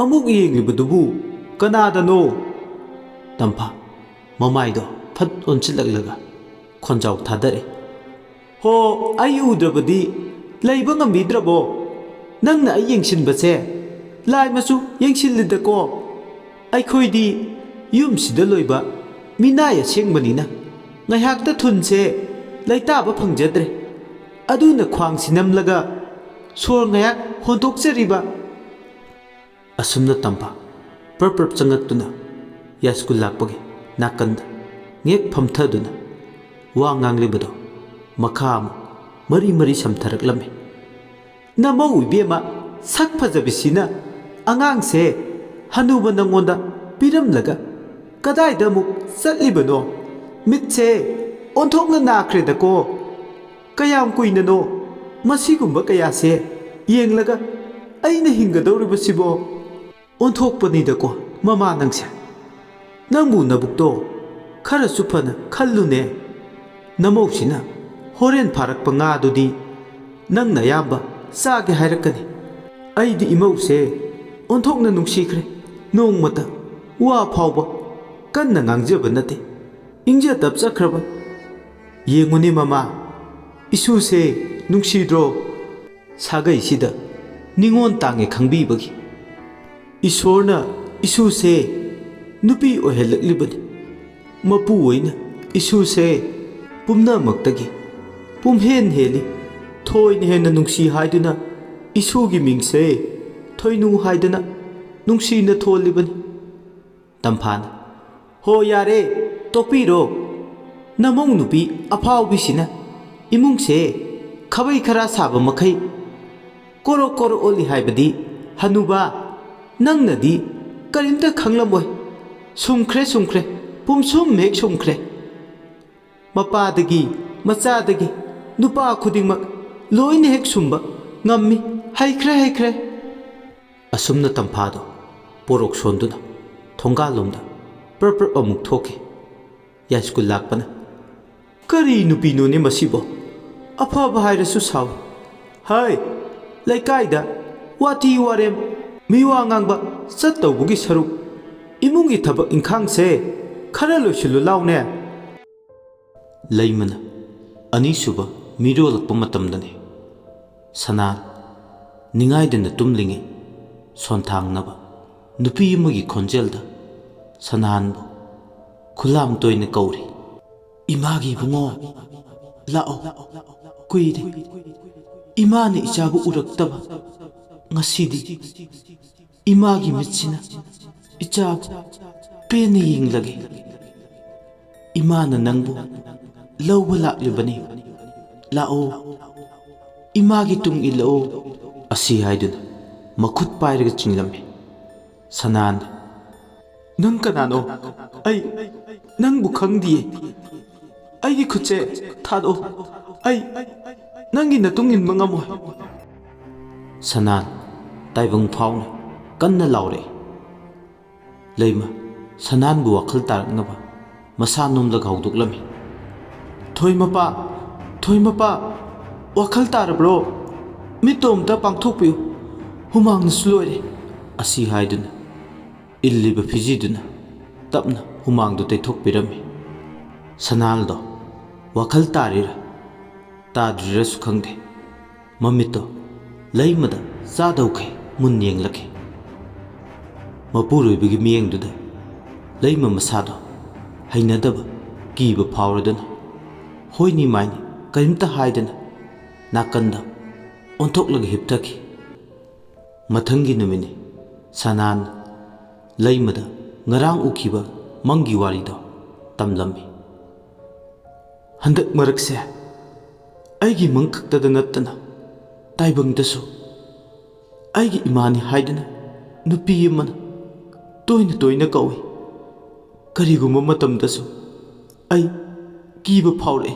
ꯑꯃꯨꯛ ꯌꯦꯡꯂꯤꯕꯗꯨꯕꯨ ꯀꯅꯥꯗꯅꯣ?" ꯇꯝꯐꯥ ꯃꯃꯥꯏꯗꯣ ꯐꯠ ꯑꯣꯟꯁꯤꯜꯂꯛꯂꯒ ꯈꯣꯟꯖꯥꯎ ꯊꯥꯗꯔꯦ, "ꯍꯣ, ꯑꯩ ꯎꯗ꯭ꯔꯕꯗꯤ ꯂꯩꯕ ꯉꯝꯕꯤꯗ꯭ꯔꯕꯣ? ꯅꯪꯅ ꯑꯩ ꯌꯦꯡꯁꯤꯟꯕꯁꯦ ꯂꯥꯏ ꯃꯆꯨ ꯌꯦꯡꯁꯤꯜꯂꯤꯗꯀꯣ꯫ ꯑꯩꯈꯣꯏꯗꯤ ꯌꯨꯝꯁꯤꯗ ꯂꯣꯏꯕ ꯃꯤꯅꯥꯏ ꯑꯁꯦꯡꯕꯅꯤꯅ ꯉꯥꯏꯍꯥꯛꯇ ꯊꯨꯟꯁꯦ ꯂꯩꯇꯥꯕ ꯐꯪꯖꯗ꯭ꯔꯦ꯫ ꯑꯗꯨꯅ ꯈ꯭ꯋꯥꯡꯁꯤ ꯅꯝꯂꯒ ꯁꯣꯔ ꯉꯥꯏꯍꯥꯛ ꯍꯣꯟꯗꯣꯛꯆꯔꯤꯕ꯫" ꯑꯁꯨꯝꯅ ꯇꯝꯐꯥ ꯄ꯭ꯔꯞ ꯄ꯭ꯔꯞ ꯆꯪꯉꯛꯇꯨꯅ ꯌꯥꯏꯁ꯭ꯀꯨꯜ ꯂꯥꯛꯄꯒꯤ ꯅꯥꯀꯟꯗ ꯉꯦꯛ ꯐꯝꯊꯗꯨꯅ ꯋꯥ ꯉꯥꯡꯂꯤꯕꯗꯣ ꯃꯈꯥ ꯑꯃꯨꯛ ꯃꯔꯤ ꯃꯔꯤ ꯁꯝꯊꯔꯛꯂꯝꯃꯤ꯫ "ꯅꯃꯧ ꯏꯕꯦꯝꯃ ꯁꯛ ꯐꯖꯕꯤꯁꯤꯅ ꯑꯉꯥꯡꯁꯦ ꯍꯅꯨꯕ ꯅꯪꯉꯣꯟꯗ ꯄꯤꯔꯝꯂꯒ ꯀꯗꯥꯏꯗ ꯑꯃꯨꯛ ꯆꯠꯂꯤꯕꯅꯣ? ꯃꯤꯠꯁꯦ ꯑꯣꯟꯊꯣꯛꯅ ꯅꯥꯈ꯭ꯔꯦꯗꯀꯣ꯫ ꯀꯌꯥꯝ ꯀꯨꯏꯅꯅꯣ ꯃꯁꯤꯒꯨꯝꯕ ꯀꯌꯥꯁꯦ ꯌꯦꯡꯂꯒ ꯑꯩꯅ ꯍꯤꯡꯒꯗꯧꯔꯤꯕꯁꯤꯕꯣ?" "ꯑꯣꯟꯊꯣꯛꯄꯅꯤꯗꯀꯣ ꯃꯃꯥ ꯅꯪꯁꯦ꯫ ꯅꯪꯕꯨ ꯅꯕꯨꯛꯇꯣ ꯈꯔꯁꯨ ꯐꯅ ꯈꯜꯂꯨꯅꯦ꯫ ꯅꯃꯧꯁꯤꯅ ꯍꯣꯔꯦꯟ ꯐꯥꯔꯛꯄ ꯉꯥꯗꯨꯗꯤ ꯅꯪꯅ ꯑꯌꯥꯝꯕ ꯆꯥꯒꯦ ꯍꯥꯏꯔꯛꯀꯅꯤ꯫ ꯑꯩꯗꯤ ꯏꯃꯧꯁꯦ ꯑꯣꯟꯊꯣꯛꯅ ꯅꯨꯡꯁꯤꯈ꯭ꯔꯦ꯫ ꯅꯣꯡꯃꯇ ꯋꯥ ꯐꯥꯎꯕ ꯀꯟꯅ ꯉꯥꯡꯖꯕ ꯅꯠꯇꯦ꯫ ꯏꯪꯖ ꯇꯞꯆꯈ꯭ꯔꯕ꯫ ꯌꯦꯡꯉꯨꯅꯦ ꯃꯃꯥ, ꯏꯁꯨꯁꯦ ꯅꯨꯡꯁꯤꯗ꯭ꯔꯣ? ꯁꯥꯒꯩꯁꯤꯗ ꯅꯤꯉꯣꯜ ꯇꯥꯡꯉꯦ ꯈꯪꯕꯤꯕꯒꯤ ꯏꯁꯣꯔꯅ ꯏꯁꯨꯁꯦ ꯅꯨꯄꯤ ꯑꯣꯏꯍꯜꯂꯛꯂꯤꯕꯅꯤ꯫ ꯃꯄꯨ ꯑꯣꯏꯅ ꯏꯁꯨꯁꯦ ꯄꯨꯝꯅꯃꯛꯇꯒꯤ ꯄꯨꯝꯍꯦꯟ ꯍꯦꯜꯂꯤ꯫ ꯊꯣꯏꯅ ꯍꯦꯟꯅ ꯅꯨꯡꯁꯤ ꯍꯥꯏꯗꯨꯅ ꯏꯁꯨꯒꯤ ꯃꯤꯡꯁꯦ ꯊꯣꯏꯅꯨ ꯍꯥꯏꯗꯅ ꯅꯨꯡꯁꯤꯅ ꯊꯣꯜꯂꯤꯕꯅꯤ꯫" ꯇꯝꯐꯥꯅ, "ꯍꯣ ꯌꯥꯔꯦ, ꯇꯣꯛꯄꯤꯔꯣ꯫ ꯅꯃꯧ ꯅꯨꯄꯤ ꯑꯐꯥꯎꯕꯤꯁꯤꯅ ꯏꯃꯨꯡꯁꯦ ꯈꯕꯩ ꯈꯔꯥ ꯁꯥꯕ ꯃꯈꯩ ꯀꯣꯔꯣ ꯀꯣꯔꯣ ꯑꯣꯜꯂꯤ ꯍꯥꯏꯕꯗꯤ, ꯍꯅꯨꯕ, ꯅꯪꯅꯗꯤ ꯀꯔꯤꯝꯇ ꯈꯪꯂꯝꯃꯣꯏ꯫ ꯁꯨꯝꯈ꯭ꯔꯦ, ꯁꯨꯝꯈ꯭ꯔꯦ, ꯄꯨꯝꯁꯨꯝ ꯍꯦꯛ ꯁꯨꯝꯈ꯭ꯔꯦ꯫ ꯃꯄꯥꯗꯒꯤ, ꯃꯆꯥꯗꯒꯤ, ꯅꯨꯄꯥ ꯈꯨꯗꯤꯡꯃꯛ ꯂꯣꯏꯅ ꯍꯦꯛ ꯁꯨꯝꯕ ꯉꯝꯃꯤ꯫ ꯍꯩꯈ꯭ꯔꯦ, ꯍꯩꯈ꯭ꯔꯦ꯫ ꯑꯁꯨꯝꯅ ꯇꯝꯐꯥꯗꯣ ꯄꯣꯔꯣꯛ ꯁꯣꯟꯗꯨꯅ ꯊꯣꯡꯒꯥꯜꯂꯣꯝꯗ ꯄ꯭ꯔꯞ ꯄ꯭ꯔꯞ ꯑꯃꯨꯛ ꯊꯣꯛꯈꯤ꯫ ꯌꯥꯏꯁ꯭ꯀꯨꯜ ꯂꯥꯛꯄꯅ, "ꯀꯔꯤ ꯅꯨꯄꯤꯅꯣꯅꯦ ꯃꯁꯤꯕꯣ? ꯑꯐꯕ ꯍꯥꯏꯔꯁꯨ ꯁꯥꯎꯏ꯫ ꯍꯥꯏ, ꯂꯩꯀꯥꯏꯗ ꯋꯥꯊꯤ ꯋꯥꯔꯦꯝ, ꯃꯤꯋꯥ ꯉꯥꯡꯕ ꯆꯠꯇꯧꯕꯒꯤ ꯁꯔꯨꯛ, ꯏꯃꯨꯡꯒꯤ ꯊꯕꯛ ꯏꯪꯈꯥꯡꯁꯦ ꯈꯔ ꯂꯣꯏꯁꯤꯜꯂꯨ ꯂꯥꯎꯅꯦ꯫" ꯂꯩꯃꯅ ꯑꯅꯤꯁꯨꯕ ꯃꯤꯔꯣꯜꯂꯛꯄ ꯃꯇꯝꯗꯅꯤ꯫ ꯁꯅꯥꯟ ꯅꯤꯡꯉꯥꯏꯗꯅ ꯇꯨꯝꯂꯤꯉꯩ ꯁꯣꯟꯊꯥꯡꯅꯕ ꯅꯨꯄꯤ ꯑꯃꯒꯤ ꯈꯣꯟꯖꯦꯜꯗ ꯁꯅꯥꯟꯕꯨ ꯈꯨꯂꯥꯝ ꯇꯣꯏꯅ ꯀꯧꯔꯤ꯫ "ꯏꯃꯥꯒꯤ ꯏꯕꯨꯡꯉꯣ, ꯂꯥꯛꯑꯣ꯫ ꯀꯨꯏꯔꯦ ꯏꯃꯥꯅ ꯏꯆꯥꯕꯨ ꯎꯔꯛꯇꯕ꯫ ꯉꯁꯤꯗꯤ ꯏꯃꯥꯒꯤ ꯃꯤꯠꯁꯤꯅ ꯏꯆꯥꯕꯨ ꯄꯦꯟꯅ ꯌꯦꯡꯂꯒꯦ꯫ ꯏꯃꯥꯅ ꯅꯪꯕꯨ ꯂꯧꯕ ꯂꯥꯛꯂꯤꯕꯅꯤ꯫ ꯂꯥꯛꯑꯣ, ꯏꯃꯥꯒꯤ ꯇꯨꯡ ꯏꯜꯂꯛꯑꯣ꯫" ꯑꯁꯤ ꯍꯥꯏꯗꯨꯅ ꯃꯈꯨꯠ ꯄꯥꯏꯔꯒ ꯆꯤꯡꯂꯝꯃꯤ꯫ ꯁꯅꯥꯟ, "ꯅꯪ ꯀꯅꯥꯅꯣ? ꯑꯩ ꯅꯪꯕꯨ ꯈꯪꯗꯤꯌꯦ꯫ ꯑꯩꯒꯤ ꯈꯨꯠꯁꯦ ꯊꯥꯗꯣꯛꯑꯣ꯫ ꯑꯩ ꯅꯪꯒꯤ ꯅꯇꯨꯡ ꯏꯟꯕ ꯉꯝꯃꯣꯏ꯫" ꯁꯅꯥꯟ ꯇꯥꯏꯕꯪ ꯐꯥꯎꯅ ꯀꯟꯅ ꯂꯥꯎꯔꯛꯏ꯫ ꯂꯩꯃ ꯁꯅꯥꯟꯕꯨ ꯋꯥꯈꯜ ꯇꯥꯔꯛꯅꯕ ꯃꯁꯥ ꯅꯣꯝꯂꯒ ꯍꯧꯗꯣꯛꯂꯝꯃꯤ꯫ "ꯊꯣꯏꯃꯄꯥ! ꯊꯣꯏꯃꯄꯥ! ꯋꯥꯈꯜ ꯇꯥꯔꯕ꯭ꯔꯣ? ꯃꯤꯠꯇꯣ ꯑꯝꯇ ꯄꯥꯡꯊꯣꯛꯄꯤꯌꯨ꯫ ꯍꯨꯃꯥꯡꯅꯁꯨ ꯂꯣꯏꯔꯦ꯫" ꯑꯁꯤ ꯍꯥꯏꯗꯨꯅ ꯏꯜꯂꯤꯕ ꯐꯤꯖꯤꯗꯨꯅ ꯇꯞꯅ ꯍꯨꯃꯥꯡꯗꯨ ꯇꯩꯊꯣꯛꯄꯤꯔꯝꯃꯤ꯫ ꯁꯅꯥꯜꯗꯣ ꯋꯥꯈꯜ ꯇꯥꯔꯤꯔꯥ ꯇꯥꯗ꯭ꯔꯤꯔꯁꯨ ꯈꯪꯗꯦ, ꯃꯃꯤꯠꯇꯣ ꯂꯩꯃꯗ ꯆꯥꯗꯧꯈꯩ ꯃꯨꯟ ꯌꯦꯡꯂꯛꯈꯤ꯫ ꯃꯄꯨꯔꯣꯏꯕꯒꯤ ꯃꯤꯠꯌꯦꯡꯗꯨꯗ ꯂꯩꯃ ꯃꯁꯥꯗꯣ ꯍꯩꯅꯗꯕ, ꯀꯤꯕ ꯐꯥꯎꯔꯗꯨꯅ ꯍꯣꯏꯅꯤ ꯃꯥꯏꯅꯤ ꯀꯔꯤꯝꯇ ꯍꯥꯏꯗꯅ ꯅꯥꯀꯟꯗ ꯑꯣꯟꯊꯣꯛꯂꯒ ꯍꯤꯞꯊꯈꯤ꯫ ꯃꯊꯪꯒꯤ ꯅꯨꯃꯤꯠꯅꯤ꯫ ꯁꯅꯥꯟ ꯂꯩꯃꯗ ꯉꯔꯥꯡ ꯎꯈꯤꯕ ꯃꯪꯒꯤ ꯋꯥꯔꯤꯗꯣ ꯇꯝꯂꯝꯃꯤ꯫ "ꯍꯟꯗꯛ ꯃꯔꯛꯁꯦ ꯑꯩꯒꯤ ꯃꯪ ꯈꯛꯇꯗ ꯅꯠꯇꯅ ꯇꯥꯏꯕꯪꯗꯁꯨ ꯑꯩꯒꯤ ꯏꯃꯥꯅꯤ ꯍꯥꯏꯗꯨꯅ ꯅꯨꯄꯤ ꯑꯃꯅ ꯇꯣꯏꯅ ꯇꯣꯏꯅ ꯀꯧꯏ꯫ ꯀꯔꯤꯒꯨꯝꯕ ꯃꯇꯝꯗꯁꯨ ꯑꯩ ꯀꯤꯕ ꯐꯥꯎꯔꯛꯏ꯫"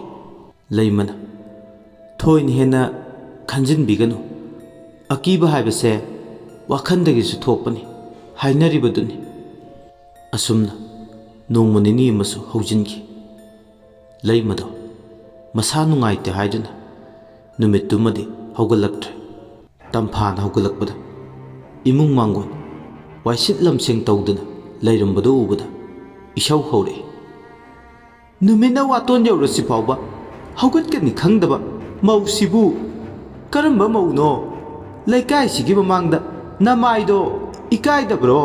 ꯂꯩꯃꯅ, ꯊꯣꯏꯅ ꯍꯦꯟꯅ ꯈꯟꯖꯤꯟꯕꯤꯒꯅꯨ꯫ ꯑꯀꯤꯕ ꯍꯥꯏꯕꯁꯦ ꯋꯥꯈꯜꯗꯒꯤꯁꯨ ꯊꯣꯛꯄꯅꯤ ꯍꯥꯏꯅꯔꯤꯕꯗꯨꯅꯤ꯫ ꯑꯁꯨꯝꯅ ꯅꯣꯡꯃ ꯅꯤꯅꯤ ꯑꯃꯁꯨ ꯍꯧꯖꯤꯟꯈꯤ꯫ ꯂꯩꯃꯗꯣ ꯃꯁꯥ ꯅꯨꯡꯉꯥꯏꯇꯦ ꯍꯥꯏꯗꯨꯅ ꯅꯨꯃꯤꯠꯇꯨꯃꯗꯤ ꯍꯧꯒꯠꯂꯛꯇ꯭ꯔꯦ꯫ ꯇꯝꯐꯥꯅ ꯍꯧꯒꯠꯂꯛꯄꯗ ꯏꯃꯨꯡ ꯃꯥꯡꯒꯣꯟ ꯋꯥꯏꯁꯤꯠ ꯂꯝꯁꯦꯡ ꯇꯧꯗꯨꯅ ꯂꯩꯔꯝꯕꯗꯨ ꯎꯕꯗ ꯏꯁꯧ ꯍꯧꯔꯛꯏ꯫ "ꯅꯨꯃꯤꯠꯅ ꯋꯥꯇꯣꯟ ꯌꯧꯔꯁꯤ ꯐꯥꯎꯕ ꯍꯧꯒꯠꯀꯅꯤ ꯈꯪꯗꯕ ꯃꯧꯁꯤꯕꯨ ꯀꯔꯝꯕ ꯃꯧꯅꯣ? ꯂꯩꯀꯥꯏꯁꯤꯒꯤ ꯃꯃꯥꯡꯗ ꯅꯃꯥꯏꯗꯣ ꯏꯀꯥꯏꯗꯕ꯭ꯔꯣ?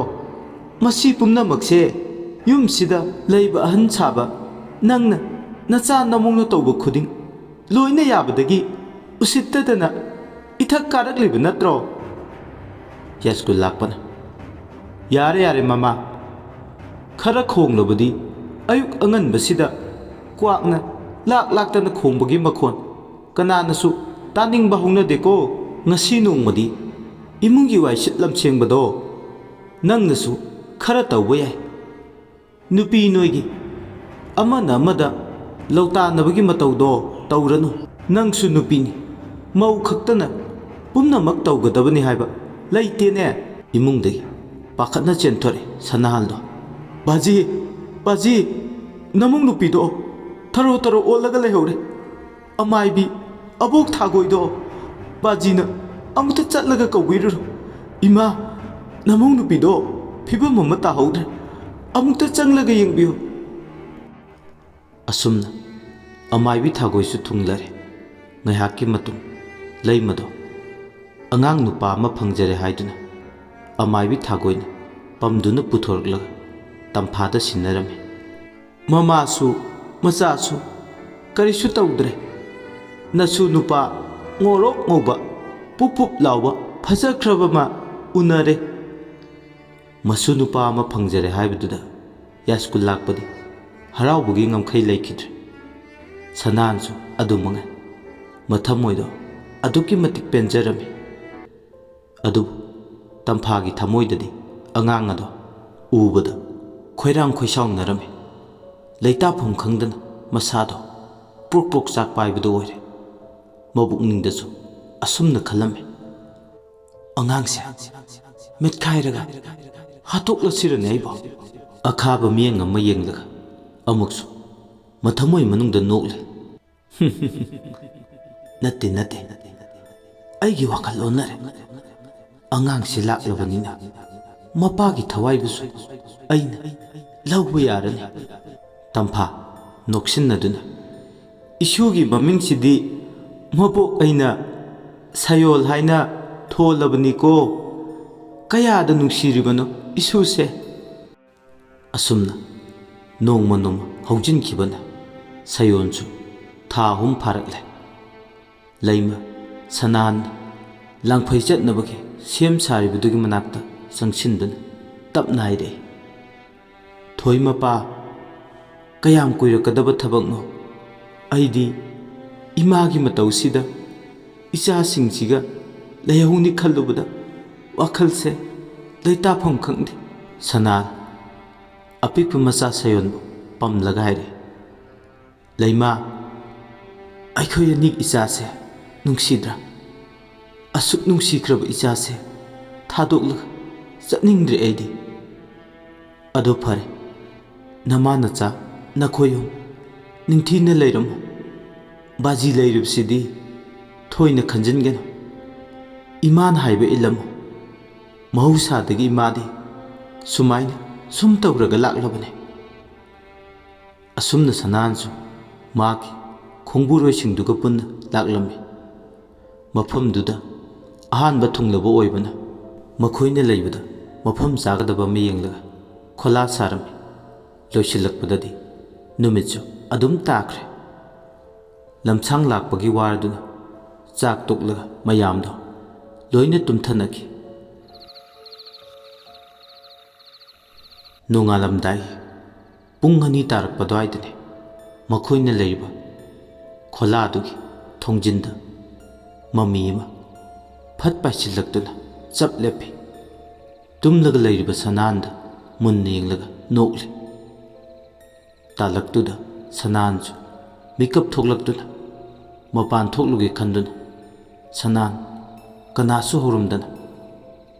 ꯃꯁꯤ ꯄꯨꯝꯅꯃꯛꯁꯦ ꯌꯨꯝꯁꯤꯗ ꯂꯩꯕ ꯑꯍꯟ ꯁꯥꯕ ꯅꯪꯅ ꯅꯆꯥ ꯅꯃꯧꯅ ꯇꯧꯕ ꯈꯨꯗꯤꯡ ꯂꯣꯏꯅ ꯌꯥꯕꯗꯒꯤ ꯎꯁꯤꯠꯇꯗꯅ ꯏꯊꯛ ꯀꯥꯔꯛꯂꯤꯕ ꯅꯠꯇ꯭ꯔꯣ?" ꯌꯥꯏꯁ꯭ꯀꯨꯜ ꯂꯥꯛꯄꯅ, "ꯌꯥꯔꯦ, ꯌꯥꯔꯦ ꯃꯃꯥ, ꯈꯔ ꯈꯣꯡꯂꯕꯗꯤ ꯑꯌꯨꯛ ꯑꯉꯟꯕꯁꯤꯗ ꯀ꯭ꯋꯥꯛꯅ ꯂꯥꯛ ꯂꯥꯛꯇꯅ ꯈꯣꯡꯕꯒꯤ ꯃꯈꯣꯟ ꯀꯅꯥꯅꯁꯨ ꯇꯥꯅꯤꯡꯕ ꯍꯧꯅꯗꯦꯀꯣ꯫ ꯉꯁꯤ ꯅꯣꯡꯃꯗꯤ ꯏꯃꯨꯡꯒꯤ ꯋꯥꯏꯁꯤꯠ ꯂꯝꯁꯦꯡꯕꯗꯣ ꯅꯪꯅꯁꯨ ꯈꯔ ꯇꯧꯕ ꯌꯥꯏ꯫ ꯅꯨꯄꯤ ꯅꯣꯏꯒꯤ ꯑꯃꯅ ꯑꯃꯗ ꯂꯧꯇꯥꯅꯕꯒꯤ ꯃꯇꯧꯗꯣ ꯇꯧꯔꯅꯨ꯫ ꯅꯪꯁꯨ ꯅꯨꯄꯤꯅꯤ, ꯃꯧ ꯈꯛꯇꯅ ꯄꯨꯝꯅꯃꯛ ꯇꯧꯒꯗꯕꯅꯤ ꯍꯥꯏꯕ ꯂꯩꯇꯦꯅꯦ꯫" ꯏꯃꯨꯡꯗꯒꯤ ꯄꯥꯈꯠꯅ ꯆꯦꯟꯊꯣꯔꯛꯏ ꯁꯅꯥꯍꯜꯗꯣ꯫ "ꯕꯥꯖꯤ, ꯕꯥꯖꯤ, ꯅꯃꯧ ꯅꯨꯄꯤꯗꯣ ꯊꯔꯣ ꯊꯔꯣ ꯑꯣꯜꯂꯒ ꯂꯩꯍꯧꯔꯦ꯫ ꯑꯃꯥꯏꯕꯤ ꯑꯕꯣꯛ ꯊꯥꯒꯣꯏꯗꯣ ꯕꯥꯖꯤꯅ ꯑꯃꯨꯛꯇ ꯆꯠꯂꯒ ꯀꯧꯕꯤꯔꯨꯔꯣ꯫ ꯏꯃꯥ, ꯅꯃꯧ ꯅꯨꯄꯤꯗꯣ ꯐꯤꯕꯝ ꯑꯃ ꯇꯥꯍꯧꯗ꯭ꯔꯦ꯫ ꯑꯃꯨꯛꯇ ꯆꯪꯂꯒ ꯌꯦꯡꯕꯤꯌꯨ꯫" ꯑꯁꯨꯝꯅ ꯑꯃꯥꯏꯕꯤ ꯊꯥꯒꯣꯏꯁꯨ ꯊꯨꯡꯂꯔꯦ꯫ ꯉꯥꯏꯍꯥꯛꯀꯤ ꯃꯇꯨꯡ ꯂꯩꯃꯗꯣ ꯑꯉꯥꯡ ꯅꯨꯄꯥ ꯑꯃ ꯐꯪꯖꯔꯦ ꯍꯥꯏꯗꯨꯅ ꯑꯃꯥꯏꯕꯤ ꯊꯥꯒꯣꯏꯅ ꯄꯝꯗꯨꯅ ꯄꯨꯊꯣꯔꯛꯂꯒ ꯇꯝꯐꯥꯗ ꯁꯤꯟꯅꯔꯝꯃꯤ꯫ "ꯃꯃꯥꯁꯨ ꯃꯆꯥꯁꯨ ꯀꯔꯤꯁꯨ ꯇꯧꯗ꯭ꯔꯦ꯫ ꯅꯁꯨ ꯅꯨꯄꯥ ꯉꯧꯔꯣꯛ ꯉꯧꯕ, ꯄꯨꯞ ꯄꯨꯞ ꯂꯥꯎꯕ ꯐꯖꯈ꯭ꯔꯕ ꯑꯃ ꯎꯅꯔꯦ꯫" ꯃꯁꯨ ꯅꯨꯄꯥ ꯑꯃ ꯐꯪꯖꯔꯦ ꯍꯥꯏꯕꯗꯨꯗ ꯌꯥꯏꯁ꯭ꯀꯨꯜ ꯂꯥꯛꯄꯗꯤ ꯍꯔꯥꯎꯕꯒꯤ ꯉꯝꯈꯩ ꯂꯩꯈꯤꯗ꯭ꯔꯦ꯫ ꯁꯅꯥꯍꯟꯁꯨ ꯑꯗꯨ ꯃꯉꯥꯏ꯫ ꯃꯊꯃꯣꯏꯗꯣ ꯑꯗꯨꯛꯀꯤ ꯃꯇꯤꯛ ꯄꯦꯟꯖꯔꯝꯃꯤ꯫ ꯑꯗꯨꯕꯨ ꯇꯝꯐꯥꯒꯤ ꯊꯃꯣꯏꯗꯗꯤ ꯑꯉꯥꯡ ꯑꯗꯣ ꯎꯕꯗ ꯈꯣꯏꯔꯥꯡ ꯈꯣꯏꯁꯥꯎꯅꯔꯝꯃꯤ꯫ ꯂꯩꯇꯥꯐꯝ ꯈꯪꯗꯅ ꯃꯁꯥꯗꯣ ꯄ꯭ꯔꯣꯛ ꯄ꯭ꯔꯣꯛ ꯆꯥꯛꯄ ꯍꯥꯏꯕꯗꯨ ꯑꯣꯏꯔꯦ꯫ ꯃꯕꯨꯛꯅꯤꯡꯗꯁꯨ ꯑꯁꯨꯝꯅ ꯈꯜꯂꯝꯃꯤ, "ꯑꯉꯥꯡꯁꯦ ꯃꯦꯠꯈꯥꯏꯔꯒ ꯍꯥꯠꯇꯣꯛꯂꯁꯤꯔꯅꯦ ꯑꯩꯕꯣ?" ꯑꯈꯥꯕ ꯃꯤꯠꯌꯦꯡ ꯑꯃ ꯌꯦꯡꯂꯒ ꯑꯃꯨꯛꯁꯨ ꯃꯊꯃꯣꯏ ꯃꯅꯨꯡꯗ ꯅꯣꯛꯂꯤ꯫ "ꯅꯠꯇꯦ, ꯅꯠꯇꯦ, ꯑꯩꯒꯤ ꯋꯥꯈꯜ ꯑꯣꯟꯅꯔꯦ꯫ ꯑꯉꯥꯡꯁꯤ ꯂꯥꯛꯂꯕꯅꯤꯅ ꯃꯄꯥꯒꯤ ꯊꯋꯥꯏꯕꯨꯁꯨ ꯑꯩꯅ ꯂꯧꯕ ꯌꯥꯔꯅꯤ꯫" ꯇꯝꯐꯥ ꯅꯣꯛꯁꯤꯟꯅꯗꯨꯅ, "ꯏꯁꯨꯒꯤ ꯃꯃꯤꯡꯁꯤꯗꯤ ꯃꯕꯣꯛ ꯑꯩꯅ ꯁꯌꯣꯜ ꯍꯥꯏꯅ ꯊꯣꯜꯂꯕꯅꯤꯀꯣ꯫ ꯀꯌꯥꯗ ꯅꯨꯡꯁꯤꯔꯤꯕꯅꯣ ꯏꯁꯨꯁꯦ!" ꯑꯁꯨꯝꯅ ꯅꯣꯡꯃ ꯅꯣꯡꯃ ꯍꯧꯖꯤꯟꯈꯤꯕꯅ ꯁꯌꯣꯜꯁꯨ ꯊꯥ ꯑꯍꯨꯝ ꯐꯥꯔꯛꯂꯦ꯫ ꯂꯩꯃ ꯁꯅꯥꯍꯟ ꯂꯥꯡꯐꯩ ꯆꯠꯅꯕꯒꯤ ꯁꯦꯝ ꯁꯥꯔꯤꯕꯗꯨꯒꯤ ꯃꯅꯥꯛꯇ ꯆꯪꯁꯤꯟꯗꯨꯅ ꯇꯞꯅ ꯍꯥꯏꯔꯛꯏ, "ꯊꯣꯏ ꯃꯄꯥ, ꯀꯌꯥꯝ ꯀꯨꯏꯔꯛꯀꯗꯕ ꯊꯕꯛꯅꯣ? ꯑꯩꯗꯤ ꯏꯃꯥꯒꯤ ꯃꯇꯧꯁꯤꯗ ꯏꯆꯥꯁꯤꯡꯁꯤꯒ ꯂꯩꯍꯧꯅꯤ ꯈꯜꯂꯨꯕꯗ ꯋꯥꯈꯜꯁꯦ ꯂꯩꯇꯥꯐꯝ ꯈꯪꯗꯦ꯫" ꯁꯅꯥ ꯑꯄꯤꯛꯄ ꯃꯆꯥ ꯁꯌꯣꯟꯕꯨ ꯄꯝꯂꯒ ꯍꯥꯏꯔꯛꯏ, "ꯂꯩꯃꯥ, ꯑꯩꯈꯣꯏ ꯑꯅꯤꯒꯤ ꯏꯆꯥꯁꯦ ꯅꯨꯡꯁꯤꯗ꯭ꯔꯥ? ꯑꯁꯨꯛ ꯅꯨꯡꯁꯤꯈ꯭ꯔꯕ ꯏꯆꯥꯁꯦ ꯊꯥꯗꯣꯛꯂꯒ ꯆꯠꯅꯤꯡꯗ꯭ꯔꯦ ꯑꯩꯗꯤ꯫ ꯑꯗꯣ ꯐꯔꯦ, ꯅꯃꯥ ꯅꯆꯥ ꯅꯈꯣꯏ ꯑꯍꯨꯝ ꯅꯤꯡꯊꯤꯅ ꯂꯩꯔꯝꯃꯨ꯫ ꯕꯥꯖꯤ ꯂꯩꯔꯤꯕꯁꯤꯗꯤ ꯊꯣꯏꯅ ꯈꯟꯖꯤꯟꯒꯅꯨ꯫ ꯏꯃꯥꯅ ꯍꯥꯏꯕ ꯏꯜꯂꯝꯃꯨ꯫ ꯃꯍꯧꯁꯥꯗꯒꯤ ꯏꯃꯥꯗꯤ ꯁꯨꯃꯥꯏꯅ ꯁꯨꯝ ꯇꯧꯔꯒ ꯂꯥꯛꯂꯕꯅꯦ꯫" ꯑꯁꯨꯝꯅ ꯁꯅꯥꯍꯟꯁꯨ ꯃꯥꯒꯤ ꯈꯣꯡꯕꯨꯔꯣꯏꯁꯤꯡꯗꯨꯒ ꯄꯨꯟꯅ ꯂꯥꯛꯂꯝꯃꯤ꯫ ꯃꯐꯝꯗꯨꯗ ꯑꯍꯥꯟꯕ ꯊꯨꯡꯂꯕ ꯑꯣꯏꯕꯅ ꯃꯈꯣꯏꯅ ꯂꯩꯕꯗ ꯃꯐꯝ ꯆꯥꯒꯗꯕ ꯑꯃ ꯌꯦꯡꯂꯒ ꯈꯣꯂꯥ ꯁꯥꯔꯝꯃꯤ꯫ ꯂꯣꯏꯁꯤꯜꯂꯛꯄꯗꯗꯤ ꯅꯨꯃꯤꯠꯁꯨ ꯑꯗꯨꯝ ꯇꯥꯈ꯭ꯔꯦ꯫ ꯂꯝꯁꯥꯡ ꯂꯥꯛꯄꯒꯤ ꯋꯥꯔꯗꯨꯅ ꯆꯥꯛ ꯇꯣꯛꯂꯒ ꯃꯌꯥꯝꯗꯣ ꯂꯣꯏꯅ ꯇꯨꯝꯊꯅꯈꯤ꯫ ꯅꯣꯡꯉꯥꯜꯂꯝꯗꯥꯏ ꯄꯨꯡ ꯑꯅꯤ ꯇꯥꯔꯛꯄ ꯑꯗꯨꯋꯥꯏꯗꯅꯤ ꯃꯈꯣꯏꯅ ꯂꯩꯔꯤꯕ ꯈꯣꯂꯥꯗꯨꯒꯤ ꯊꯣꯡꯖꯤꯟꯗ ꯃꯃꯤ ꯑꯃ ꯐꯠ ꯄꯥꯏꯁꯤꯜꯂꯛꯇꯨꯅ ꯆꯞ ꯂꯦꯞꯄꯤ꯫ ꯇꯨꯝꯂꯒ ꯂꯩꯔꯤꯕ ꯁꯅꯥꯍꯟꯗ ꯃꯨꯟꯅ ꯌꯦꯡꯂꯒ ꯅꯣꯛꯂꯤ꯫ ꯇꯥꯂꯛꯇꯨꯗ ꯁꯅꯥꯍꯟꯁꯨ ꯃꯤꯀꯞ ꯊꯣꯛꯂꯛꯇꯨꯅ ꯃꯄꯥꯟ ꯊꯣꯛꯂꯨꯒꯦ ꯈꯟꯗꯨꯅ ꯁꯅꯥꯟ ꯀꯅꯥꯁꯨ ꯍꯧꯔꯝꯗꯅ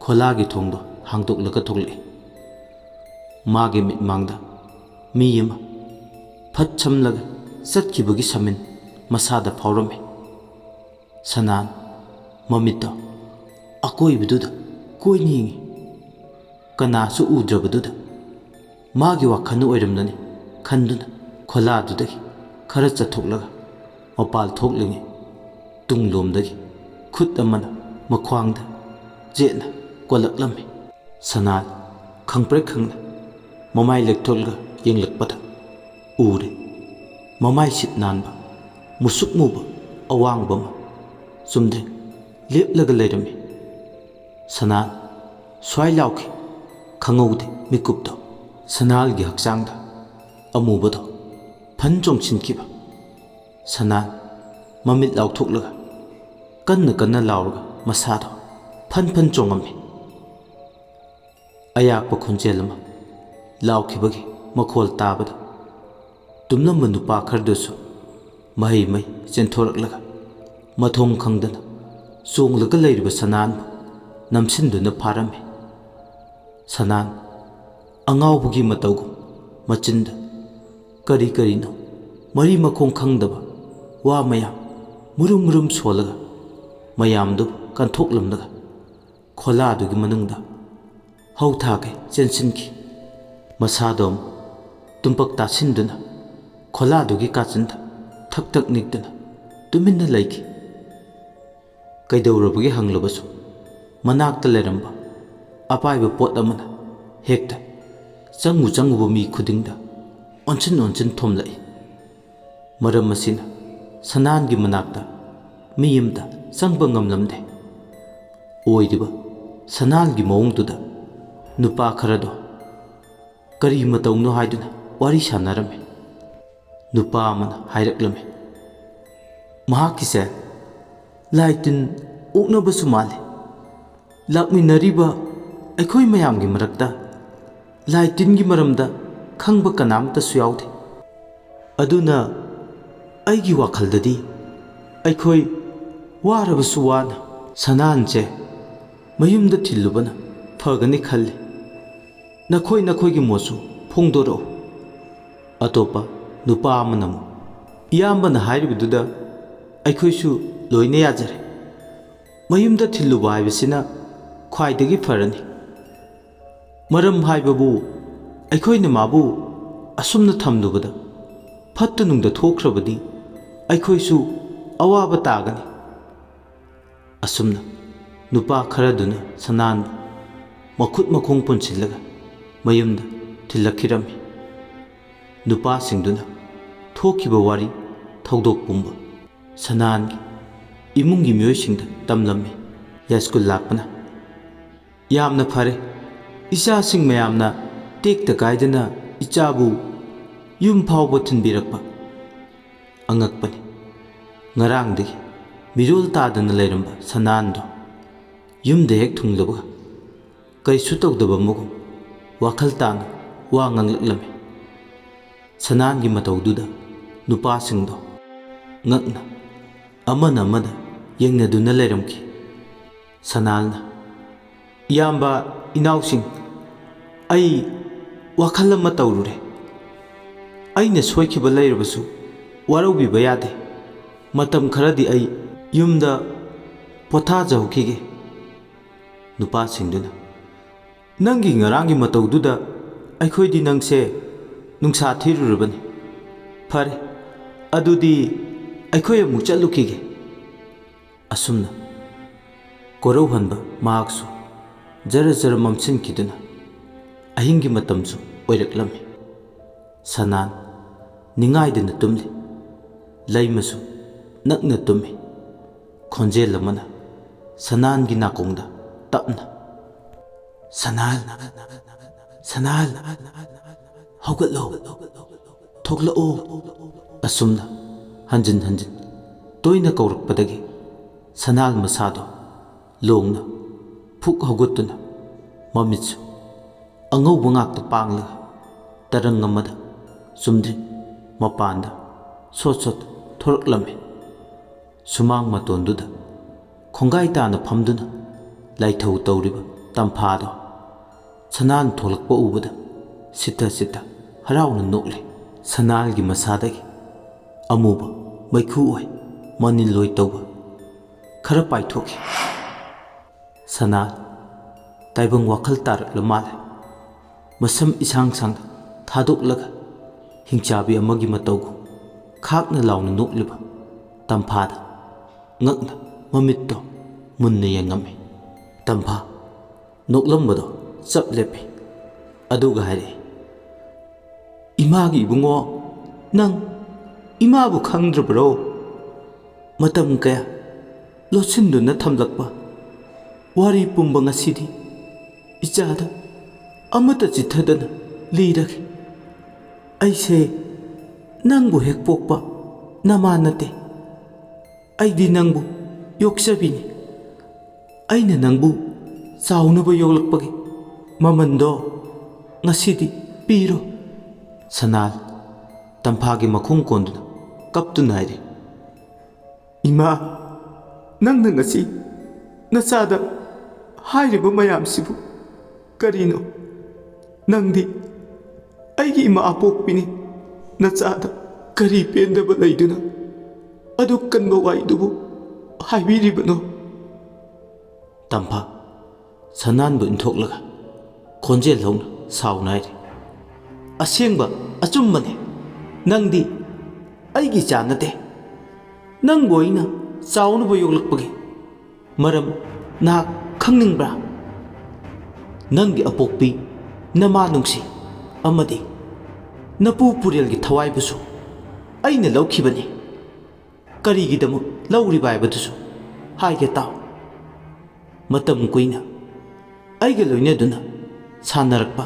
ꯈꯣꯂꯥꯒꯤ ꯊꯣꯡꯗꯣ ꯍꯥꯡꯗꯣꯛꯂꯒ ꯊꯣꯛꯂꯛꯏ꯫ ꯃꯥꯒꯤ ꯃꯤꯠꯃꯥꯡꯗ ꯃꯤ ꯑꯃ ꯐꯠ ꯁꯝꯂꯒ ꯆꯠꯈꯤꯕꯒꯤ ꯁꯃꯤꯟ ꯃꯁꯥꯗ ꯐꯥꯎꯔꯝꯃꯤ꯫ ꯁꯅꯥꯟ ꯃꯃꯤꯠꯇꯣ ꯑꯀꯣꯏꯕꯗꯨꯗ ꯀꯣꯏꯅ ꯌꯦꯡꯉꯤ꯫ ꯀꯅꯥꯁꯨ ꯎꯗ꯭ꯔꯕꯗꯨꯗ ꯃꯥꯒꯤ ꯋꯥꯈꯜꯅ ꯑꯣꯏꯔꯝꯂꯅꯤ ꯈꯟꯗꯨꯅ ꯈꯣꯂꯥꯗꯨꯗꯒꯤ ꯈꯔ ꯆꯠꯊꯣꯛꯂꯒ ꯃꯄꯥꯜ ꯊꯣꯛꯂꯤꯉꯩ ꯇꯨꯡꯂꯣꯝꯗꯒꯤ ꯈꯨꯠ ꯑꯃꯅ ꯃꯈ꯭ꯋꯥꯡꯗ ꯆꯦꯠꯅ ꯀꯣꯜꯂꯛꯂꯝꯃꯤ꯫ ꯁꯅꯥꯟ ꯈꯪꯄ꯭ꯔꯦꯛ ꯈꯪꯅ ꯃꯃꯥꯏ ꯂꯦꯛꯊꯣꯛꯂꯒ ꯌꯦꯡꯂꯛꯄꯗ ꯎꯔꯦ꯫ ꯃꯃꯥꯏ ꯁꯤꯠ ꯅꯥꯟꯕ, ꯃꯨꯁꯨꯛ ꯃꯨꯕ ꯑꯋꯥꯡꯕ ꯑꯃ ꯆꯨꯝꯗ꯭ꯔꯤꯡ ꯂꯦꯞꯂꯒ ꯂꯩꯔꯝꯃꯤ꯫ ꯁꯅꯥꯟ ꯁ꯭ꯋꯥꯏ ꯂꯥꯎꯈꯤ꯫ ꯈꯪꯍꯧꯗꯦ ꯃꯤꯀꯨꯞꯇꯣ ꯁꯅꯥꯜꯒꯤ ꯍꯛꯆꯥꯡꯗ ꯑꯃꯨꯕꯗꯣ ꯐꯟ ꯆꯣꯡꯁꯤꯟꯈꯤꯕ꯫ ꯁꯅꯥꯟ ꯃꯃꯤꯠ ꯂꯥꯎꯊꯣꯛꯂꯒ ꯀꯟꯅ ꯀꯟꯅ ꯂꯥꯎꯔꯒ ꯃꯁꯥꯗꯣ ꯐꯟ ꯐꯟ ꯆꯣꯡꯉꯝꯃꯤ꯫ ꯑꯌꯥꯛꯄ ꯈꯣꯟꯖꯦꯜ ꯑꯃ ꯂꯥꯎꯈꯤꯕꯒꯤ ꯃꯈꯣꯜ ꯇꯥꯕꯗ ꯇꯨꯝꯂꯝꯕ ꯅꯨꯄꯥ ꯈꯔꯗꯨꯁꯨ ꯃꯍꯩ ꯃꯍꯩ ꯆꯦꯟꯊꯣꯔꯛꯂꯒ ꯃꯊꯣꯡ ꯈꯪꯗꯅ ꯆꯣꯡꯂꯒ ꯂꯩꯔꯤꯕ ꯁꯅꯥꯟꯕꯨ ꯅꯝꯁꯤꯟꯗꯨꯅ ꯐꯥꯔꯝꯃꯤ꯫ ꯁꯅꯥꯟ ꯑꯉꯥꯎꯕꯒꯤ ꯃꯇꯧꯒꯨꯝ ꯃꯆꯤꯟꯗ ꯀꯔꯤ ꯀꯔꯤꯅꯣ ꯃꯔꯤ ꯃꯈꯣꯡ ꯈꯪꯗꯕ ꯋꯥ ꯃꯌꯥꯝ ꯃꯨꯔꯨꯝ ꯃꯨꯔꯨꯝ ꯁꯣꯜꯂꯒ ꯃꯌꯥꯝꯗꯨ ꯀꯟꯊꯣꯛꯂꯝꯂꯒ ꯈꯣꯂꯥꯗꯨꯒꯤ ꯃꯅꯨꯡꯗ ꯍꯧ ꯊꯥꯒꯩ ꯆꯦꯟꯁꯤꯟꯈꯤ꯫ ꯃꯁꯥꯗꯣ ꯑꯃꯨꯛ ꯇꯨꯝꯄꯛ ꯇꯥꯁꯤꯟꯗꯨꯅ ꯈꯣꯂꯥꯗꯨꯒꯤ ꯀꯥꯆꯤꯟꯗ ꯊꯛ ꯊꯛ ꯅꯤꯛꯇꯨꯅ ꯇꯨꯃꯤꯟꯅ ꯂꯩꯈꯤ꯫ ꯀꯩꯗꯧꯔꯕꯒꯦ ꯍꯪꯂꯕꯁꯨ ꯃꯅꯥꯛꯇ ꯂꯩꯔꯝꯕ ꯑꯄꯥꯏꯕ ꯄꯣꯠ ꯑꯃꯅ ꯍꯦꯛꯇ ꯆꯪꯉꯨ ꯆꯪꯉꯨꯕ ꯃꯤ ꯈꯨꯗꯤꯡꯗ ꯑꯣꯟꯁꯤꯟ ꯑꯣꯟꯁꯤꯟ ꯊꯣꯝꯂꯛꯏ꯫ ꯃꯔꯝ ꯑꯁꯤꯅ ꯁꯅꯥꯟꯒꯤ ꯃꯅꯥꯛꯇ ꯃꯤ ꯑꯃꯇ ꯆꯪꯕ ꯉꯝꯂꯝꯗꯦ꯫ ꯑꯣꯏꯔꯤꯕ ꯁꯅꯥꯟꯒꯤ ꯃꯑꯣꯡꯗꯨꯗ ꯅꯨꯄꯥ ꯈꯔꯗꯣ ꯀꯔꯤ ꯃꯇꯧꯅꯣ ꯍꯥꯏꯗꯨꯅ ꯋꯥꯔꯤ ꯁꯥꯟꯅꯔꯝꯃꯤ꯫ ꯅꯨꯄꯥ ꯑꯃꯅ ꯍꯥꯏꯔꯛꯂꯝꯃꯤ, "ꯃꯍꯥꯛꯀꯤꯁꯦ ꯂꯥꯏ ꯇꯤꯟ ꯑꯣꯛꯅꯕꯁꯨ ꯃꯥꯜꯂꯤ꯫ ꯂꯥꯛꯃꯤꯟꯅꯔꯤꯕ ꯑꯩꯈꯣꯏ ꯃꯌꯥꯝꯒꯤ ꯃꯔꯛꯇ ꯂꯥꯏ ꯇꯤꯟꯒꯤ ꯃꯔꯝꯗ ꯈꯪꯕ ꯀꯅꯥꯝꯇꯁꯨ ꯌꯥꯎꯗꯦ꯫ ꯑꯗꯨꯅ ꯑꯩꯒꯤ ꯋꯥꯈꯜꯗꯗꯤ ꯑꯩꯈꯣꯏ ꯋꯥꯔꯕꯁꯨ ꯋꯥꯅ ꯁꯅꯥꯟꯁꯦ ꯃꯌꯨꯝꯗ ꯊꯤꯜꯂꯨꯕꯅ ꯐꯒꯅꯤ ꯈꯜꯂꯤ꯫ ꯅꯈꯣꯏ ꯅꯈꯣꯏꯒꯤ ꯃꯣꯠꯁꯨ ꯐꯣꯡꯗꯣꯔꯛꯎ꯫ ꯑꯇꯣꯞꯄ ꯅꯨꯄꯥ ꯑꯃꯅ ꯑꯃꯨꯛ, "ꯏꯌꯥꯝꯕꯅ ꯍꯥꯏꯔꯤꯕꯗꯨꯗ ꯑꯩꯈꯣꯏꯁꯨ ꯂꯣꯏꯅ ꯌꯥꯖꯔꯦ꯫ ꯃꯌꯨꯝꯗ ꯊꯤꯜꯂꯨꯕ ꯍꯥꯏꯕꯁꯤꯅ ꯈ꯭ꯋꯥꯏꯗꯒꯤ ꯐꯔꯅꯤ꯫ ꯃꯔꯝ ꯍꯥꯏꯕꯕꯨ, ꯑꯩꯈꯣꯏꯅ ꯃꯥꯕꯨ ꯑꯁꯨꯝꯅ ꯊꯝꯂꯨꯕꯗ ꯐꯠꯇ ꯅꯨꯡꯗ ꯊꯣꯛꯈ꯭ꯔꯕꯗꯤ ꯑꯩꯈꯣꯏꯁꯨ ꯑꯋꯥꯕ ꯇꯥꯒꯅꯤ"꯫ ꯑꯁꯨꯝꯅ ꯅꯨꯄꯥ ꯈꯔꯗꯨꯅ ꯁꯅꯥꯟꯕꯨ ꯃꯈꯨꯠ ꯃꯈꯣꯡ ꯄꯨꯟꯁꯤꯜꯂꯒ ꯃꯌꯨꯝꯗ ꯊꯤꯜꯂꯛꯈꯤꯔꯝꯃꯤ꯫ ꯅꯨꯄꯥꯁꯤꯡꯗꯨꯅ ꯊꯣꯛꯈꯤꯕ ꯋꯥꯔꯤ ꯊꯧꯗꯣꯛ ꯄꯨꯝꯕ ꯁꯅꯥꯟꯒꯤ ꯏꯃꯨꯡꯒꯤ ꯃꯤꯑꯣꯏꯁꯤꯡꯗ ꯇꯝꯂꯝꯃꯤ꯫ ꯌꯥꯏꯁ꯭ꯀꯨꯜ ꯂꯥꯛꯄꯅ, "ꯌꯥꯝꯅ ꯐꯔꯦ, ꯏꯆꯥꯁꯤꯡ ꯃꯌꯥꯝꯅ ꯇꯦꯛꯇ ꯀꯥꯏꯗꯅ ꯏꯆꯥꯕꯨ ꯌꯨꯝ ꯐꯥꯎꯕ ꯊꯤꯟꯕꯤꯔꯛꯄ꯫ ꯑꯉꯛꯄꯅꯤ, ꯉꯔꯥꯡꯗꯒꯤ ꯃꯤꯔꯣꯜ ꯇꯥꯗꯅ ꯂꯩꯔꯝꯕ ꯁꯅꯥꯟꯗꯣ ꯌꯨꯝꯗ ꯍꯦꯛ ꯊꯨꯡꯂꯕꯒ ꯀꯔꯤꯁꯨ ꯇꯧꯗꯕ ꯑꯃꯒꯨꯝ ꯋꯥꯈꯜ ꯇꯥꯅ ꯋꯥ ꯉꯥꯡꯂꯛꯂꯝꯃꯤ"꯫ ꯁꯅꯥꯟꯒꯤ ꯃꯇꯧꯗꯨꯗ ꯅꯨꯄꯥꯁꯤꯡꯗꯣ ꯉꯛꯅ ꯑꯃꯅ ꯑꯃꯗ ꯌꯦꯡꯅꯗꯨꯅ ꯂꯩꯔꯝꯈꯤ꯫ ꯁꯅꯥꯜꯅ, "ꯏꯌꯥꯝꯕ, ꯏꯅꯥꯎꯁꯤꯡ, ꯑꯩ ꯋꯥꯈꯜ ꯑꯃ ꯇꯧꯔꯨꯔꯦ꯫ ꯑꯩꯅ ꯁꯣꯏꯈꯤꯕ ꯂꯩꯔꯕꯁꯨ ꯋꯥꯔꯧꯕꯤꯕ ꯌꯥꯗꯦ꯫ ꯃꯇꯝ ꯈꯔꯗꯤ ꯑꯩ ꯌꯨꯝꯗ ꯄꯣꯊꯥꯖꯍꯧꯈꯤꯒꯦ"꯫ ꯅꯨꯄꯥꯁꯤꯡꯗꯨꯅ, "ꯅꯪꯒꯤ ꯉꯔꯥꯡꯒꯤ ꯃꯇꯧꯗꯨꯗ ꯑꯩꯈꯣꯏꯗꯤ ꯅꯪꯁꯦ ꯅꯨꯡꯁꯥ ꯊꯤꯔꯨꯔꯕꯅꯤ꯫ ꯐꯔꯦ, ꯑꯗꯨꯗꯤ ꯑꯩꯈꯣꯏ ꯑꯃꯨꯛ ꯆꯠꯂꯨꯈꯤꯒꯦ"꯫ ꯑꯁꯨꯝꯅ ꯀꯣꯔꯧꯍꯟꯕ ꯃꯍꯥꯛꯁꯨ ꯖꯔ ꯖꯔ ꯃꯝꯁꯤꯟꯈꯤꯗꯨꯅ ꯑꯍꯤꯡꯒꯤ ꯃꯇꯝꯁꯨ ꯑꯣꯏꯔꯛꯂꯝꯃꯤ꯫ ꯁꯅꯥꯟ ꯅꯤꯡꯉꯥꯏꯗꯅ ꯇꯨꯝꯂꯤ꯫ ꯂꯩꯃꯁꯨ ꯅꯛꯅ ꯇꯨꯝꯃꯤ꯫ ꯈꯣꯟꯖꯦꯜ ꯑꯃꯅ ꯁꯅꯥꯟꯒꯤ ꯅꯥꯀꯣꯡꯗ ꯇꯞꯅ, "ꯁꯅꯥꯜ, ꯁꯅꯥꯜ, ꯍꯧꯒꯠꯂꯣ, ꯊꯣꯛꯂꯛꯑꯣ"꯫ ꯑꯁꯨꯝꯅ ꯍꯟꯖꯤꯟ ꯍꯟꯖꯤꯟ ꯇꯣꯏꯅ ꯀꯧꯔꯛꯄꯗꯒꯤ ꯁꯅꯥꯜ ꯃꯁꯥꯗꯣ ꯂꯣꯡꯅ ꯐꯨꯛ ꯍꯧꯒꯠꯇꯨꯅ ꯃꯃꯤꯠꯁꯨ ꯑꯉꯧꯕ ꯉꯥꯛꯇ ꯄꯥꯡꯂꯒ ꯇꯔꯪ ꯑꯃꯗ ꯆꯨꯝꯗ꯭ꯔꯤꯡ ꯃꯄꯥꯟꯗ ꯁꯣꯠ ꯁꯣꯠ ꯊꯣꯔꯛꯂꯝꯃꯤ꯫ ꯁꯨꯃꯥꯡ ꯃꯇꯣꯟꯗꯨꯗ ꯈꯣꯡꯒꯥꯏ ꯇꯥꯅ ꯐꯝꯗꯨꯅ ꯂꯥꯏꯊꯧ ꯇꯧꯔꯤꯕ ꯇꯝꯐꯥꯗꯣ ꯁꯅꯥꯅ ꯊꯣꯛꯂꯛꯄ ꯎꯕꯗ ꯁꯤꯠꯊ ꯁꯤꯠꯊ ꯍꯔꯥꯎꯅ ꯅꯣꯛꯂꯦ꯫ ꯁꯅꯥꯜꯒꯤ ꯃꯁꯥꯗꯒꯤ ꯑꯃꯨꯕ ꯃꯩꯈꯨ ꯑꯣꯏ ꯃꯅꯤꯜ ꯑꯣꯏ ꯇꯧꯕ ꯈꯔ ꯄꯥꯏꯊꯣꯛꯈꯤ꯫ ꯁꯅꯥ ꯇꯥꯏꯕꯪ ꯋꯥꯈꯜ ꯇꯥꯔꯛꯂ ꯃꯥꯜꯂꯦ꯫ ꯃꯁꯝ ꯏꯁꯥꯡ ꯁꯥꯡꯅ ꯊꯥꯗꯣꯛꯂꯒ ꯍꯤꯡꯆꯥꯕꯤ ꯑꯃꯒꯤ ꯃꯇꯧꯒꯨꯝ ꯈꯥꯛꯅ ꯂꯥꯎꯅ ꯅꯣꯛꯂꯤꯕ ꯇꯝꯐꯥꯗ ꯉꯛꯅ ꯃꯃꯤꯠꯇꯣ ꯃꯨꯟꯅ ꯌꯦꯡꯉꯝꯃꯤ꯫ ꯇꯝꯐꯥ ꯅꯣꯛꯂꯝꯕꯗꯣ ꯆꯞ ꯂꯦꯞꯄꯤ꯫ ꯑꯗꯨꯒ ꯍꯥꯏꯔꯛꯏ, "ꯏꯃꯥꯒꯤ ꯏꯕꯨꯡꯉꯣ, ꯅꯪ ꯏꯃꯥꯕꯨ ꯈꯪꯗ꯭ꯔꯕ꯭ꯔꯣ? ꯃꯇꯝ ꯀꯌꯥ ꯂꯣꯠꯁꯤꯟꯗꯨꯅ ꯊꯝꯂꯛꯄ ꯋꯥꯔꯤ ꯄꯨꯝꯕ ꯉꯁꯤꯗꯤ ꯏꯆꯥꯗ ꯑꯃꯠꯇ ꯆꯤꯠꯊꯗꯅ ꯂꯤꯔꯒꯦ꯫ ꯑꯩꯁꯦ ꯅꯪꯕꯨ ꯍꯦꯛ ꯄꯣꯛꯄ ꯅꯃꯥ ꯅꯠꯇꯦ꯫ ꯑꯩꯗꯤ ꯅꯪꯕꯨ ꯌꯣꯛꯆꯕꯤꯅꯤ꯫ ꯑꯩꯅ ꯅꯪꯕꯨ ꯆꯥꯎꯅꯕ ꯌꯣꯛꯂꯛꯄꯒꯤ ꯃꯃꯟꯗꯣ ꯉꯁꯤꯗꯤ ꯄꯤꯔꯣ꯫" ꯁꯅꯥꯜ ꯇꯝꯐꯥꯒꯤ ꯃꯈꯣꯡ ꯀꯣꯟꯗꯨꯅ ꯀꯞꯇꯨꯅ ꯍꯥꯏꯔꯤ, "ꯏꯃꯥ, ꯅꯪꯅ ꯉꯁꯤ ꯅꯆꯥꯗ ꯍꯥꯏꯔꯤꯕ ꯃꯌꯥꯝꯁꯤꯕꯨ ꯀꯔꯤꯅꯣ? ꯅꯪꯗꯤ ꯑꯩꯒꯤ ꯏꯃꯥ ꯑꯄꯣꯛꯄꯤꯅꯤ꯫ ꯅꯆꯥꯗ ꯀꯔꯤ ꯄꯦꯟꯗꯕ ꯂꯩꯗꯨꯅ ꯑꯗꯨꯛ ꯀꯟꯕ ꯋꯥꯍꯩꯗꯨꯕꯨ ꯍꯥꯏꯕꯤꯔꯤꯕꯅꯣ?" ꯇꯝꯐꯥ ꯁꯅꯥꯟꯕꯨ ꯏꯟꯊꯣꯛꯂꯒ ꯈꯣꯟꯖꯦꯜ ꯍꯧꯅ ꯁꯥꯎꯅ ꯍꯥꯏꯔꯤ, "ꯑꯁꯦꯡꯕ ꯑꯆꯨꯝꯕꯅꯤ꯫ ꯅꯪꯗꯤ ꯑꯩꯒꯤ ꯏꯆꯥ ꯅꯠꯇꯦ꯫ ꯅꯪꯕꯨ ꯑꯩꯅ ꯆꯥꯎꯅꯕ ꯌꯣꯛꯂꯛꯄꯒꯤ ꯃꯔꯝ ꯅꯍꯥꯛ ꯈꯪꯅꯤꯡꯕ꯭ꯔꯥ? ꯅꯪꯒꯤ ꯑꯄꯣꯛꯄꯤ ꯅꯃꯥ ꯅꯨꯡꯁꯤ ꯑꯃꯗꯤ ꯅꯄꯨ ꯄꯨꯔꯦꯜꯒꯤ ꯊꯋꯥꯏꯕꯨꯁꯨ ꯑꯩꯅ ꯂꯧꯈꯤꯕꯅꯤ꯫ ꯀꯔꯤꯒꯤꯗꯃꯛ ꯂꯧꯔꯤꯕ ꯍꯥꯏꯕꯗꯨꯁꯨ ꯍꯥꯏꯒꯦ ꯇꯥꯎ꯫ ꯃꯇꯝ ꯀꯨꯏꯅ ꯑꯩꯒ ꯂꯣꯏꯅꯗꯨꯅ ꯁꯥꯟꯅꯔꯛꯄ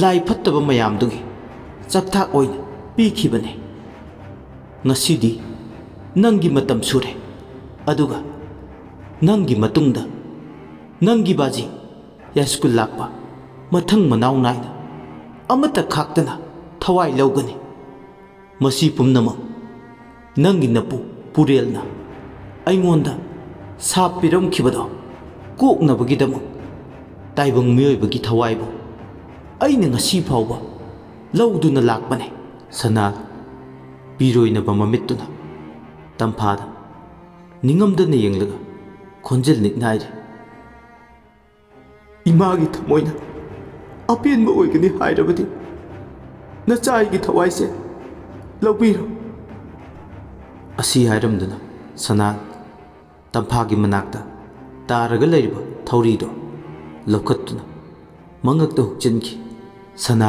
ꯂꯥꯏ ꯐꯠꯇꯕ ꯃꯌꯥꯝꯗꯨꯒꯤ ꯆꯥꯛꯊꯥꯛ ꯑꯣꯏꯅ ꯄꯤꯈꯤꯕꯅꯤ꯫ ꯉꯁꯤꯗꯤ ꯅꯪꯒꯤ ꯃꯇꯝ ꯁꯨꯔꯦ, ꯑꯗꯨꯒ ꯅꯪꯒꯤ ꯃꯇꯨꯡꯗ ꯅꯪꯒꯤ ꯕꯥꯖꯤ ꯌꯥꯏꯁ꯭ꯀꯨꯜ ꯂꯥꯛꯄ ꯃꯊꯪ ꯃꯅꯥꯎ ꯅꯥꯏꯅ ꯑꯃꯠꯇ ꯈꯥꯛꯇꯅ ꯊꯋꯥꯏ ꯂꯧꯒꯅꯤ꯫ ꯃꯁꯤ ꯄꯨꯝꯅꯃꯛ ꯅꯪꯒꯤ ꯅꯄꯨ ꯄꯨꯔꯦꯜꯅ ꯑꯩꯉꯣꯟꯗ ꯁꯥꯞ ꯄꯤꯔꯝꯈꯤꯕꯗꯣ ꯀꯣꯛꯅꯕꯒꯤꯗꯃꯛ ꯇꯥꯏꯕꯪ ꯃꯤꯑꯣꯏꯕꯒꯤ ꯊꯋꯥꯏꯕꯨ ꯑꯩꯅ ꯉꯁꯤ ꯐꯥꯎꯕ ꯂꯧꯗꯨꯅ ꯂꯥꯛꯄꯅꯦ꯫ ꯁꯅꯥ ꯄꯤꯔꯣꯏꯅꯕ ꯃꯃꯤꯠꯇꯨꯅ ꯇꯝꯐꯥꯗ ꯅꯤꯡꯉꯝꯗꯅ ꯌꯦꯡꯂꯒ ꯈꯣꯟꯖꯦꯜ ꯅꯤꯛꯅꯥꯏꯔꯦ꯫ "ꯏꯃꯥꯒꯤ ꯊꯃꯣꯏꯅ ꯑꯄꯦꯟꯕ ꯑꯣꯏꯒꯅꯤ ꯍꯥꯏꯔꯕꯗꯤ ꯅꯆꯥꯒꯤ ꯊꯋꯥꯏꯁꯦ ꯂꯧꯕꯤꯔꯣ꯫" ꯑꯁꯤ ꯍꯥꯏꯔꯝꯗꯨꯅ ꯁꯅꯥ ꯇꯝꯐꯥꯒꯤ ꯃꯅꯥꯛꯇ ꯇꯥꯔꯒ ꯂꯩꯔꯤꯕ ꯊꯧꯔꯤꯗꯣ ꯂꯧꯈꯠꯇꯨꯅ ꯃꯉꯛꯇ ꯍꯨꯛꯆꯤꯟꯈꯤ꯫ ꯁꯅꯥ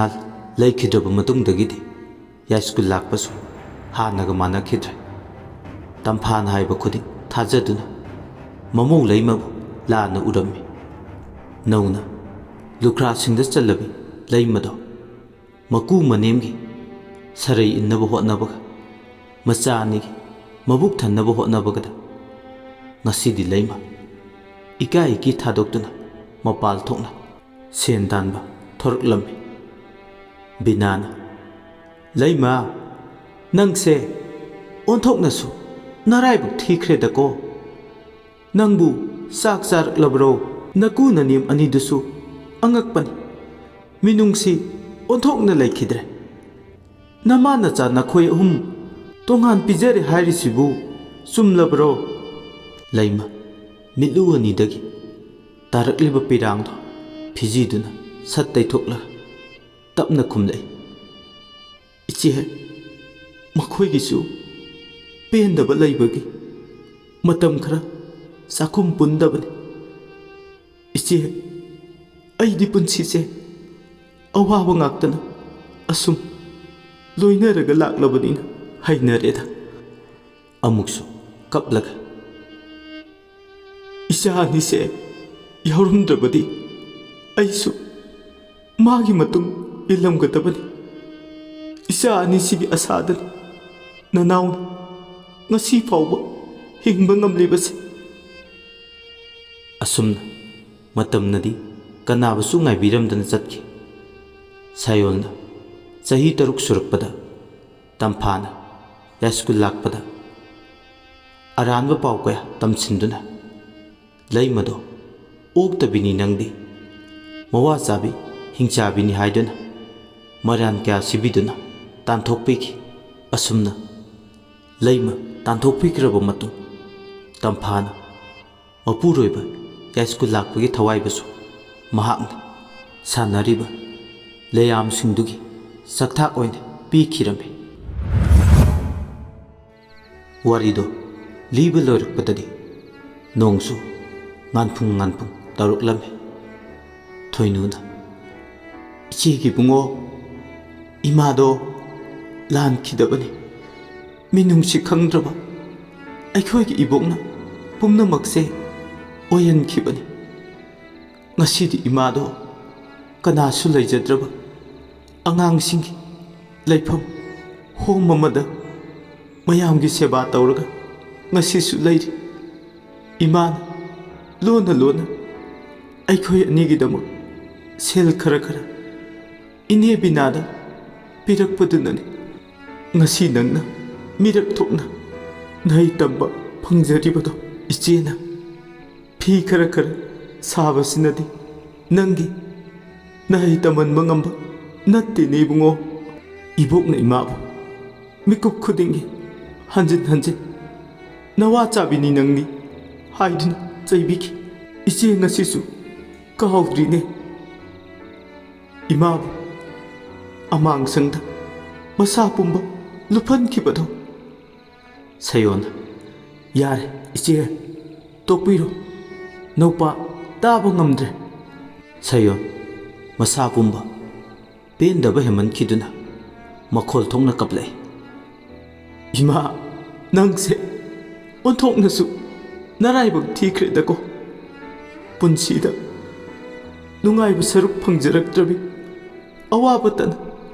ꯂꯩꯈꯤꯗ꯭ꯔꯕ ꯃꯇꯨꯡꯗꯒꯤꯗꯤ ꯌꯥꯏꯁ꯭ꯀꯨꯜ ꯂꯥꯛꯄꯁꯨ ꯍꯥꯟꯅꯒ ꯃꯥꯟꯅꯈꯤꯗ꯭ꯔꯦ꯫ ꯇꯝꯐꯥꯅ ꯍꯥꯏꯕ ꯈꯨꯗꯤꯡ ꯊꯥꯖꯗꯨꯅ ꯃꯃꯧ ꯂꯩꯃꯕꯨ ꯂꯥꯟꯅ ꯎꯔꯝꯃꯤ꯫ ꯅꯧꯅ ꯂꯨꯈ꯭ꯔꯥꯁꯤꯡꯗ ꯆꯜꯂꯕꯤ ꯂꯩꯃꯗꯣ ꯃꯀꯨ ꯃꯅꯦꯝꯒꯤ ꯁꯔꯩ ꯏꯟꯅꯕ ꯍꯣꯠꯅꯕꯒ ꯃꯆꯥ ꯑꯅꯤꯒꯤ ꯃꯕꯨꯛ ꯊꯟꯅꯕ ꯍꯣꯠꯅꯕꯒꯗ ꯉꯁꯤꯗꯤ ꯂꯩꯃ ꯏꯀꯥꯏ ꯏꯀꯤ ꯊꯥꯗꯣꯛꯇꯨꯅ ꯃꯄꯥꯜ ꯊꯣꯛꯅ ꯁꯦꯟ ꯇꯥꯟꯕ ꯊꯣꯔꯛꯂꯝꯃꯤ꯫ ꯕꯤꯅꯥꯅ, "ꯂꯩꯃ, ꯅꯪꯁꯦ ꯑꯣꯟꯊꯣꯛꯅꯁꯨ ꯅꯔꯥꯏꯕꯛ ꯊꯤꯈ꯭ꯔꯦꯗꯀꯣ꯫ ꯅꯪꯕꯨ ꯆꯥꯛ ꯆꯥꯔꯛꯂꯕ꯭ꯔꯣ? ꯅꯀꯨ ꯅꯅꯦꯝ ꯑꯅꯤꯗꯨꯁꯨ ꯑꯉꯛꯄꯅꯤ꯫ ꯃꯤꯅꯨꯡꯁꯤ ꯑꯣꯟꯊꯣꯛꯅ ꯂꯩꯈꯤꯗ꯭ꯔꯦ꯫ ꯅꯃꯥ ꯅꯆꯥ ꯅꯈꯣꯏ ꯑꯍꯨꯝ ꯇꯣꯉꯥꯟ ꯄꯤꯖꯔꯦ ꯍꯥꯏꯔꯤꯁꯤꯕꯨ ꯆꯨꯝꯂꯕ꯭ꯔꯣ?" ꯂꯩꯃ ꯃꯤꯠꯂꯨ ꯑꯅꯤꯗꯒꯤ ꯇꯥꯔꯛꯂꯤꯕ ꯄꯤꯔꯥꯡꯗꯣ ꯐꯤꯖꯤꯗꯨꯅ ꯁꯠ ꯇꯩꯊꯣꯛꯂꯒ ꯇꯞꯅ ꯈꯨꯝꯂꯛꯏ, "ꯏꯆꯦ, ꯃꯈꯣꯏꯒꯤꯁꯨ ꯄꯦꯟꯗꯕ ꯂꯩꯕꯒꯤ ꯃꯇꯝ ꯈꯔ ꯆꯥꯛꯈꯨꯝ ꯄꯨꯟꯗꯕꯅꯤ꯫ ꯏꯆꯦ, ꯑꯩꯗꯤ ꯄꯨꯟꯁꯤꯁꯦ ꯑꯋꯥꯕ ꯉꯥꯛꯇꯅ ꯑꯁꯨꯝ ꯂꯣꯏꯅꯔꯒ ꯂꯥꯛꯂꯕꯅꯤꯅ ꯍꯩꯅꯔꯦꯗ꯫" ꯑꯃꯨꯛꯁꯨ ꯀꯞꯂꯒ, "ꯏꯆꯥ ꯑꯅꯤꯁꯦ ꯌꯥꯎꯔꯝꯗ꯭ꯔꯕꯗꯤ ꯑꯩꯁꯨ ꯃꯥꯒꯤ ꯃꯇꯨꯡ ꯏꯜꯂꯝꯒꯗꯕꯅꯤ꯫ ꯏꯆꯥ ꯑꯅꯤꯁꯤꯒꯤ ꯑꯁꯥꯗꯅꯤ ꯅꯅꯥꯎꯅ ꯉꯁꯤ ꯐꯥꯎꯕ ꯍꯤꯡꯕ ꯉꯝꯂꯤꯕꯁꯦ꯫" ꯑꯁꯨꯝꯅ ꯃꯇꯝꯅꯗꯤ ꯀꯅꯥꯕꯨꯁꯨ ꯉꯥꯏꯕꯤꯔꯝꯗꯅ ꯆꯠꯈꯤ꯫ ꯁꯥꯌꯣꯜꯅ ꯆꯍꯤ ꯇꯔꯨꯛ ꯁꯨꯔꯛꯄꯗ ꯇꯝꯐꯥꯅ ꯌꯥꯏꯁ꯭ꯀꯨꯜ ꯂꯥꯛꯄꯗ ꯑꯔꯥꯟꯕ ꯄꯥꯎ ꯀꯌꯥ ꯇꯝꯁꯤꯟꯗꯨꯅ ꯂꯩꯃꯗꯣ "ꯑꯣꯛꯇꯕꯤꯅꯤ ꯅꯪꯗꯤ, ꯃꯋꯥ ꯆꯥꯕꯤ ꯍꯤꯡꯆꯥꯕꯤꯅꯤ" ꯍꯥꯏꯗꯨꯅ ꯃꯔꯥꯟ ꯀꯌꯥ ꯁꯤꯕꯤꯗꯨꯅ ꯇꯥꯟꯊꯣꯛꯄꯤꯈꯤ꯫ ꯑꯁꯨꯝꯅ ꯂꯩꯃ ꯇꯥꯟꯊꯣꯛꯄꯤꯈ꯭ꯔꯕ ꯃꯇꯨꯡ, ꯇꯝꯐꯥꯅ ꯃꯄꯨꯔꯣꯏꯕ ꯌꯥꯏꯁ꯭ꯀꯨꯜ ꯂꯥꯛꯄꯒꯤ ꯊꯋꯥꯏꯕꯨꯁꯨ ꯃꯍꯥꯛꯅ ꯁꯥꯟꯅꯔꯤꯕ ꯂꯩꯌꯥꯝꯁꯤꯡꯗꯨꯒꯤ ꯁꯛꯊꯥꯛ ꯑꯣꯏꯅ ꯄꯤꯈꯤꯔꯝꯃꯤ꯫ ꯋꯥꯔꯤꯗꯣ ꯂꯤꯕ ꯂꯣꯏꯔꯛꯄꯗꯗꯤ ꯅꯣꯡꯁꯨ ꯉꯥꯟꯐꯨꯡ ꯉꯥꯟꯐꯨꯡ ꯇꯧꯔꯛꯂꯝꯃꯤ꯫ ꯊꯣꯏꯅꯨꯅ, "ꯏꯆꯦꯒꯤ ꯏꯕꯨꯡꯉꯣ, ꯏꯃꯥꯗꯣ ꯂꯥꯟꯈꯤꯗꯕꯅꯤ꯫ ꯃꯤꯅꯨꯡꯁꯤ ꯈꯪꯗ꯭ꯔꯕ ꯑꯩꯈꯣꯏꯒꯤ ꯏꯕꯣꯛꯅ ꯄꯨꯝꯅꯃꯛꯁꯦ ꯑꯣꯏꯍꯟꯈꯤꯕꯅꯤ꯫ ꯉꯁꯤꯗꯤ ꯏꯃꯥꯗꯣ ꯀꯅꯥꯁꯨ ꯂꯩꯖꯗ꯭ꯔꯕ ꯑꯉꯥꯡꯁꯤꯡꯒꯤ ꯂꯩꯐꯝ ꯍꯣꯝ ꯑꯃꯗ ꯃꯌꯥꯝꯒꯤ ꯁꯦꯕꯥ ꯇꯧꯔꯒ ꯉꯁꯤꯁꯨ ꯂꯩꯔꯤ꯫ ꯏꯃꯥꯅ ꯂꯣꯟꯅ ꯂꯣꯟꯅ ꯑꯩꯈꯣꯏ ꯑꯅꯤꯒꯤꯗꯃꯛ ꯁꯦꯜ ꯈꯔ ꯈꯔ ꯏꯅꯦ ꯕꯤꯅꯥꯗ ꯄꯤꯔꯛꯄꯗꯨꯅꯅꯤ ꯉꯁꯤ ꯅꯪꯅ ꯃꯤꯔꯛ ꯊꯣꯛꯅ ꯅꯍꯩ ꯇꯝꯕ ꯐꯪꯖꯔꯤꯕꯗꯣ꯫ ꯏꯆꯦꯅ ꯐꯤ ꯈꯔ ꯈꯔ ꯁꯥꯕꯁꯤꯅꯗꯤ ꯅꯪꯒꯤ ꯅꯍꯩ ꯇꯝꯍꯟꯕ ꯉꯝꯕ ꯅꯠꯇꯦꯅꯦ ꯏꯕꯨꯡꯉꯣ꯫ ꯏꯕꯣꯛꯅ ꯏꯃꯥꯕꯨ ꯃꯤꯀꯨꯞ ꯈꯨꯗꯤꯡꯒꯤ ꯍꯟꯖꯤꯟ ꯍꯟꯖꯤꯟ "ꯅꯋꯥ ꯆꯥꯕꯤꯅꯤ ꯅꯪꯅꯤ" ꯍꯥꯏꯗꯨꯅ ꯆꯩꯕꯤꯈꯤ꯫ ꯏꯆꯦ ꯉꯁꯤꯁꯨ ꯀꯥꯎꯗ꯭ꯔꯤꯅꯦ ꯏꯃꯥꯕꯨ ꯑꯃꯥꯡꯁꯪꯗ ꯃꯁꯥ ꯄꯨꯝꯕ ꯂꯨꯞꯍꯟꯈꯤꯕꯗꯣ꯫ ꯁꯌꯣꯅ, "ꯌꯥꯔꯦ ꯏꯆꯦ, ꯇꯣꯛꯄꯤꯔꯣ꯫ ꯅꯧꯄꯥ ꯇꯥꯕ ꯉꯝꯗ꯭ꯔꯦ"꯫ ꯁꯌꯣꯟ ꯃꯁꯥ ꯄꯨꯝꯕ ꯄꯦꯟꯗꯕ ꯍꯦꯟꯃꯟꯈꯤꯗꯨꯅ ꯃꯈꯣꯜ ꯊꯣꯛꯅ ꯀꯞꯂꯛꯏ꯫ "ꯏꯃꯥ, ꯅꯪꯁꯦ ꯑꯣꯟꯊꯣꯛꯅꯁꯨ ꯅꯔꯥꯏꯕꯛ ꯊꯤꯈ꯭ꯔꯦꯗꯀꯣ꯫ ꯄꯨꯟꯁꯤꯗ ꯅꯨꯡꯉꯥꯏꯕ ꯁꯔꯨꯛ ꯐꯪꯖꯔꯛꯇ꯭ꯔꯕꯤ ꯑꯋꯥꯕꯇꯅ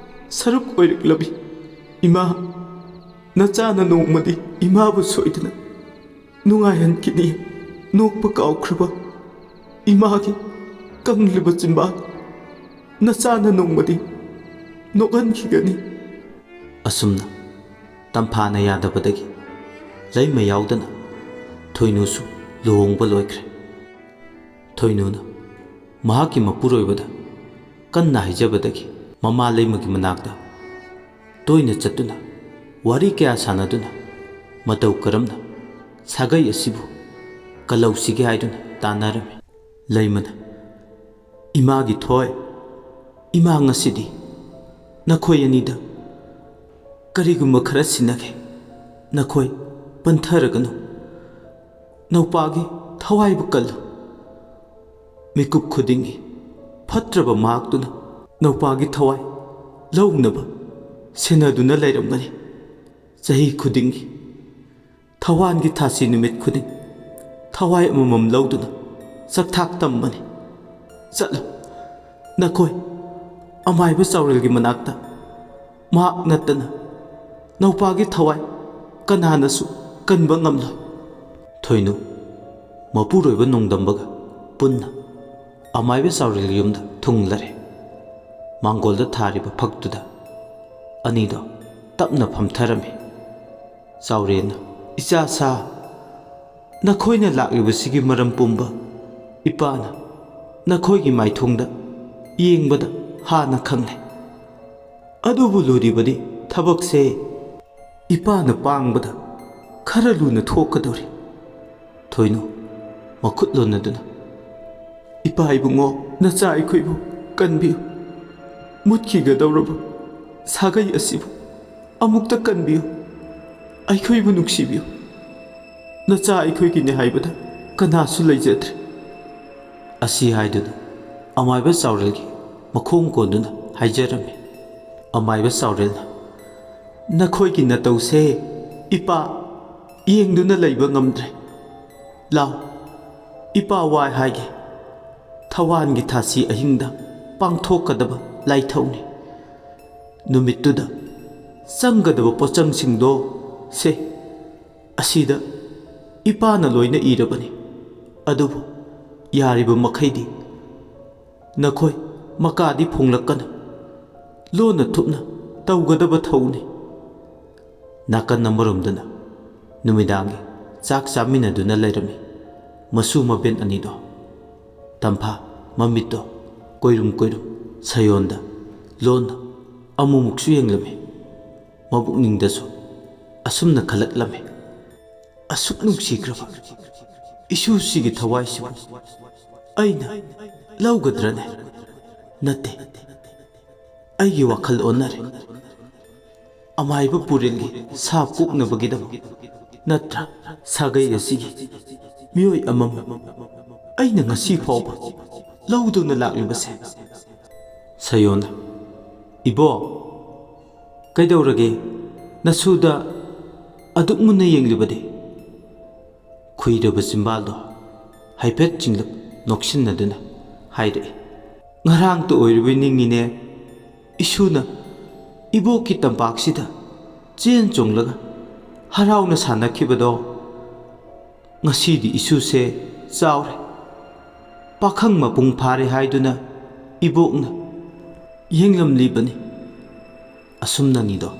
ꯁꯔꯨꯛ ꯑꯣꯏꯔꯛꯂꯕꯤ ꯏꯃꯥ, ꯅꯆꯥꯅ ꯅꯣꯡꯃꯗꯤ ꯏꯃꯥꯕꯨ ꯁꯣꯏꯗꯅ ꯅꯨꯡꯉꯥꯏꯍꯟꯈꯤꯅꯤ꯫ ꯅꯣꯛꯄ ꯀꯥꯎꯈ꯭ꯔꯕ ꯏꯃꯥꯒꯤ ꯀꯪꯂꯤꯕ ꯆꯤꯟꯕꯥꯜ ꯅꯆꯥꯅ ꯅꯣꯡꯃꯗꯤ ꯅꯣꯛꯍꯟꯈꯤꯒꯅꯤ"꯫ ꯑꯁꯨꯝꯅ ꯇꯝꯐꯥꯅ ꯌꯥꯗꯕꯗꯒꯤ ꯂꯩꯃ ꯌꯥꯎꯗꯅ ꯊꯣꯏꯅꯨꯁꯨ ꯂꯨꯍꯣꯡꯕ ꯂꯣꯏꯈ꯭ꯔꯦ꯫ ꯊꯣꯏꯅꯨꯅ ꯃꯍꯥꯛꯀꯤ ꯃꯄꯨꯔꯣꯏꯕꯗ ꯀꯟꯅ ꯍꯥꯏꯖꯕꯗꯒꯤ ꯃꯃꯥ ꯂꯩꯃꯒꯤ ꯃꯅꯥꯛꯇ ꯇꯣꯏꯅ ꯆꯠꯇꯨꯅ ꯋꯥꯔꯤ ꯀꯌꯥ ꯁꯥꯟꯅꯗꯨꯅ ꯃꯇꯧ ꯀꯔꯝꯅ ꯁꯥꯒꯩ ꯑꯁꯤꯕꯨ ꯀꯜꯍꯧꯁꯤꯒꯦ ꯍꯥꯏꯗꯨꯅ ꯇꯥꯟꯅꯔꯝꯃꯤ꯫ ꯂꯩꯃꯅ, "ꯏꯃꯥꯒꯤ ꯊꯣꯏ, ꯏꯃꯥ, ꯉꯁꯤꯗꯤ ꯅꯈꯣꯏ ꯑꯅꯤꯗ ꯀꯔꯤꯒꯨꯝꯕ ꯈꯔ ꯁꯤꯟꯅꯒꯦ꯫ ꯅꯈꯣꯏ ꯄꯟꯊꯔꯒꯅꯨ꯫ ꯅꯧꯄꯥꯒꯤ ꯊꯋꯥꯏꯕꯨ ꯀꯜꯂꯨ꯫ ꯃꯤꯀꯨꯞ ꯈꯨꯗꯤꯡꯒꯤ ꯐꯠꯇ꯭ꯔꯕ ꯃꯍꯥꯛꯇꯨꯅ ꯅꯧꯄꯥꯒꯤ ꯊꯋꯥꯏ ꯂꯧꯅꯕ ꯁꯦꯟꯅꯗꯨꯅ ꯂꯩꯔꯝꯒꯅꯤ꯫ ꯆꯍꯤ ꯈꯨꯗꯤꯡꯒꯤ ꯊꯋꯥꯟꯒꯤ ꯊꯥꯁꯤ ꯅꯨꯃꯤꯠ ꯈꯨꯗꯤꯡ ꯊꯋꯥꯏ ꯑꯃꯃꯝ ꯂꯧꯗꯨꯅ ꯆꯥꯛꯊꯥꯛ ꯇꯝꯕꯅꯤ꯫ ꯆꯠꯂꯨ, ꯅꯈꯣꯏ ꯑꯃꯥꯏꯕ ꯆꯥꯎꯔꯦꯜꯒꯤ ꯃꯅꯥꯛꯇ꯫ ꯃꯍꯥꯛ ꯅꯠꯇꯅ ꯅꯧꯄꯥꯒꯤ ꯊꯋꯥꯏ ꯀꯅꯥꯅꯁꯨ ꯀꯟꯕ ꯉꯝꯂꯣꯏ꯫" ꯊꯣꯏꯅꯨ ꯃꯄꯨꯔꯣꯏꯕ ꯅꯣꯡꯗꯝꯕꯒ ꯄꯨꯟꯅ ꯑꯃꯥꯏꯕ ꯆꯥꯎꯔꯦꯜꯒꯤ ꯌꯨꯝꯗ ꯊꯨꯡꯂꯔꯦ꯫ ꯃꯥꯡꯒꯣꯜꯗ ꯊꯥꯔꯤꯕ ꯐꯛꯇꯨꯗ ꯑꯅꯤꯗꯣ ꯇꯞꯅ ꯐꯝꯊꯔꯝꯃꯤ꯫ ꯆꯥꯎꯔꯦꯜꯅ, "ꯏꯆꯥ ꯁꯥ, ꯅꯈꯣꯏꯅ ꯂꯥꯛꯂꯤꯕꯁꯤꯒꯤ ꯃꯔꯝ ꯄꯨꯝꯕ ꯏꯄꯥꯅ ꯅꯈꯣꯏꯒꯤ ꯃꯥꯏꯊꯣꯡꯗ ꯌꯦꯡꯕꯗ ꯍꯥꯟꯅ ꯈꯪꯂꯦ꯫ ꯑꯗꯨꯕꯨ ꯂꯨꯔꯤꯕꯗꯤ ꯊꯕꯛꯁꯦ ꯏꯄꯥꯅ ꯄꯥꯡꯕꯗ ꯈꯔ ꯂꯨꯅ ꯊꯣꯛꯀꯗꯧꯔꯤ꯫" ꯊꯣꯏꯅꯨ ꯃꯈꯨꯠ ꯂꯣꯟꯅꯗꯨꯅ, "ꯏꯄꯥ ꯏꯕꯨꯡꯉꯣ, ꯅꯆꯥ ꯑꯩꯈꯣꯏꯕꯨ ꯀꯟꯕꯤꯌꯨ꯫ ꯃꯨꯠꯈꯤꯒꯗꯧꯔꯕ ꯁꯥꯒꯩ ꯑꯁꯤꯕꯨ ꯑꯃꯨꯛꯇ ꯀꯟꯕꯤꯌꯨ꯫ ꯑꯩꯈꯣꯏꯕꯨ ꯅꯨꯡꯁꯤꯕꯤꯌꯨ꯫ ꯅꯆꯥ ꯑꯩꯈꯣꯏꯒꯤꯅꯤ ꯍꯥꯏꯕꯗ ꯀꯅꯥꯁꯨ ꯂꯩꯖꯗ꯭ꯔꯦ꯫" ꯑꯁꯤ ꯍꯥꯏꯗꯨꯅ ꯑꯃꯥꯏꯕ ꯆꯥꯎꯔꯦꯜꯒꯤ ꯃꯈꯣꯡ ꯀꯣꯟꯗꯨꯅ ꯍꯥꯏꯖꯔꯝꯃꯤ꯫ ꯑꯃꯥꯏꯕ ꯆꯥꯎꯔꯦꯜꯅ, "ꯅꯈꯣꯏꯒꯤ ꯅꯇꯧꯁꯦ ꯏꯄꯥ ꯌꯦꯡꯗꯨꯅ ꯂꯩꯕ ꯉꯝꯗ꯭ꯔꯦ꯫ ꯂꯥꯎ, ꯏꯄꯥ ꯋꯥ ꯍꯥꯏꯒꯦ꯫ ꯊꯋꯥꯟꯒꯤ ꯊꯥꯁꯤ ꯑꯍꯤꯡꯗ ꯄꯥꯡꯊꯣꯛꯀꯗꯕ ꯂꯥꯏꯊꯧꯅꯤ꯫ ꯅꯨꯃꯤꯠꯇꯨꯗ ꯆꯪꯒꯗꯕ ꯄꯣꯠꯆꯪꯁꯤꯡꯗꯣ ꯁꯦ ꯑꯁꯤꯗ ꯏꯄꯥꯅ ꯂꯣꯏꯅ ꯏꯔꯕꯅꯤ꯫ ꯑꯗꯨꯕꯨ ꯌꯥꯔꯤꯕ ꯃꯈꯩꯗꯤ ꯅꯈꯣꯏ ꯃꯀꯥꯗꯤ ꯐꯣꯡꯂꯛꯀꯅꯨ꯫ ꯂꯣꯟꯅ ꯊꯨꯞꯅ ꯇꯧꯒꯗꯕ ꯊꯧꯅꯤ꯫" ꯅꯥꯀꯟ ꯑꯃꯔꯣꯝꯗꯅ ꯅꯨꯃꯤꯗꯥꯡꯒꯤ ꯆꯥꯛ ꯆꯥꯃꯤꯟꯅꯗꯨꯅ ꯂꯩꯔꯝꯃꯤ ꯃꯁꯨ ꯃꯕꯦꯟ ꯑꯅꯤꯗꯣ꯫ ꯇꯝꯐꯥ ꯃꯃꯤꯠꯇꯣ ꯀꯣꯏꯔꯨꯝ ꯀꯣꯏꯔꯨꯝ ꯁꯌꯣꯟꯗ ꯂꯣꯟꯅ ꯑꯃꯨꯛꯃꯨꯛꯁꯨ ꯌꯦꯡꯂꯝꯃꯤ꯫ ꯃꯄꯨꯛꯅꯤꯡꯗꯁꯨ ꯑꯁꯨꯝꯅ ꯈꯜꯂꯛꯂꯝꯃꯤ, "ꯑꯁꯨꯛ ꯅꯨꯡꯁꯤꯈ꯭ꯔꯕ ꯏꯁꯨꯁꯤꯒꯤ ꯊꯋꯥꯏꯁꯤꯕꯨ ꯑꯩꯅ ꯂꯧꯒꯗ꯭ꯔꯅꯦ? ꯅꯠꯇꯦ, ꯑꯩꯒꯤ ꯋꯥꯈꯜ ꯑꯣꯟꯅꯔꯦ꯫ ꯑꯃꯥꯏꯕ ꯄꯨꯔꯦꯜꯒꯤ ꯁꯥ ꯄꯣꯛꯅꯕꯒꯤꯗꯃꯛ ꯅꯠꯇ꯭ꯔꯥ ꯁꯥꯒꯩ ꯑꯁꯤꯒꯤ ꯃꯤꯑꯣꯏ ꯑꯃꯃꯝ ꯑꯩꯅ ꯉꯁꯤ ꯐꯥꯎꯕ ꯂꯧꯗꯨꯅ ꯂꯥꯛꯂꯤꯕꯁꯦ?" ꯁꯌꯣꯟꯅ, "ꯏꯕꯣ, ꯀꯩꯗꯧꯔꯒꯦ? ꯅꯁꯨꯗ ꯑꯗꯨꯛ ꯃꯨꯟꯅ ꯌꯦꯡꯂꯤꯕꯗꯤ?" ꯈꯨꯏꯔꯕ ꯆꯤꯝꯕꯥꯜꯗꯣ ꯍꯥꯏꯐꯦꯠ ꯆꯤꯡꯂꯞ ꯅꯣꯛꯁꯤꯟꯅꯗꯨꯅ ꯍꯥꯏꯔꯛꯏ, "ꯉꯔꯥꯡꯇ ꯑꯣꯏꯔꯤꯕꯣꯏ ꯅꯤꯡꯉꯤꯅꯦ, ꯏꯁꯨꯅ ꯏꯕꯣꯛꯀꯤ ꯇꯝꯄꯥꯛꯁꯤꯗ ꯆꯦꯟ ꯆꯣꯡꯂꯒ ꯍꯔꯥꯎꯅ ꯁꯥꯟꯅꯈꯤꯕꯗꯣ꯫ ꯉꯁꯤꯗꯤ ꯏꯁꯨꯁꯦ ꯆꯥꯎꯔꯦ, ꯄꯥꯈꯪ ꯃꯄꯨꯡ ꯐꯥꯔꯦ ꯍꯥꯏꯗꯨꯅ ꯏꯕꯣꯛꯅ ꯌꯦꯡꯂꯝꯂꯤꯕꯅꯤ꯫" ꯑꯁꯨꯝꯅ ꯑꯅꯤꯗꯣ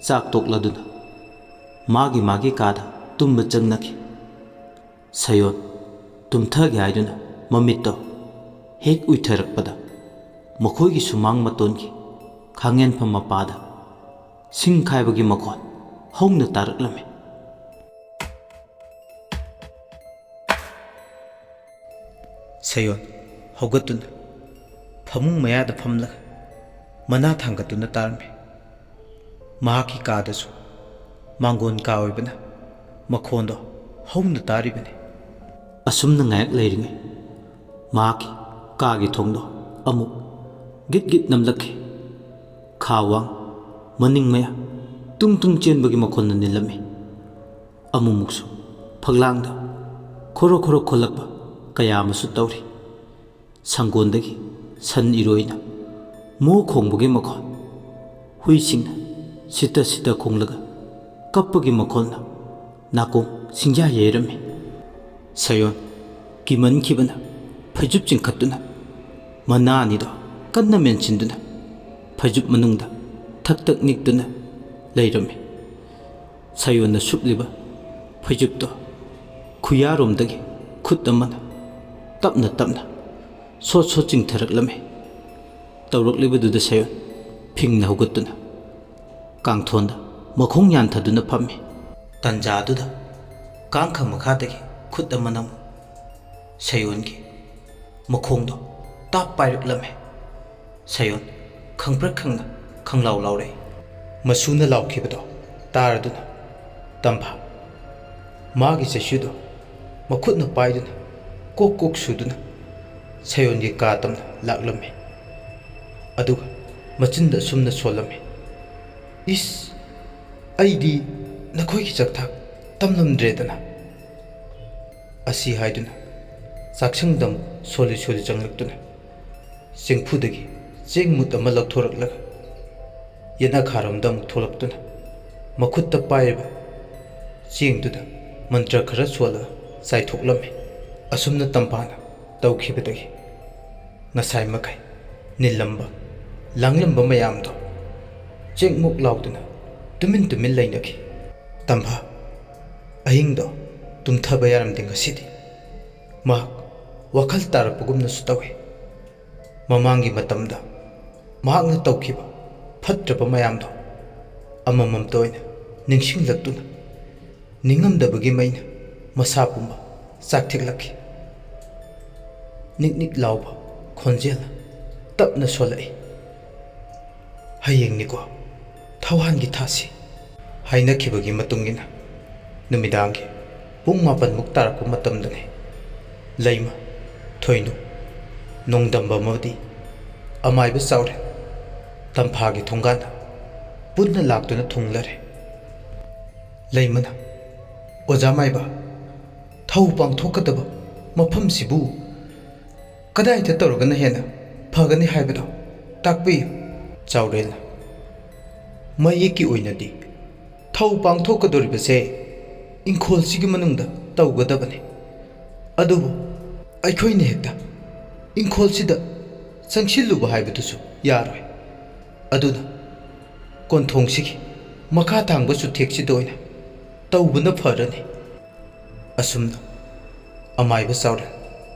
ꯆꯥꯛ ꯇꯣꯛꯂꯗꯨꯅ ꯃꯥꯒꯤ ꯃꯥꯒꯤ ꯀꯥꯗ ꯇꯨꯝꯕ ꯆꯪꯅꯈꯤ꯫ ꯁꯌꯣꯟ ꯇꯨꯝꯊꯒꯦ ꯍꯥꯏꯗꯨꯅ ꯃꯃꯤꯠꯇꯣ ꯍꯦꯛ ꯎꯏꯊꯔꯛꯄꯗ, ꯃꯈꯣꯏꯒꯤ ꯁꯨꯃꯥꯡ ꯃꯇꯣꯟꯒꯤ ꯈꯥꯡꯉꯦꯟꯐꯝ ꯃꯄꯥꯗ ꯁꯤꯡ ꯈꯥꯏꯕꯒꯤ ꯃꯈꯣꯟ ꯍꯧꯅ ꯇꯥꯔꯛꯂꯝꯃꯤ꯫ ꯁꯌꯣꯟ ꯍꯧꯒꯠꯇꯨꯅ ꯐꯃꯨꯡ ꯃꯌꯥꯗ ꯐꯝꯂꯒ ꯃꯅꯥ ꯊꯥꯡꯒꯠꯇꯨꯅ ꯇꯥꯔꯝꯃꯤ꯫ ꯃꯍꯥꯛꯀꯤ ꯀꯥꯗꯁꯨ ꯃꯥꯡꯒꯣꯟ ꯀꯥ ꯑꯣꯏꯕꯅ ꯃꯈꯣꯟꯗꯣ ꯍꯧꯅ ꯇꯥꯔꯤꯕꯅꯤ꯫ ꯑꯁꯨꯝꯅ ꯉꯥꯏꯍꯥꯛ ꯂꯩꯔꯤꯉꯩ, ꯃꯍꯥꯛꯀꯤ ꯀꯥꯒꯤ ꯊꯣꯡꯗꯣ ꯑꯃꯨꯛ ꯒꯤꯠ ꯒꯤꯠ ꯅꯝꯂꯛꯈꯤ꯫ ꯈꯥ ꯋꯥꯡ ꯃꯅꯤꯡ ꯃꯌꯥ ꯇꯨꯡ ꯇꯨꯡ ꯆꯦꯟꯕꯒꯤ ꯃꯈꯣꯟꯅ ꯅꯤꯜꯂꯝꯃꯤ꯫ ꯑꯃꯨꯛꯃꯨꯛꯁꯨ ꯐꯛꯂꯥꯡꯗ ꯈꯣꯔꯣ ꯈꯣꯔꯣ ꯈꯣꯜꯂꯛꯄ ꯀꯌꯥ ꯑꯃꯁꯨ ꯇꯧꯔꯤ꯫ ꯁꯪꯒꯣꯟꯗꯒꯤ ꯁꯟ ꯏꯔꯣꯏꯅ ꯃꯣ ꯈꯣꯡꯕꯒꯤ ꯃꯈꯣꯜ, ꯍꯨꯏꯁꯤꯡꯅ ꯁꯤꯠꯇ ꯁꯤꯠꯇ ꯈꯣꯡꯂꯒ ꯀꯞꯄꯒꯤ ꯃꯈꯣꯜꯅ ꯅꯥꯀꯣꯡ ꯁꯤꯡꯌꯥ ꯌꯩꯔꯝꯃꯤ꯫ ꯁꯌꯣꯟ ꯀꯤꯃꯟꯈꯤꯕꯅ ꯐꯩꯖꯨꯞ ꯆꯤꯡꯈꯠꯇꯨꯅ ꯃꯅꯥ ꯑꯅꯤꯗꯣ ꯀꯟꯅ ꯃꯦꯟꯁꯤꯟꯗꯨꯅ ꯐꯩꯖꯨꯞ ꯃꯅꯨꯡꯗ ꯊꯛ ꯊꯛ ꯅꯤꯛꯇꯨꯅ ꯂꯩꯔꯝꯃꯤ꯫ ꯁꯌꯣꯟꯅ ꯁꯨꯞꯂꯤꯕ ꯐꯩꯖꯨꯞꯇꯣ ꯈꯨꯌꯥꯔꯣꯝꯗꯒꯤ ꯈꯨꯠ ꯑꯃꯅ ꯇꯞꯅ ꯇꯞꯅ ꯁꯣꯠ ꯁꯣꯠ ꯆꯤꯡꯊꯔꯛꯂꯝꯃꯤ꯫ ꯇꯧꯔꯛꯂꯤꯕꯗꯨꯗ ꯁꯌꯣꯟ ꯐꯤꯡꯅ ꯍꯧꯒꯠꯇꯨꯅ ꯀꯥꯡꯊꯣꯟꯗ ꯃꯈꯣꯡ ꯌꯥꯟꯊꯗꯨꯅ ꯐꯝꯃꯤ꯫ ꯇꯟꯖꯥꯗꯨꯗ ꯀꯥꯡꯈ ꯃꯈꯥꯗꯒꯤ ꯈꯨꯠ ꯑꯃꯅ ꯑꯃꯨꯛ ꯁꯌꯣꯟꯒꯤ ꯃꯈꯣꯡꯗꯣ ꯇꯥꯞ ꯄꯥꯏꯔꯛꯂꯝꯃꯤ꯫ ꯁꯌꯣꯟ ꯈꯪꯄ꯭ꯔꯦꯛ ꯈꯪꯅ ꯈꯪꯂꯥꯎ ꯂꯥꯎꯔꯛꯏ꯫ ꯃꯁꯨꯅ ꯂꯥꯎꯈꯤꯕꯗꯣ ꯇꯥꯔꯗꯨꯅ ꯇꯝꯐꯥ ꯃꯥꯒꯤ ꯆꯩꯁꯨꯗꯣ ꯃꯈꯨꯠꯅ ꯄꯥꯏꯗꯨꯅ ꯀꯣꯛ ꯀꯣꯛ ꯁꯨꯗꯨꯅ ꯁꯌꯣꯟꯒꯤ ꯀꯥ ꯇꯝꯅ ꯂꯥꯛꯂꯝꯃꯤ꯫ ꯑꯗꯨꯒ ꯃꯆꯤꯟꯗ ꯑꯁꯨꯝꯅ ꯁꯣꯜꯂꯝꯃꯤ, "ꯏꯁ, ꯑꯩꯗꯤ ꯅꯈꯣꯏꯒꯤ ꯆꯥꯛꯊꯥꯛ ꯇꯝꯂꯝꯗ꯭ꯔꯦꯗꯅ!" ꯑꯁꯤ ꯍꯥꯏꯗꯨꯅ ꯆꯥꯛꯁꯪꯗ ꯑꯃꯨꯛ ꯁꯣꯜꯂꯤ ꯁꯣꯜꯂꯤ ꯆꯪꯂꯛꯇꯨꯅ ꯆꯦꯡꯐꯨꯗꯒꯤ ꯆꯦꯡ ꯃꯨꯠ ꯑꯃ ꯂꯧꯊꯣꯔꯛꯂꯒ ꯌꯦꯅꯈꯥꯔꯣꯝꯗ ꯑꯃꯨꯛ ꯊꯣꯛꯂꯛꯇꯨꯅ ꯃꯈꯨꯠꯇ ꯄꯥꯏꯔꯤꯕ ꯆꯦꯡꯗꯨꯗ ꯃꯟꯇ꯭ꯔ ꯈꯔ ꯁꯣꯜꯂꯒ ꯆꯥꯏꯊꯣꯛꯂꯝꯃꯤ꯫ ꯑꯁꯨꯝꯅ ꯇꯝꯐꯥꯅ ꯇꯧꯈꯤꯕꯗꯒꯤ ꯉꯁꯥꯏ ꯃꯈꯩ ꯅꯤꯜꯂꯝꯕ ꯂꯥꯡꯂꯝꯕ ꯃꯌꯥꯝꯗꯣ ꯆꯦꯛꯃꯨꯛ ꯂꯥꯎꯗꯨꯅ ꯇꯨꯃꯤꯟ ꯇꯨꯃꯤꯟ ꯂꯩꯅꯈꯤ꯫ ꯇꯝꯐꯥ ꯑꯍꯤꯡꯗꯣ ꯇꯨꯝꯊꯕ ꯌꯥꯔꯝꯗꯦ ꯉꯁꯤꯗꯤ꯫ ꯃꯍꯥꯛ ꯋꯥꯈꯜ ꯇꯥꯔꯛꯄꯒꯨꯝꯅꯁꯨ ꯇꯧꯏ꯫ ꯃꯃꯥꯡꯒꯤ ꯃꯇꯝꯗ ꯃꯍꯥꯛꯅ ꯇꯧꯈꯤꯕ ꯐꯠꯇ꯭ꯔꯕ ꯃꯌꯥꯝꯗꯣ ꯑꯃꯃꯝꯇ ꯑꯣꯏꯅ ꯅꯤꯡꯁꯤꯡꯂꯛꯇꯨꯅ ꯅꯤꯡꯉꯝꯗꯕꯒꯤ ꯃꯩꯅ ꯃꯁꯥ ꯄꯨꯝꯕ ꯆꯥꯛꯊꯦꯛꯂꯛꯈꯤ꯫ ꯅꯤꯛ ꯅꯤꯛ ꯂꯥꯎꯕ ꯈꯣꯟꯖꯦꯜꯅ ꯇꯞꯅ ꯁꯣꯜꯂꯛꯏ, "ꯍꯌꯦꯡꯅꯤꯀꯣ ꯊꯧꯋꯥꯟꯒꯤ ꯊꯥꯁꯤ" ꯍꯥꯏꯅꯈꯤꯕꯒꯤ ꯃꯇꯨꯡ ꯏꯟꯅ ꯅꯨꯃꯤꯗꯥꯡꯒꯤ ꯄꯨꯡ ꯃꯥꯄꯟꯃꯨꯛ ꯇꯥꯔꯛꯄ ꯃꯇꯝꯗꯅꯤ ꯂꯩꯃ, ꯊꯣꯏꯅꯨ, ꯅꯣꯡꯗꯝꯕ ꯑꯃꯗꯤ ꯑꯃꯥꯏꯕ ꯆꯥꯎꯔꯦꯜ ꯇꯝꯐꯥꯒꯤ ꯊꯣꯡꯒꯥꯟꯗ ꯄꯨꯟꯅ ꯂꯥꯛꯇꯨꯅ ꯊꯨꯡꯂꯔꯦ꯫ ꯂꯩꯃꯅ, "ꯑꯣꯖꯥ ꯃꯥꯏꯕ, ꯊꯧ ꯄꯥꯡꯊꯣꯛꯀꯗꯕ ꯃꯐꯝꯁꯤꯕꯨ ꯀꯗꯥꯏꯗ ꯇꯧꯔꯒꯅ ꯍꯦꯟꯅ ꯐꯒꯅꯤ ꯍꯥꯏꯕꯗꯣ ꯇꯥꯛꯄꯤꯌꯨ꯫" ꯆꯥꯎꯔꯦꯜꯅ, "ꯃꯌꯦꯛꯀꯤ ꯑꯣꯏꯅꯗꯤ ꯊꯧ ꯄꯥꯡꯊꯣꯛꯀꯗꯧꯔꯤꯕꯁꯦ ꯏꯪꯈꯣꯜꯁꯤꯒꯤ ꯃꯅꯨꯡꯗ ꯇꯧꯒꯗꯕꯅꯤ꯫ ꯑꯗꯨꯕꯨ ꯑꯩꯈꯣꯏꯅ ꯍꯦꯛꯇ ꯏꯪꯈꯣꯜꯁꯤꯗ ꯆꯪꯁꯤꯜꯂꯨꯕ ꯍꯥꯏꯕꯗꯨꯁꯨ ꯌꯥꯔꯣꯏ꯫ ꯑꯗꯨꯅ ꯀꯣꯟꯊꯣꯡꯁꯤꯒꯤ ꯃꯈꯥ ꯊꯥꯡꯕ ꯆꯨꯊꯦꯛꯁꯤꯗ ꯑꯣꯏꯅ ꯇꯧꯕꯅ ꯐꯔꯅꯤ" ꯑꯁꯨꯝꯅ ꯑꯃꯥꯏꯕ ꯆꯥꯎꯔꯦꯜ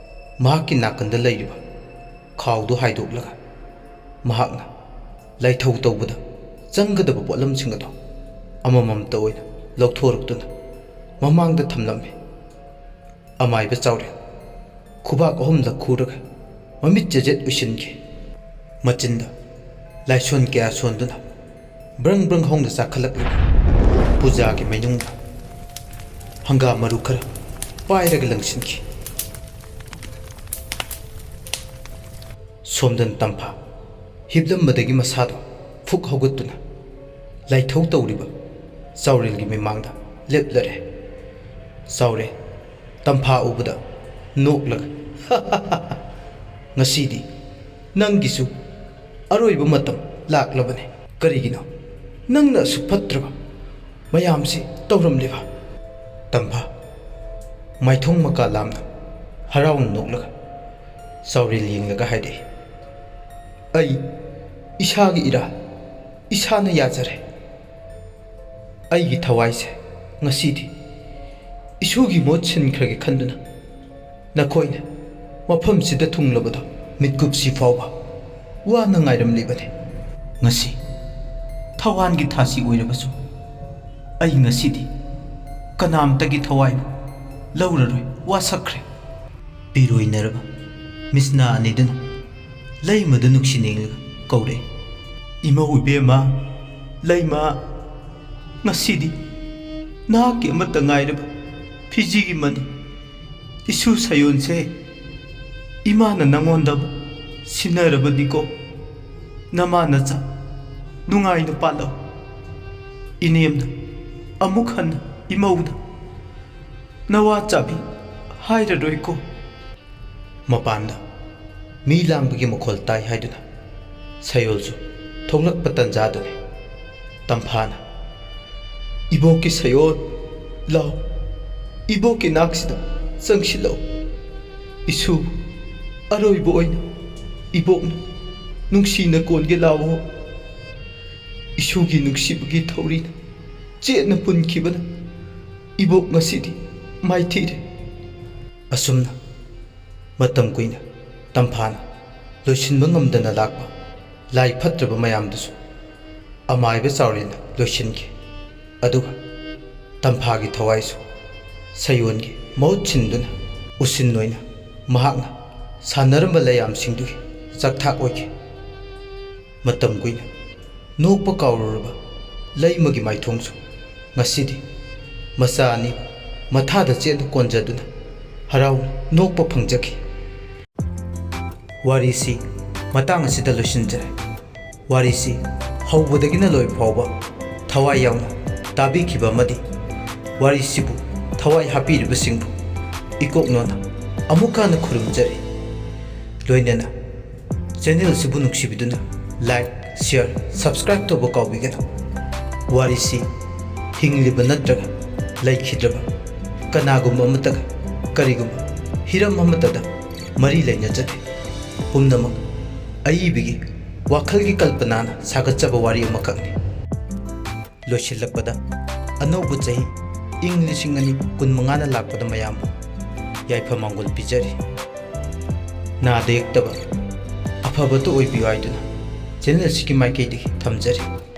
ꯃꯍꯥꯛꯀꯤ ꯅꯥꯀꯟꯗ ꯂꯩꯔꯤꯕ ꯈꯥꯎꯗꯨ ꯍꯥꯏꯗꯣꯛꯂꯒ, ꯃꯍꯥꯛꯅ ꯂꯥꯏꯊꯧ ꯇꯧꯕꯗ ꯆꯪꯒꯗꯕ ꯄꯣꯠꯂꯝꯁꯤꯡ ꯑꯗꯨ ꯑꯃꯃꯝꯇ ꯑꯣꯏꯅ ꯂꯧꯊꯣꯔꯛꯇꯨꯅ ꯃꯃꯥꯡꯗ ꯊꯝꯂꯝꯃꯤ꯫ ꯑꯃꯥꯏꯕ ꯆꯥꯎꯔꯦꯜ ꯈꯨꯕꯥꯛ ꯑꯍꯨꯝꯂꯛ ꯈꯨꯔꯒ, ꯃꯃꯤꯠ ꯆꯦꯖꯦꯠ ꯎꯏꯁꯤꯟꯈꯤ꯫ ꯃꯆꯤꯟꯗ ꯂꯥꯏꯁꯣꯟ ꯀꯌꯥ ꯁꯣꯟꯗꯨꯅ ꯕ꯭ꯔꯪ ꯕ꯭ꯔꯪ ꯍꯧꯅ ꯆꯥꯈꯠꯂꯛꯂꯤꯕ ꯄꯨꯖꯥꯒꯤ ꯃꯩꯅꯨꯡꯗ ꯍꯪꯒꯥꯝ ꯃꯔꯨ ꯈꯔ ꯄꯥꯏꯔꯒ ꯂꯪꯁꯤꯟꯈꯤ꯫ ꯁꯣꯝꯗꯅ ꯇꯝꯐꯥ ꯍꯤꯞꯂꯝꯕꯗꯒꯤ ꯃꯁꯥꯗꯣ ꯐꯨꯛ ꯍꯧꯒꯠꯇꯨꯅ ꯂꯥꯏꯊꯧ ꯇꯧꯔꯤꯕ ꯆꯥꯎꯔꯦꯜꯒꯤ ꯃꯤꯃꯥꯡꯗ ꯂꯦꯞꯂꯔꯦ꯫ ꯆꯥꯎꯔꯦꯜ ꯇꯝꯐꯥ ꯎꯕꯗ ꯅꯣꯛꯂꯒ, "ꯉꯁꯤꯗꯤ ꯅꯪꯒꯤꯁꯨ ꯑꯔꯣꯏꯕ ꯃꯇꯝ ꯂꯥꯛꯂꯕꯅꯤ꯫ ꯀꯔꯤꯒꯤꯅꯣ ꯅꯪꯅ ꯑꯁꯨꯛ ꯐꯠꯇ꯭ꯔꯕ ꯃꯌꯥꯝꯁꯤ ꯇꯧꯔꯝꯂꯤꯕ?" ꯇꯝꯐꯥ ꯃꯥꯏꯊꯣꯡ ꯃꯀꯥ ꯂꯥꯝꯅ ꯍꯔꯥꯎꯅ ꯅꯣꯛꯂꯒ ꯆꯥꯎꯔꯦꯜ ꯌꯦꯡꯂꯒ ꯍꯥꯏꯔꯛꯏ, "ꯑꯩ ꯏꯁꯥꯒꯤ ꯏꯔꯥꯜ ꯏꯁꯥꯅ ꯌꯥꯖꯔꯦ꯫ ꯑꯩꯒꯤ ꯊꯋꯥꯏꯁꯦ ꯉꯁꯤꯗꯤ ꯏꯁꯨꯒꯤ ꯃꯍꯨꯠ ꯁꯤꯟꯈ꯭ꯔꯒꯦ ꯈꯟꯗꯨꯅ ꯅꯈꯣꯏꯅ ꯃꯐꯝꯁꯤꯗ ꯊꯨꯡꯂꯕꯗꯣ ꯃꯤꯠꯀꯨꯞꯁꯤ ꯐꯥꯎꯕ ꯋꯥꯅ ꯉꯥꯏꯔꯝꯂꯤꯕꯅꯤ꯫ ꯉꯁꯤ ꯊꯋꯥꯟꯒꯤ ꯊꯥꯁꯤ ꯑꯣꯏꯔꯕꯁꯨ ꯑꯩ ꯉꯁꯤꯗꯤ ꯀꯅꯥꯝꯇꯒꯤ ꯊꯋꯥꯏꯕꯨ ꯂꯧꯔꯔꯣꯏ, ꯋꯥꯁꯛꯈ꯭ꯔꯦ꯫" ꯄꯤꯔꯣꯏꯅꯔꯕ ꯃꯤꯁꯅꯥ ꯑꯅꯤꯗꯨꯅ ꯂꯩꯃꯗ ꯅꯨꯡꯁꯤ ꯅꯤꯡꯂꯒ ꯀꯧꯔꯛꯏ, "ꯏꯃꯧ ꯏꯕꯦꯝꯃ, ꯂꯩꯃ, ꯉꯁꯤꯗꯤ ꯅꯍꯥꯛꯀꯤ ꯑꯃꯠꯇ ꯉꯥꯏꯔꯕ ꯐꯤꯖꯤꯒꯤ ꯃꯅꯤ ꯏꯁꯨ ꯁꯌꯣꯟꯁꯦ ꯏꯃꯥꯅ ꯅꯪꯉꯣꯟꯗ ꯁꯤꯟꯅꯔꯕꯅꯤꯀꯣ꯫ ꯅꯃꯥ ꯅꯆꯥ ꯅꯨꯡꯉꯥꯏꯅ ꯄꯥꯜꯂꯣ꯫ ꯏꯅꯦꯝꯅ ꯑꯃꯨꯛ ꯍꯟꯅ ꯏꯃꯧꯗ ꯅꯋꯥ ꯆꯥꯕꯤ ꯍꯥꯏꯔꯔꯣꯏꯀꯣ꯫" ꯃꯄꯥꯟꯗ ꯃꯤ ꯂꯥꯡꯕꯒꯤ ꯃꯈꯣꯜ ꯇꯥꯏ ꯍꯥꯏꯗꯨꯅ ꯁꯌꯣꯜꯁꯨ ꯊꯣꯛꯂꯛꯄ ꯇꯟꯖꯥꯗꯨꯅꯤ꯫ ꯇꯝꯐꯥꯅ, "ꯏꯕꯣꯛꯀꯤ ꯁꯌꯣꯜ, ꯂꯥꯎ, ꯏꯕꯣꯛꯀꯤ ꯅꯥꯛꯁꯤꯗ ꯆꯪꯁꯤꯜꯂꯛꯎ꯫ ꯏꯁꯨ ꯑꯔꯣꯏꯕ ꯑꯣꯏꯅ ꯏꯕꯣꯛꯅ ꯅꯨꯡꯁꯤꯅ ꯀꯣꯟꯒꯦ ꯂꯥꯎꯑꯣ꯫ ꯏꯁꯨꯒꯤ ꯅꯨꯡꯁꯤꯕꯒꯤ ꯊꯧꯔꯤꯅ ꯆꯦꯠꯅ ꯄꯨꯟꯈꯤꯕꯅ ꯏꯕꯣꯛ ꯉꯁꯤꯗꯤ ꯃꯥꯏꯊꯤꯔꯦ꯫ ꯑꯁꯨꯝꯅ ꯃꯇꯝ ꯀꯨꯏꯅ ꯇꯝꯐꯥꯅ ꯂꯣꯏꯁꯤꯟꯕ ꯉꯝꯗꯅ ꯂꯥꯛꯄ ꯂꯥꯏ ꯐꯠꯇ꯭ꯔꯕ ꯃꯌꯥꯝꯗꯨꯁꯨ ꯑꯃꯥꯏꯕ ꯆꯥꯎꯔꯦꯟꯅ ꯂꯣꯏꯁꯤꯟꯈꯤ꯫ ꯑꯗꯨꯒ ꯇꯝꯐꯥꯒꯤ ꯊꯋꯥꯏꯁꯨ ꯁꯌꯣꯟꯒꯤ ꯃꯍꯨꯠ ꯁꯤꯟꯗꯨꯅ ꯎꯁꯤꯟ ꯑꯣꯏꯅ ꯃꯍꯥꯛꯅ ꯁꯥꯟꯅꯔꯝꯕ ꯂꯩꯌꯥꯝꯁꯤꯡꯗꯨꯒꯤ ꯆꯥꯛꯊꯥꯛ ꯑꯣꯏꯈꯤ꯫ ꯃꯇꯝ ꯀꯨꯏꯅ ꯅꯣꯛꯄ ꯀꯥꯎꯔꯨꯔꯕ ꯂꯩꯃꯒꯤ ꯃꯥꯏꯊꯣꯡꯁꯨ ꯉꯁꯤꯗꯤ ꯃꯆꯥ ꯑꯅꯤ ꯃꯊꯥꯗ ꯆꯦꯠꯅ ꯀꯣꯟꯖꯗꯨꯅ ꯍꯔꯥꯎꯅ ꯅꯣꯛꯄ ꯐꯪꯖꯈꯤ꯫ ꯋꯥꯔꯤꯁꯤ ꯃꯇꯥꯡ ꯑꯁꯤꯗ ꯂꯣꯏꯁꯤꯟꯖꯔꯦ꯫ ꯋꯥꯔꯤꯁꯤ ꯍꯧꯕꯗꯒꯤꯅ ꯂꯣꯏꯕ ꯐꯥꯎꯕ ꯊꯋꯥꯏ ꯌꯥꯎꯅ ꯇꯥꯕꯤꯈꯤꯕ ꯑꯃꯗꯤ ꯋꯥꯔꯤꯁꯤꯕꯨ ꯊꯋꯥꯏ ꯍꯥꯞꯄꯤꯔꯤꯕꯁꯤꯡꯕꯨ ꯏꯀꯣꯛꯅꯣꯅ ꯑꯃꯨꯛ ꯍꯟꯅ ꯈꯨꯔꯨꯝꯖꯔꯤ꯫ ꯂꯣꯏꯅꯅ ꯆꯦꯅꯦꯜꯁꯤꯕꯨ ꯅꯨꯡꯁꯤꯕꯤꯗꯨꯅ like, share, subscribe ꯇꯧꯕ ꯀꯥꯎꯕꯤꯒꯅꯨ꯫ ꯋꯥꯔꯤꯁꯤ ꯍꯤꯡꯂꯤꯕ ꯅꯠꯇ꯭ꯔꯒ ꯂꯩꯈꯤꯗ꯭ꯔꯕ ꯀꯅꯥꯒꯨꯝꯕ ꯑꯃꯠꯇꯒ ꯀꯔꯤꯒꯨꯝꯕ ꯍꯤꯔꯝ ꯑꯃꯠꯇꯗ ꯃꯔꯤ ꯂꯩꯅꯖꯗꯦ꯫ ꯄꯨꯝꯅꯃꯛ ꯑꯏꯕꯒꯤ ꯋꯥꯈꯜꯒꯤ ꯀꯜꯄꯅꯥꯅ ꯁꯥꯒꯠꯆꯕ ꯋꯥꯔꯤ ꯑꯃꯈꯛꯅꯤ꯫ ꯂꯣꯏꯁꯤꯜꯂꯛꯄꯗ ꯑꯅꯧꯕ ꯆꯍꯤ ꯏꯪ ꯂꯤꯁꯤꯡ ꯑꯅꯤ ꯀꯨꯟꯃꯉꯥꯅ ꯂꯥꯛꯄꯗ ꯃꯌꯥꯝꯕꯨ ꯌꯥꯏꯐ ꯃꯥꯡꯒꯣꯜ ꯄꯤꯖꯔꯤ꯫ ꯅꯥꯗ ꯌꯦꯛꯇꯕ ꯑꯐꯕꯇ ꯑꯣꯏꯕꯤꯌꯨ ꯍꯥꯏꯗꯨꯅ ꯆꯦꯅꯦꯜ ꯑꯁꯤꯒꯤ ꯃꯥꯏꯀꯩꯗꯒꯤ ꯊꯝꯖꯔꯤ꯫